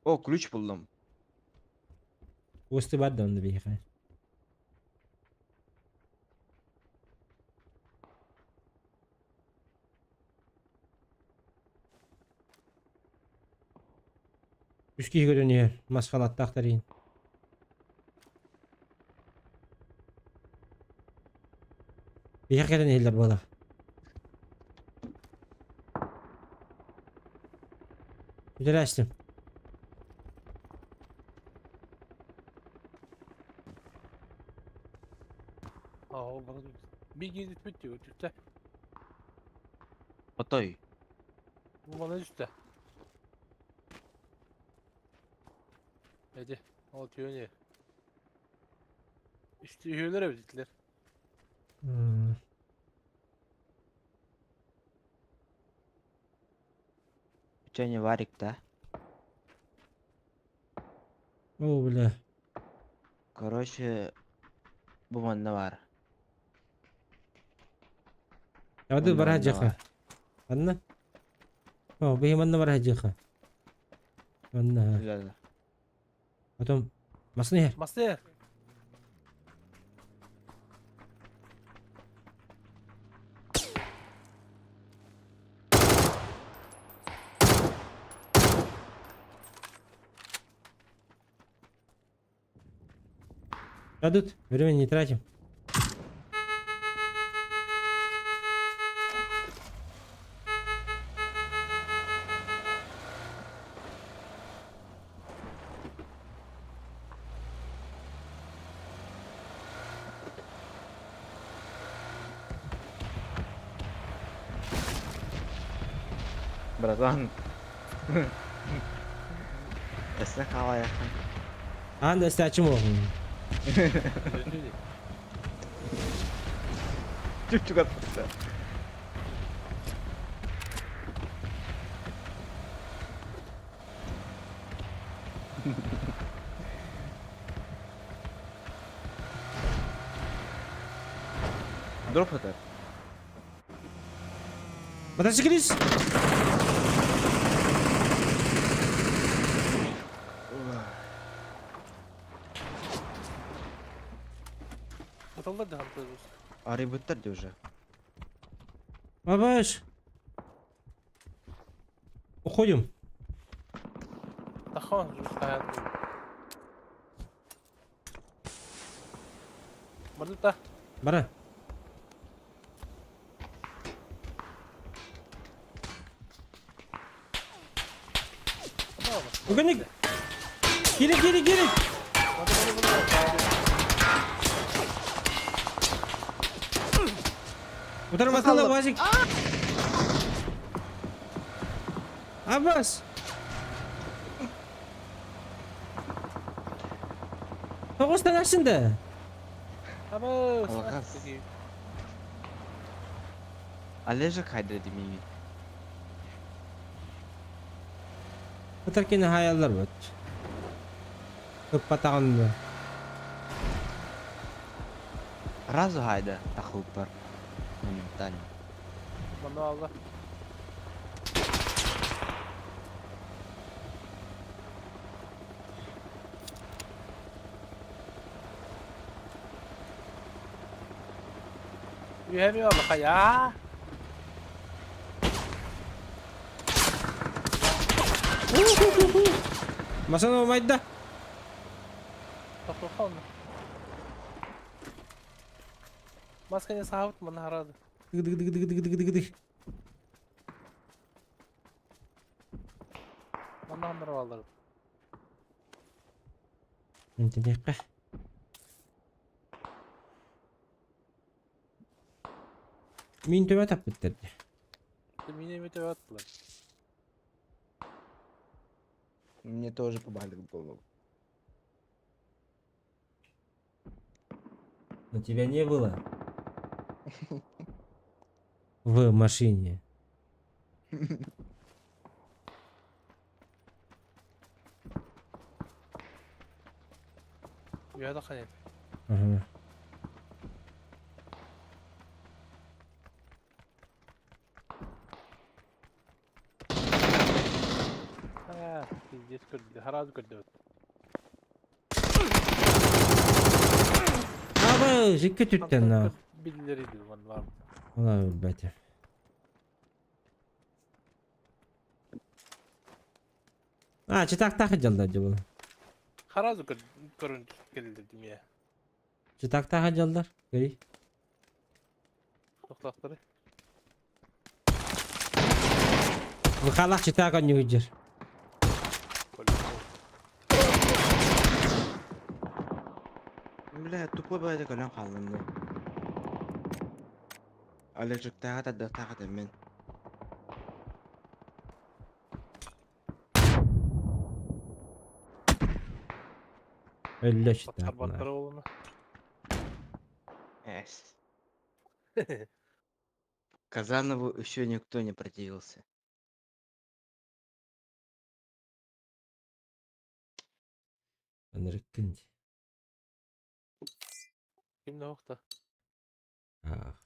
О, ключ булдум.
Осты бар да онда биһи. Үс киһи көрөн иһэр. Мас халаттаах тарыйын. Биһиэхэ кэлэн иһиллэр буолар. Бүтэрээстим.
Aa, bana bir gitmek diyor üstte.
Отой.
Bu bana üstte. Hadi. Al tüyünü. İşte üyeler evdikler.
Че не варик, да?
О, бля.
Короче, бу манна бар.
Ады
Манна
бар
манна
хадьыха.
бар.
Анна? О, биһи манна бар хадьыха. Манна.
Да, да.
Потом масны иһэр.
Мастер.
Дадут, время не тратим.
Братан. Эссе халаяхан.
Анда стачым оҕун.
Чүп-чүк атпытта. Дроп это.
Мотоциклист!
Аталдар да хантырыз.
Арыбыттар де уже.
Бабаш! Уходим.
Тахан hayatım. Барды
Бара. Угони! Кири, кири, кири! Утар басала Вазик. Аббас! Тоғыстан ашынды.
Абас.
Алғас. Олежек хайда демеймин.
Утар кені хаялар бот. Көп батағанды.
Разу хайда тахылып бар. Моментально.
Мана алла. Үйәме алла я.
Масана майда.
Тоқтоқан. Масканы сағыт мана харады.
Дыг дыг дыг дыг дыг дыг дыг.
Мана хандар алдар.
Интенекке. Мин төбө таппыттар.
Мин эме төбө аттылар.
Мне тоже попали в голову.
Но тебя не было. В машине.
Үйәді қанет.
Ага.
А, пиздец көрді. Харазы көрді.
Аба, жекке түттен на.
Билleri idi man var.
Ола бәте. А, читактах дьаллар дьыбыл.
Сразу көрөн келдирдим я.
Читактах дьаллар. Көрүй.
Тохтоохтору.
Михалах читак онньугуджер.
Бля, тупой баҕайы көрөн хааллым дуу. Алежиктааҕа тардыахтаах этим мин.
Өллө читак.
Батарбаттар олуна.
Эс. Казанову еще никто не противился.
Ынырыккын дии.
Ким да охта.
Ах.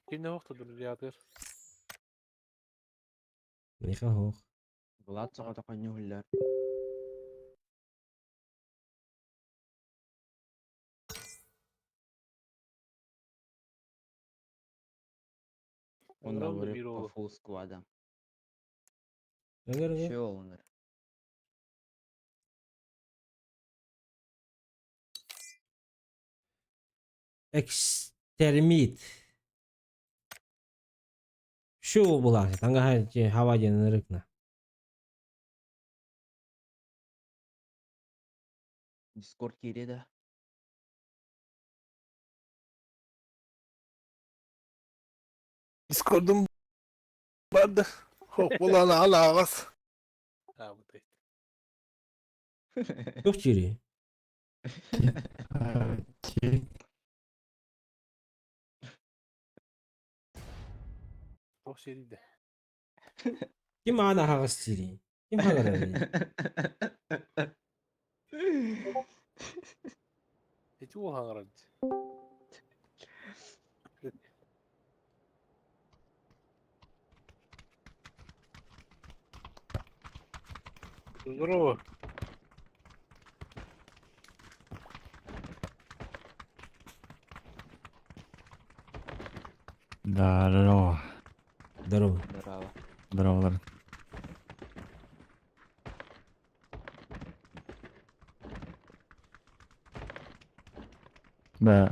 Ким да охта друзьятыр.
Миха хоох.
Влад соҕотох ньуһуллар. Он
Ыҥыран да
говорит
биир
по
уолу.
фулл сквада.
Ыҥыр ыҥыр.
Еще олунар.
Экстермит. Шу булаасы. Тангаха хава диэн ынырыкна.
Дискорд киирэ да.
Дискордум барды. Хоп, буланы алағас.
А, вот это.
Туох чири?
Туох сиэрийдэ.
Ким аана аһаҕас сири? Ким хагарарый?
Эти уол хаҥарар дии. Здорово.
Здорово.
Здорово.
Здорово.
Здорово. Да.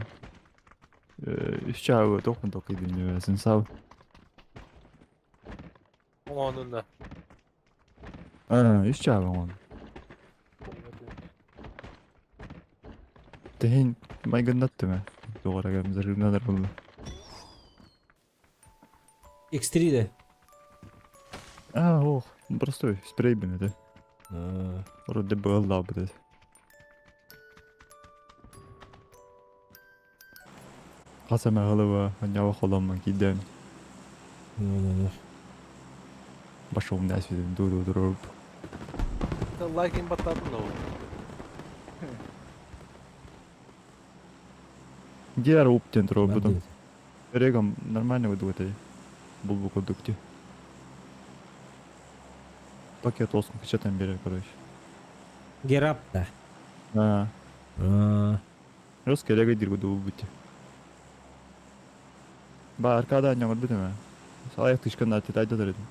Үс чааҕы туох токуйдун сенсав.
Оҥоонунна.
А, үс чааҕы он. Тэһин майгыннаттыма. Туҕарагам зарыгнадар булла.
X3 да.
А, ох, простой спрей бин это.
А,
Вроде был да будет. Хасама голова, анява холома кидем.
Ну, ну,
Пошел на сюда, ду ду
Лайкин баттатын ол.
Где руптен
ну.
троп потом? Регом нормально выдугай. Булбу кодукти. Пакет олсын кычатан берер, короче.
Герап да.
А,
А,
русский рега диргу ду бути. Ба аркада аняңыр бітіме. Салайық тышкан аты тайда дедим.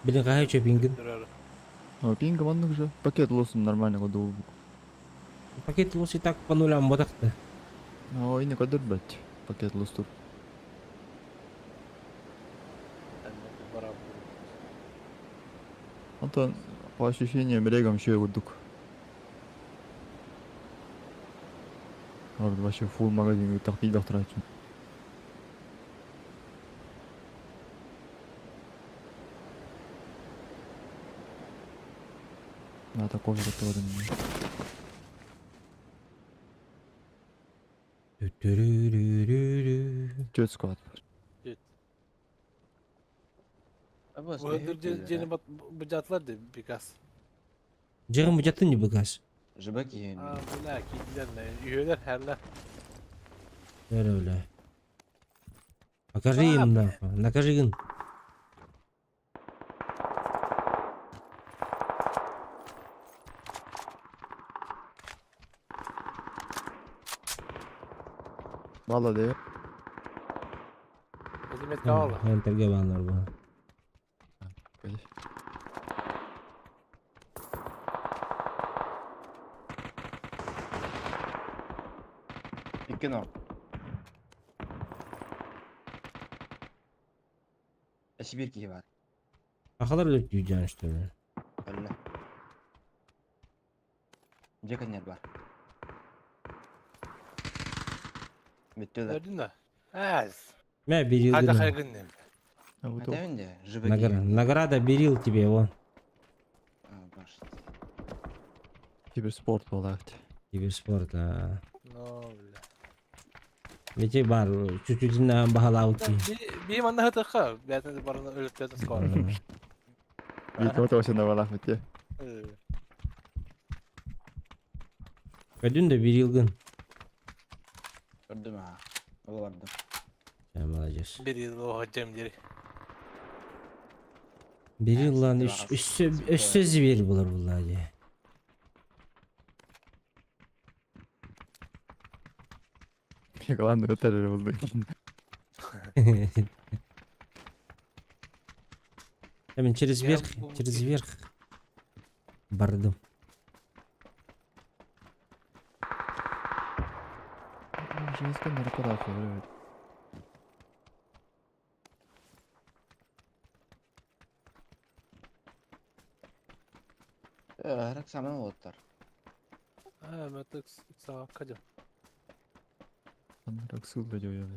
Билин хаһы чөпингин.
О, пинг ваннык же. Пакет лосун нормально году.
Пакет лус и так по нулям бодакты.
О, и не кадыр бать. Пакет лостур. Антон, по ощущениям регом еще гудук. Орд вообще фул магазин тахти трачу. На такого же тоже. Чё склад?
Дьиэни быдьаатылар да бикас.
Дьиҕин быдьатын не быгас.
Жыбак иһин.
А, бля, киидилэр үһүөлэр хәрлэр.
Бля, бля. Покажи им нахуй. Накажи им.
Бала де.
Метка алла.
Энтерге баалар бу.
Икки ног. Сибирь киһи бар.
Ахалар өлөп дүйден что ли?
Өллө. Дьэ кэннэр бар. Бүттүлэр.
Gördün mü? Az.
Мә берил.
Hadi хайгын.
А вот
Әтәмин де, живы
Награда, награда берил тебе вон.
Баш.
Киберспорт буолаахт.
Киберспорт. А.
Ну, бля.
Мете бар, чуть-чуть на бахалаути.
Би манна хатыха. Бятын барына өлүп бятын скоро.
Биир тоҕо навалаах бите.
Көдүн да берилгин.
Көрдүм ha. Ол бардым.
Я молодец.
Bir yıl o hocam deri.
Берил лан өссө өссө зверь булар булла же.
Главное өтөр болду.
Мен через
Я
верх,
бу-
через верх бардым.
Жизнь наркотах говорит.
Харак саман олоттар.
Ha, ben sağ kaçım.
Раксыл да жойо.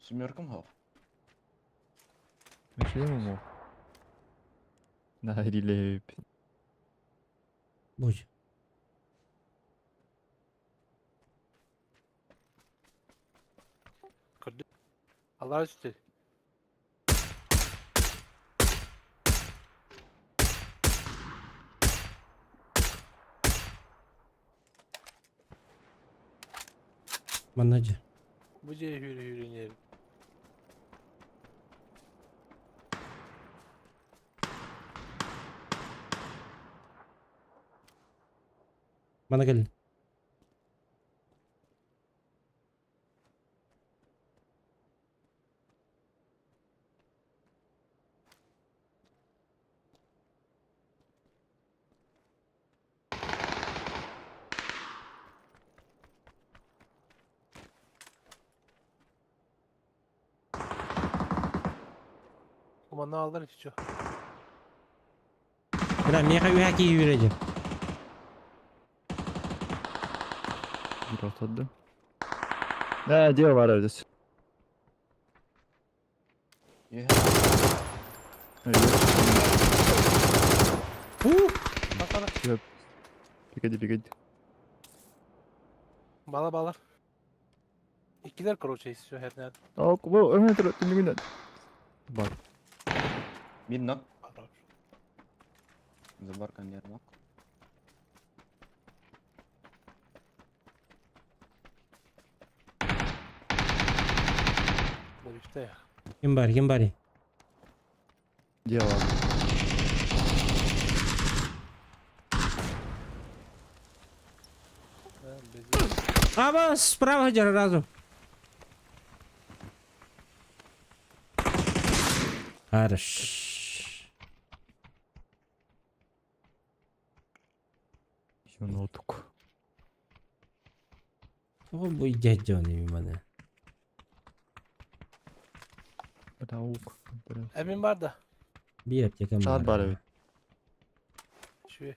Семеркам хох.
Мешем мо. На риле.
Будь.
Gördün. Allah üstü.
Манна же.
Bu ce hürü hürü ne?
Мана кел.
Aman ne aldılar hiç yok.
Бля, меха үхәки юрәҗе.
Бир отодду. Да, дело бар өдөс.
Baksana.
Погоди, погоди.
Bala balar. İkiler короче istiyor her ne.
Ок, бу өмө тур түнүгүнөн. Бар.
Бир ног. Забор кондер ног.
Bu işte ya.
Ким бар, ким бар?
Дело.
Ha, bezi-
Аба, справа жара разу. Хорош.
Юнотук.
О, бу дядёны мана.
Браук.
Emin var da.
Бир аптека
Шар бар эбит.
Şu.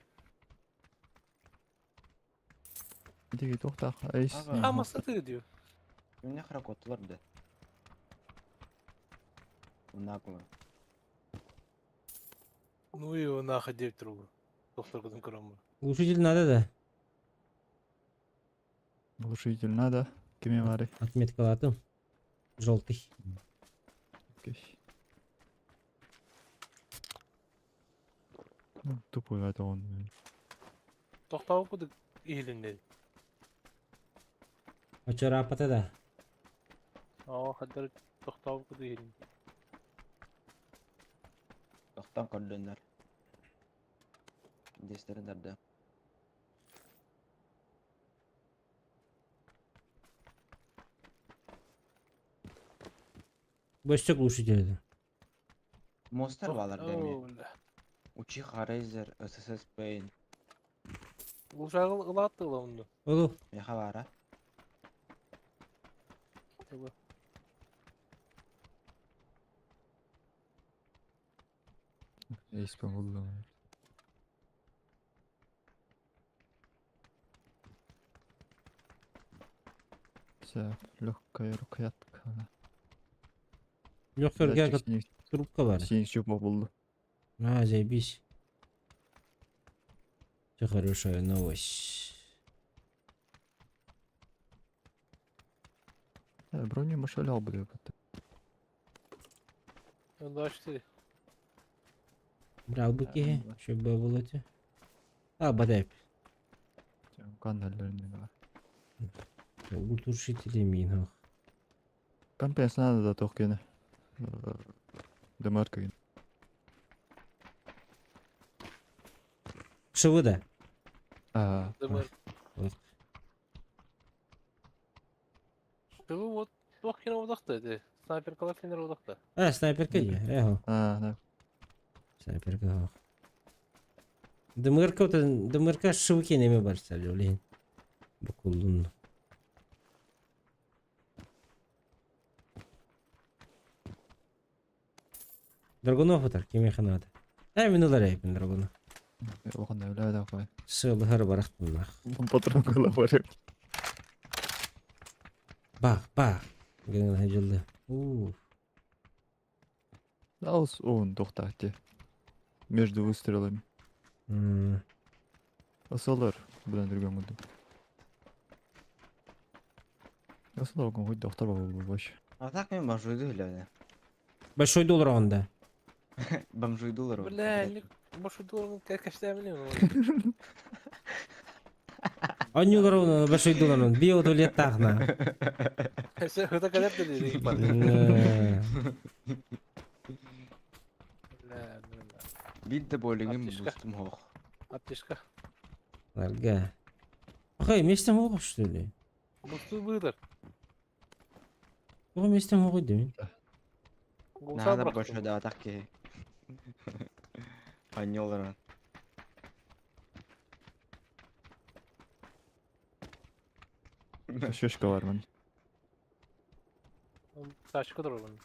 Диги тохтах. Айс.
Ага.
Ha masa diyor.
Эмне харак оттулар да. Унакула.
Ну и нахуй деп тургу. Доктор кызын көрөм.
Глушитель надо да?
Глушитель надо. Кеме бары.
Отметка латым. Желтый.
Окей. Ну, тупой это он. блин.
Токтоо кудук ийилинде.
Очора апата да.
Aa хаддар токтоо кудук ийилинде.
Тохтон көрдөннөр. Дестерин да.
Бөстөк глушитель.
Монстр балар деме.
О, бля.
Учиха Рейзер, ССС Пейн.
Ушагыл ылатты онду.
Олу.
Меха бара.
Эйспен булдум. Всё, легкая рукоятка.
Легкая трубка бар.
Синий чупа булду.
А, заебись. Все хорошая новость.
Броню машалял бы.
24.
Брал бы киһи, чтобы было те. А, бадай.
Каналлерин.
Глушители мин.
Компенс надо да тохкене. Демарка.
Шывыда.
А,
ДМР.
Вот.
Шыбы вот туох кина удахта эти. Снайперкалар кинер удахта.
А, снайперка не. Эхо.
А, да.
Снайперка. ДМРК, ДМРК шывыки неме бар сәлі, Букулун. Драгунов утар, кеме ханады. Ә, мен олар әйпін Драгунов.
Оған да қой.
Сылығыр барақтынлақ.
Патрон бар.
Бақ, бақ. Генген жылды. Уф.
Даус он тоқтатты. Между выстрелами. Асалар білән дүрген күнді. Асалар оған қой доқтар баба вообще.
А так мен бомжуйду биле.
Большой доллар онда.
Бомжуйдулар.
Бля, не большой доллар кәштәмиле.
Анюлар оны большой доллар он. Био туалет тахна.
Это кадеп дели. Бля, бля.
Бил болигим
Аптечка.
бустум хох.
Аптечка.
Ларга. Охай, местем оғып, что ли?
Бусту быдыр.
Оға местем оғып деймін.
Надо больше да так ки. Аньолар.
Шешка бар мен.
Тачка дұрған.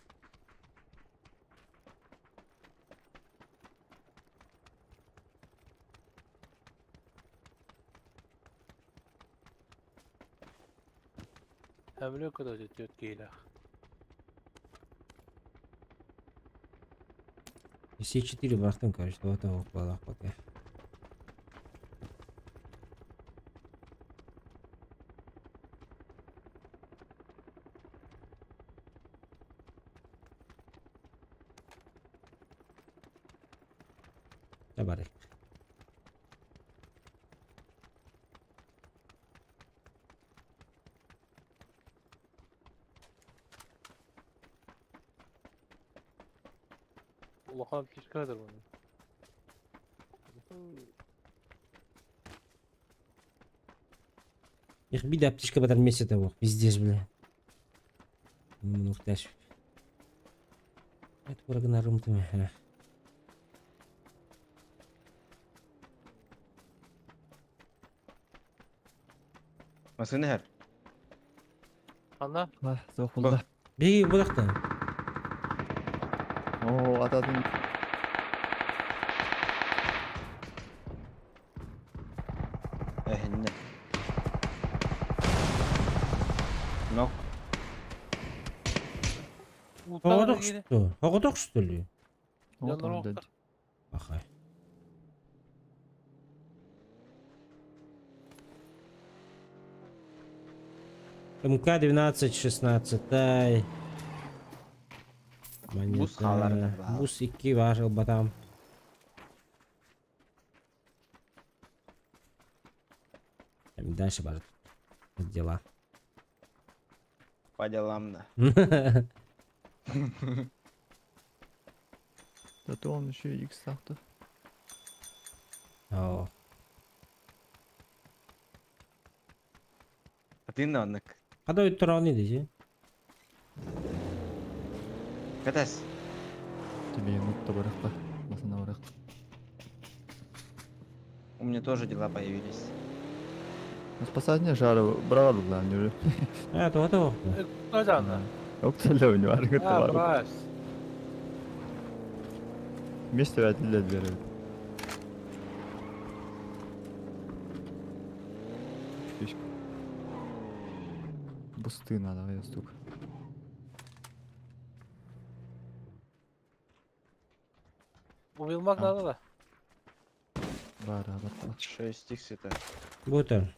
Әмілі көді өтет кейлі.
Все четыре барахтым, короче, вот того балах пока. Табарык.
Улахан аптечка бұны.
Их биде аптечка батар месяц того, пиздец, бля. Ну, хташ. Это прогнарум ты.
Масыны хер.
Ана?
Зоқ болды.
Беги, бұлақта.
О, атадым.
Эхинне. Нок.
Хоғодок что? Хоғодок что ли?
Вот он, блядь.
Ахай. МК 12, 16, ай.
Бус халар.
Бус 2 бар, батам. Дальше бар. Дела.
По делам да.
Зато он еще и X тақты.
О.
А ты наннык.
Қада өттір аны десе.
Кэтес.
Тебе нутта барахта. Басына барах.
У меня тоже дела появились.
Ну, спасать жара брал главное уже.
А, то то.
Куда
Октале у него аргыта
А,
бар.
брась.
Вместе вряд ли двери. Фишка. Бусты надо, я стук.
Убилмак
А.
надо да.
Бар, бар, бар.
6 икс это.
Бутер.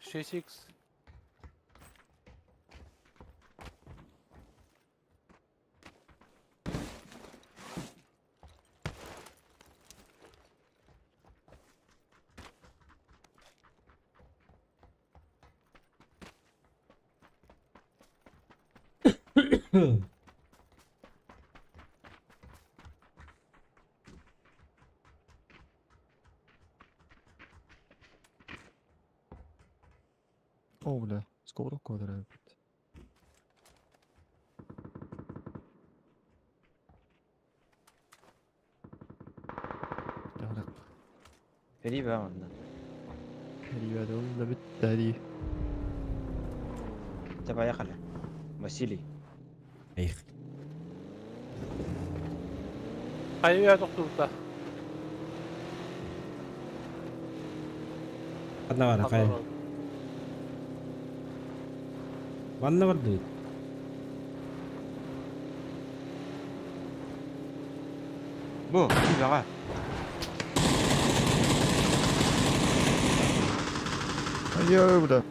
Шесть икс.
О, бля, скоро квадрат. Так,
Перебя онна.
ребята, ол да бит
Ты поехали. Василий.
Эх.
Хайвия тоқтулта.
Одна бара, кай. Ванна бар дует.
Бу, давай.
Ай, бля.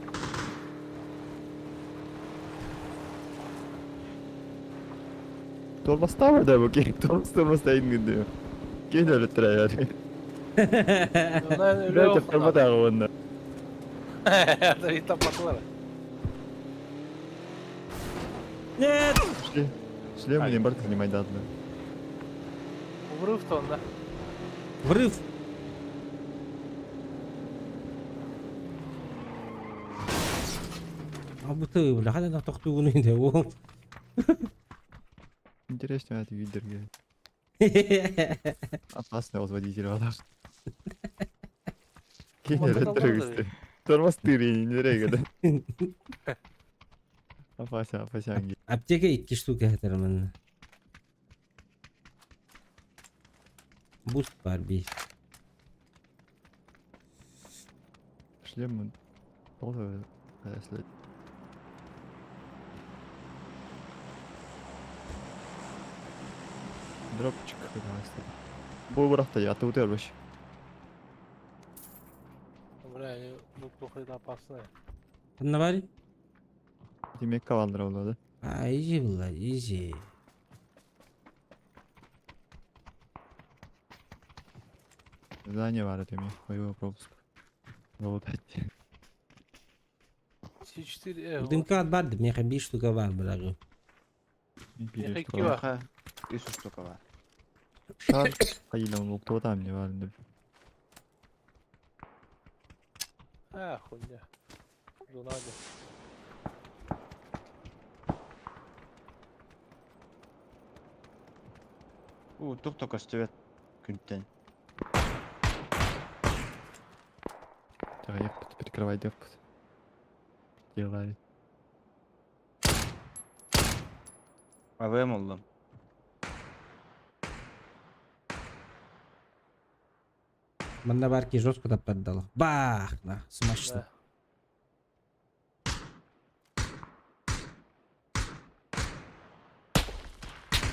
Тормозта да бу кей, тормоз тормозта ингиди. Кей да битре яри. Бля, тормоза онна.
Нет!
Шлем не барты не майдадны.
Врыв-то он, да?
Врыв! А будто, бля, хада на тохтугуну инде, ол.
Интересно, это видерге. Опасный возводитель вода. Кей да битре Тормоз тыри, не рега, да. Опасен, опасен.
Аптека икки штука хатарман. Буст бар би.
Шлем тоже, если Дропчик пожалуйста. Бу бырахта я ты утер
Бля, они ну плохо это опасные.
Ханна бар?
Демек кавалдыр олады.
А, изи была, изи.
Здание бар демек, боевой пропуск. Залутать.
С4,
Дымка бар, меха би штука бар, брагы.
Кива.
Үс штука бар.
Шар кайла он лукту там не бар.
А, хуйня. Дунади.
У, тух только стөвет күнтен.
Так, я перекрывай девку. Делай.
АВМ олдум.
Манна барки жестко таппардал. Бах! На, смачно.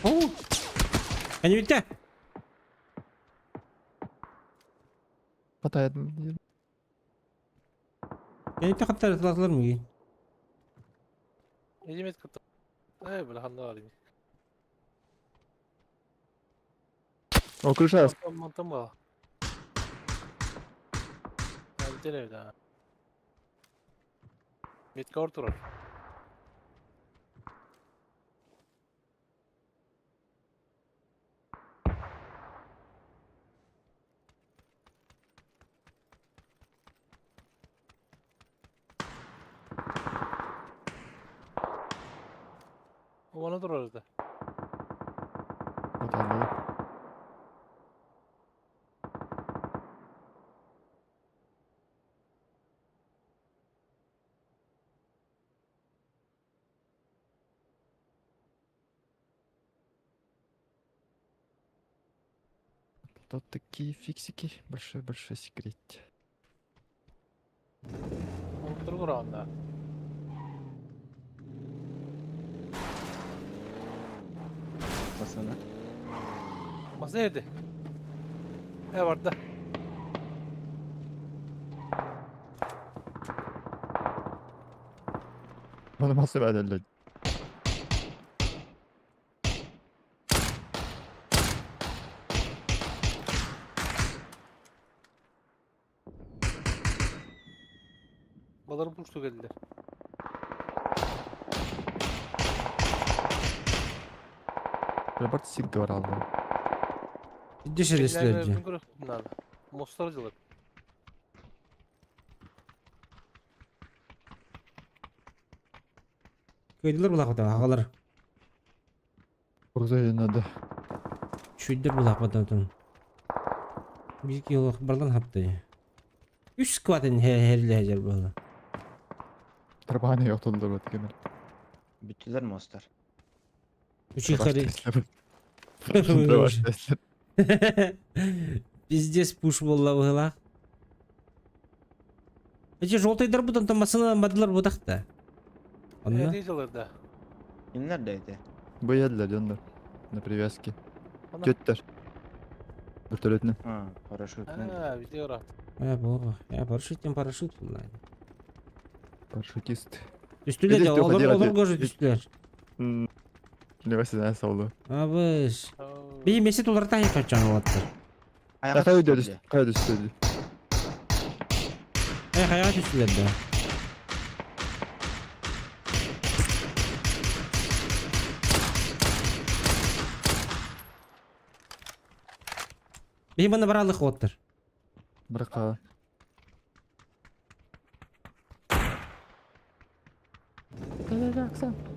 О! Они ведь
Хватает.
Я не хаттар атлар мы?
Иди метка. Эй, бля, ханна бар.
О, крыша.
Мантам бар. Әлтен да. Метка ортурар. Оны турар да.
Вот алды. Тут такие фиксики. Большой-большой секрет.
Тургур анда.
Басына.
Masa yedi. Ne var da?
Оны масы бәдәлді.
Baları bursu geldiler.
Рапорт сик алды.
Дешелеслерди.
Мостарcılık.
Көйдүлөр булак да агалар.
Урзай надо.
Чүйдүр булак бататын. Бир кило барлан хапты. Үч скватын херле хажар була.
Тарбаны yok толдырып өткенер.
Бүттүлөр мостар.
Үчүй хари. Пиздец пуш болла була. Эти желтыйдар бутан там масына бадылар бутакта. Онна.
Ne da.
Kimler deydi?
Бу елдер жондар. На привязке. Көттер. Вертолетне.
Ha, paraşüt.
Ha, video rahat.
Э, бога. Я парашют, парашют булла.
Парашютист.
Түстүлер
Здесь
да,
только
олар
делать-
олар көжө түстүлер.
Небесе солду.
Абыш. Би месет олар та качан олаттыр.
Аяға
Кая
түстү
түстү? Кая түстү?
Э, каяга түстүлер да. Би мына баралык оттыр.
Бирака.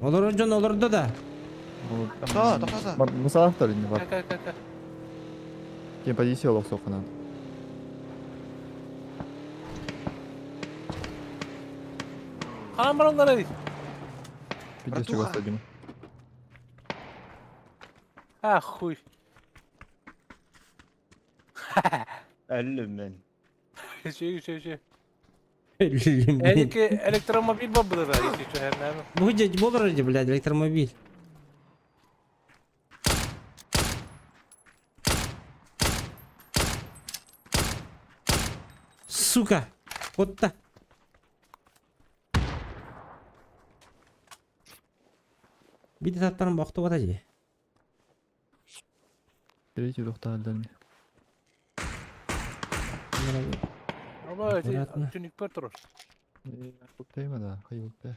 Олор жон олордо да.
Тоқта, тоқта.
Мусалахтар инде бар.
Ка ка ка.
Кем позиция олох соқынан.
Kanam baranlara değil.
Пиздец чего стадим.
Ha хуй.
Өллүм мен.
Şey şey şey.
Мен.
Eliki elektromobil babıdır da. Hiç hiç her ne.
Будет болор блядь, электромобиль. Сука! Вот так. Биди таттарын бақты бата же.
Третий доктор
Ama
Аккуратно.
tünük per durur.
Ултайма да, хай ултай.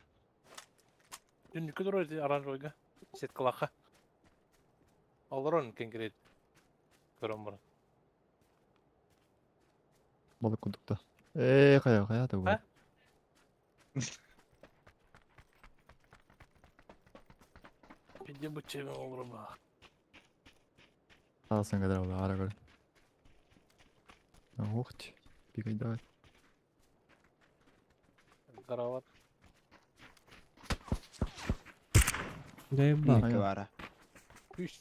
Tünük durur aranjoyga. Set kılaka. Alır onu kenkireydi. Көрөм bunu.
Балык кудукта. Э, кая, кая да бу.
А? Пиде bu çevim olur mu?
Алсан кадар бу, ара көр. Ох, бигай давай.
Karavat.
Заебал.
Екі бара.
Üç.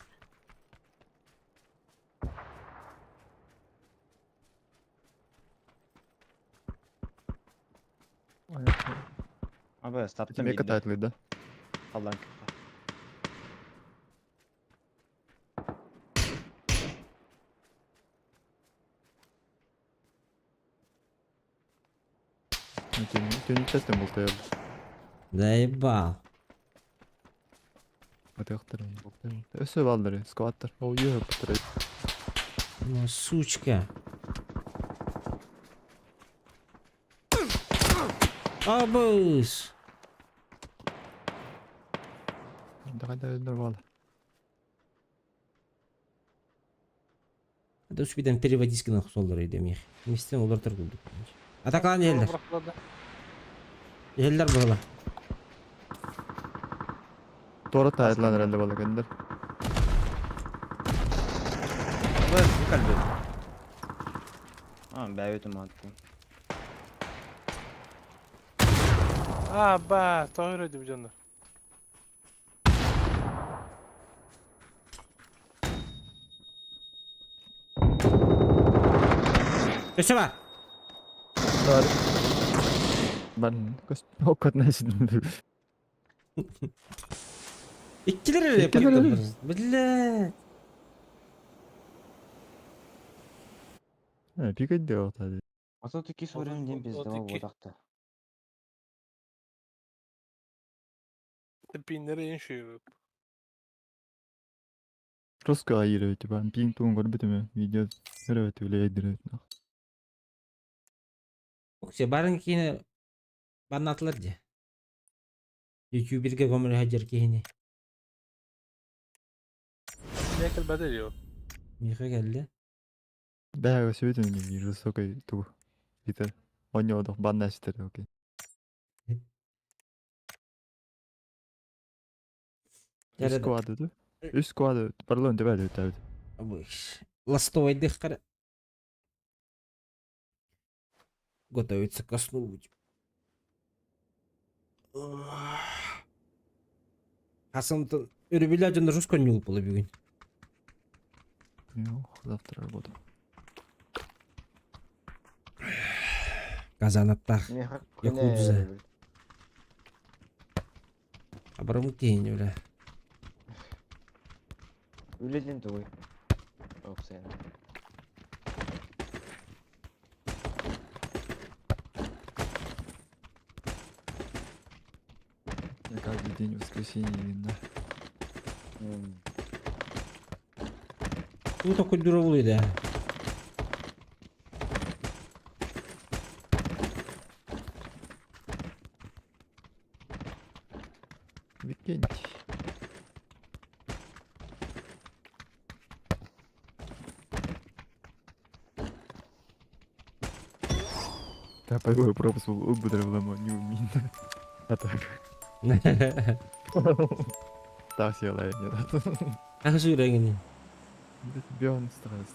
Абы, таптым
Тебе
бинди.
катает да?
Аллан.
Төнүк тестен болтай.
Заебал.
Атыктыр, болтай. Өсө балдыр, скваттер. О, ё, бутыр.
Ну, сучка. Абыс.
Давай, давай, нормально.
Да успейден переводить на солдыр демих. Мистен олар тұргылды. Атакалан елдер. Елдер бұғыла.
Туора таайыллан эрэллэ буолла кендер.
А, бэйэтим аттым.
А, ба, тоҕо өрөдү дьоннор.
Өссө бар.
Бар. Бар. Оккотна
Иккилер эрэ
Иккилер эрэ.
Биллэ.
Пикать делал.
32 сурең диэн пиздева буотахта.
Пиннери инши.
Русского айыры типа пинг туун көрбүтүм видео көрөбүт үлэйдир.
Оксе барын киини баннатылар дии. Ютуберге көмөлө хадьар киһини.
Некел бәдел
Миха кэллэ.
Бэҕэ сөбүтүм высокой тугу. Питер. Онньоодох банна ситер окей. Үс квады ду. Үс квады парлон төбәле өтәбит.
Ластовайдых кара. Готовится ко сну быть. Хасан өрөбүлэ дьон рус коннюл була бүгүн.
Завтра работа.
Казанаттах. Якудза. Абарым кейин бля.
Үледен тугуй. Оксана.
Я каждый день воскресенье видно.
Ну такой дуровый, да.
Викентий. Да, пойду пропуск убыдрывлама, не умею. А так. Так села я не
А что это?
Бьон стресс.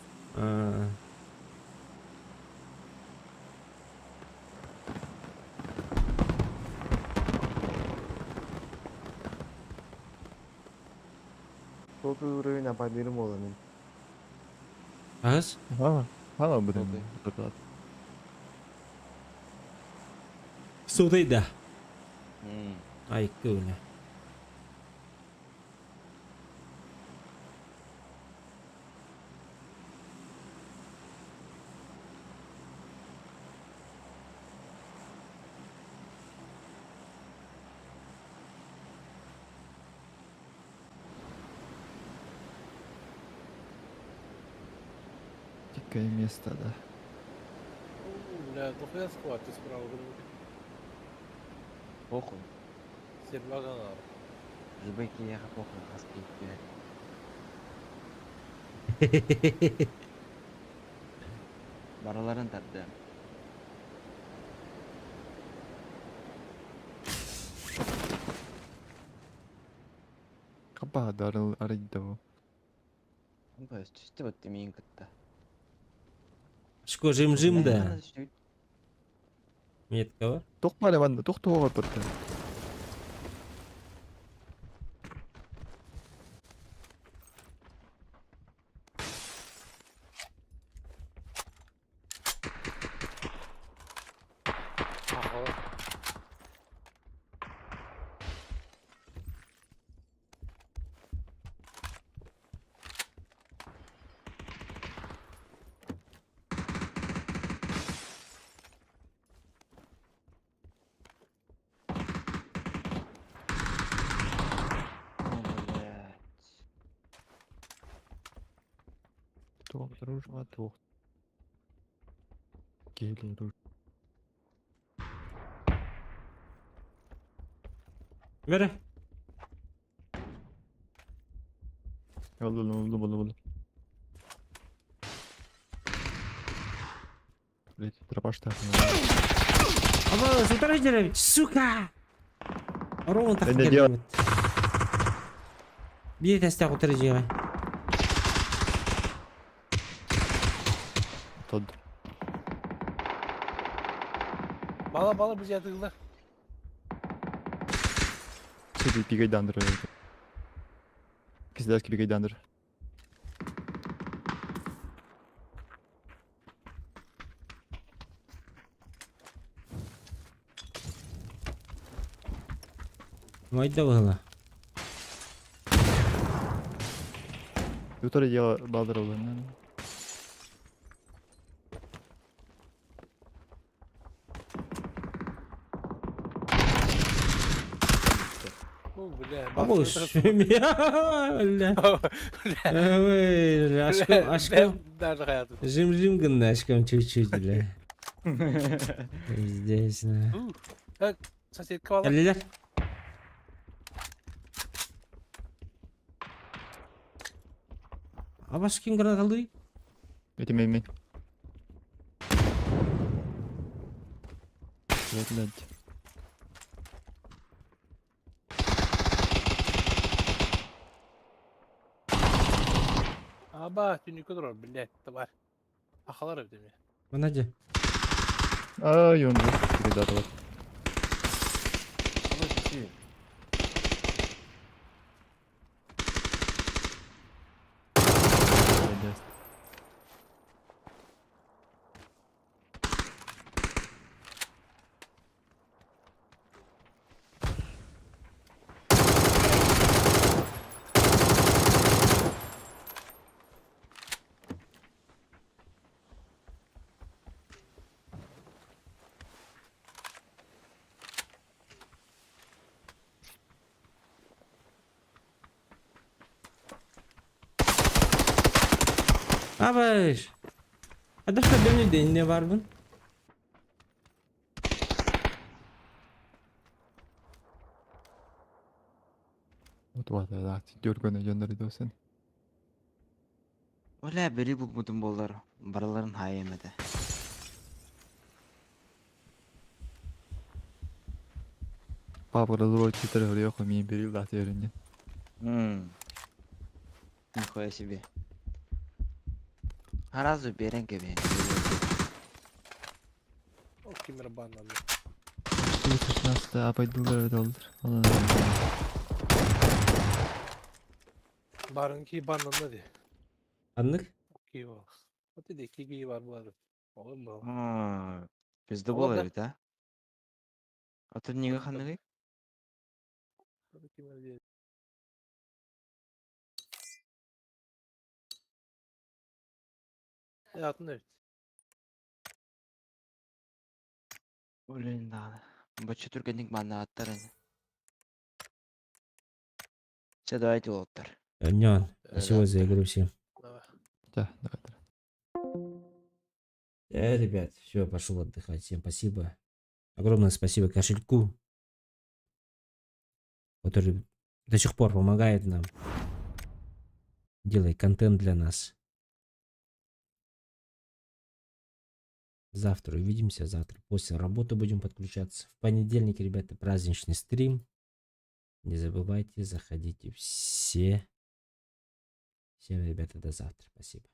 Толку уровень ападырым оламын.
Ас?
Ага, ага, будем.
Судай да. Ай, күнә.
Дикое место, да.
Бля, дохуя схватит справа.
Похуй.
Серваган.
Жбеки яха похуй, хаски, блядь. Бараларын тарды.
Капа дарыл арыйдау.
Түстү бытты миин кытта.
Шко жим-жим да. Метка бар.
Тохмали манна, тохтуға бітті. Туох дружба туох. Гелий руж.
Бері.
Oldu oldu oldu oldu. Блять, тропаш
Аба, сутара жеребит, сука! Орон так
Не делай.
Биир этээстээх утары дьиэҕэ.
Тод.
Бала бала біз ятыгылар.
Сиди пигайдандыр. Кизляски пигайдандыр.
Майда быһыла.
Утары дело балдыр олар.
Бля,
Абыш. Бля. Ой, Ашком, ашком.
Даже hayatım.
Жим-жим гына ашком чуть-чуть, бля. Здесь, на.
Соседка бала.
Кэллилэр. Абаш ким гранаталый?
Эти мен. Блядь.
Аба, түнүкө турар, блядь, бар. Ахалар ödemi.
Мана же.
Ай, он же. Ребята, вот. Блядь.
Абаш. Адашка бені не бар бун?
Вот вот, да, дөргөнө жөндөр досен.
Оля бери булмудум болар. Бараларын хайемеде.
Папа разрой титр говорил, ми берил да теринне.
Нихуя себе. Сразу берен кебе.
О, кимер баннанды.
16 апайдылар долдыр.
Барынки баннанды де.
Аннык?
Ки бол. Вот иди, ки бар булар. Oğlum bu.
Bizde
Олар
болар
да.
бит, а? Аты неге ханныгы?
Кимер де. Атын evet.
Блин, да. Бачы түргенник манна аттар. Все, давайте олоттар.
Нён. Спасибо за игру всем.
Давай.
Да, давай.
Ребят, все, пошел отдыхать. Всем спасибо. Огромное спасибо кошельку, который до сих пор помогает нам. Делает контент для нас. Завтра увидимся. Завтра после работы будем подключаться. В понедельник, ребята, праздничный стрим. Не забывайте, заходите все. Всем, ребята, до завтра. Спасибо.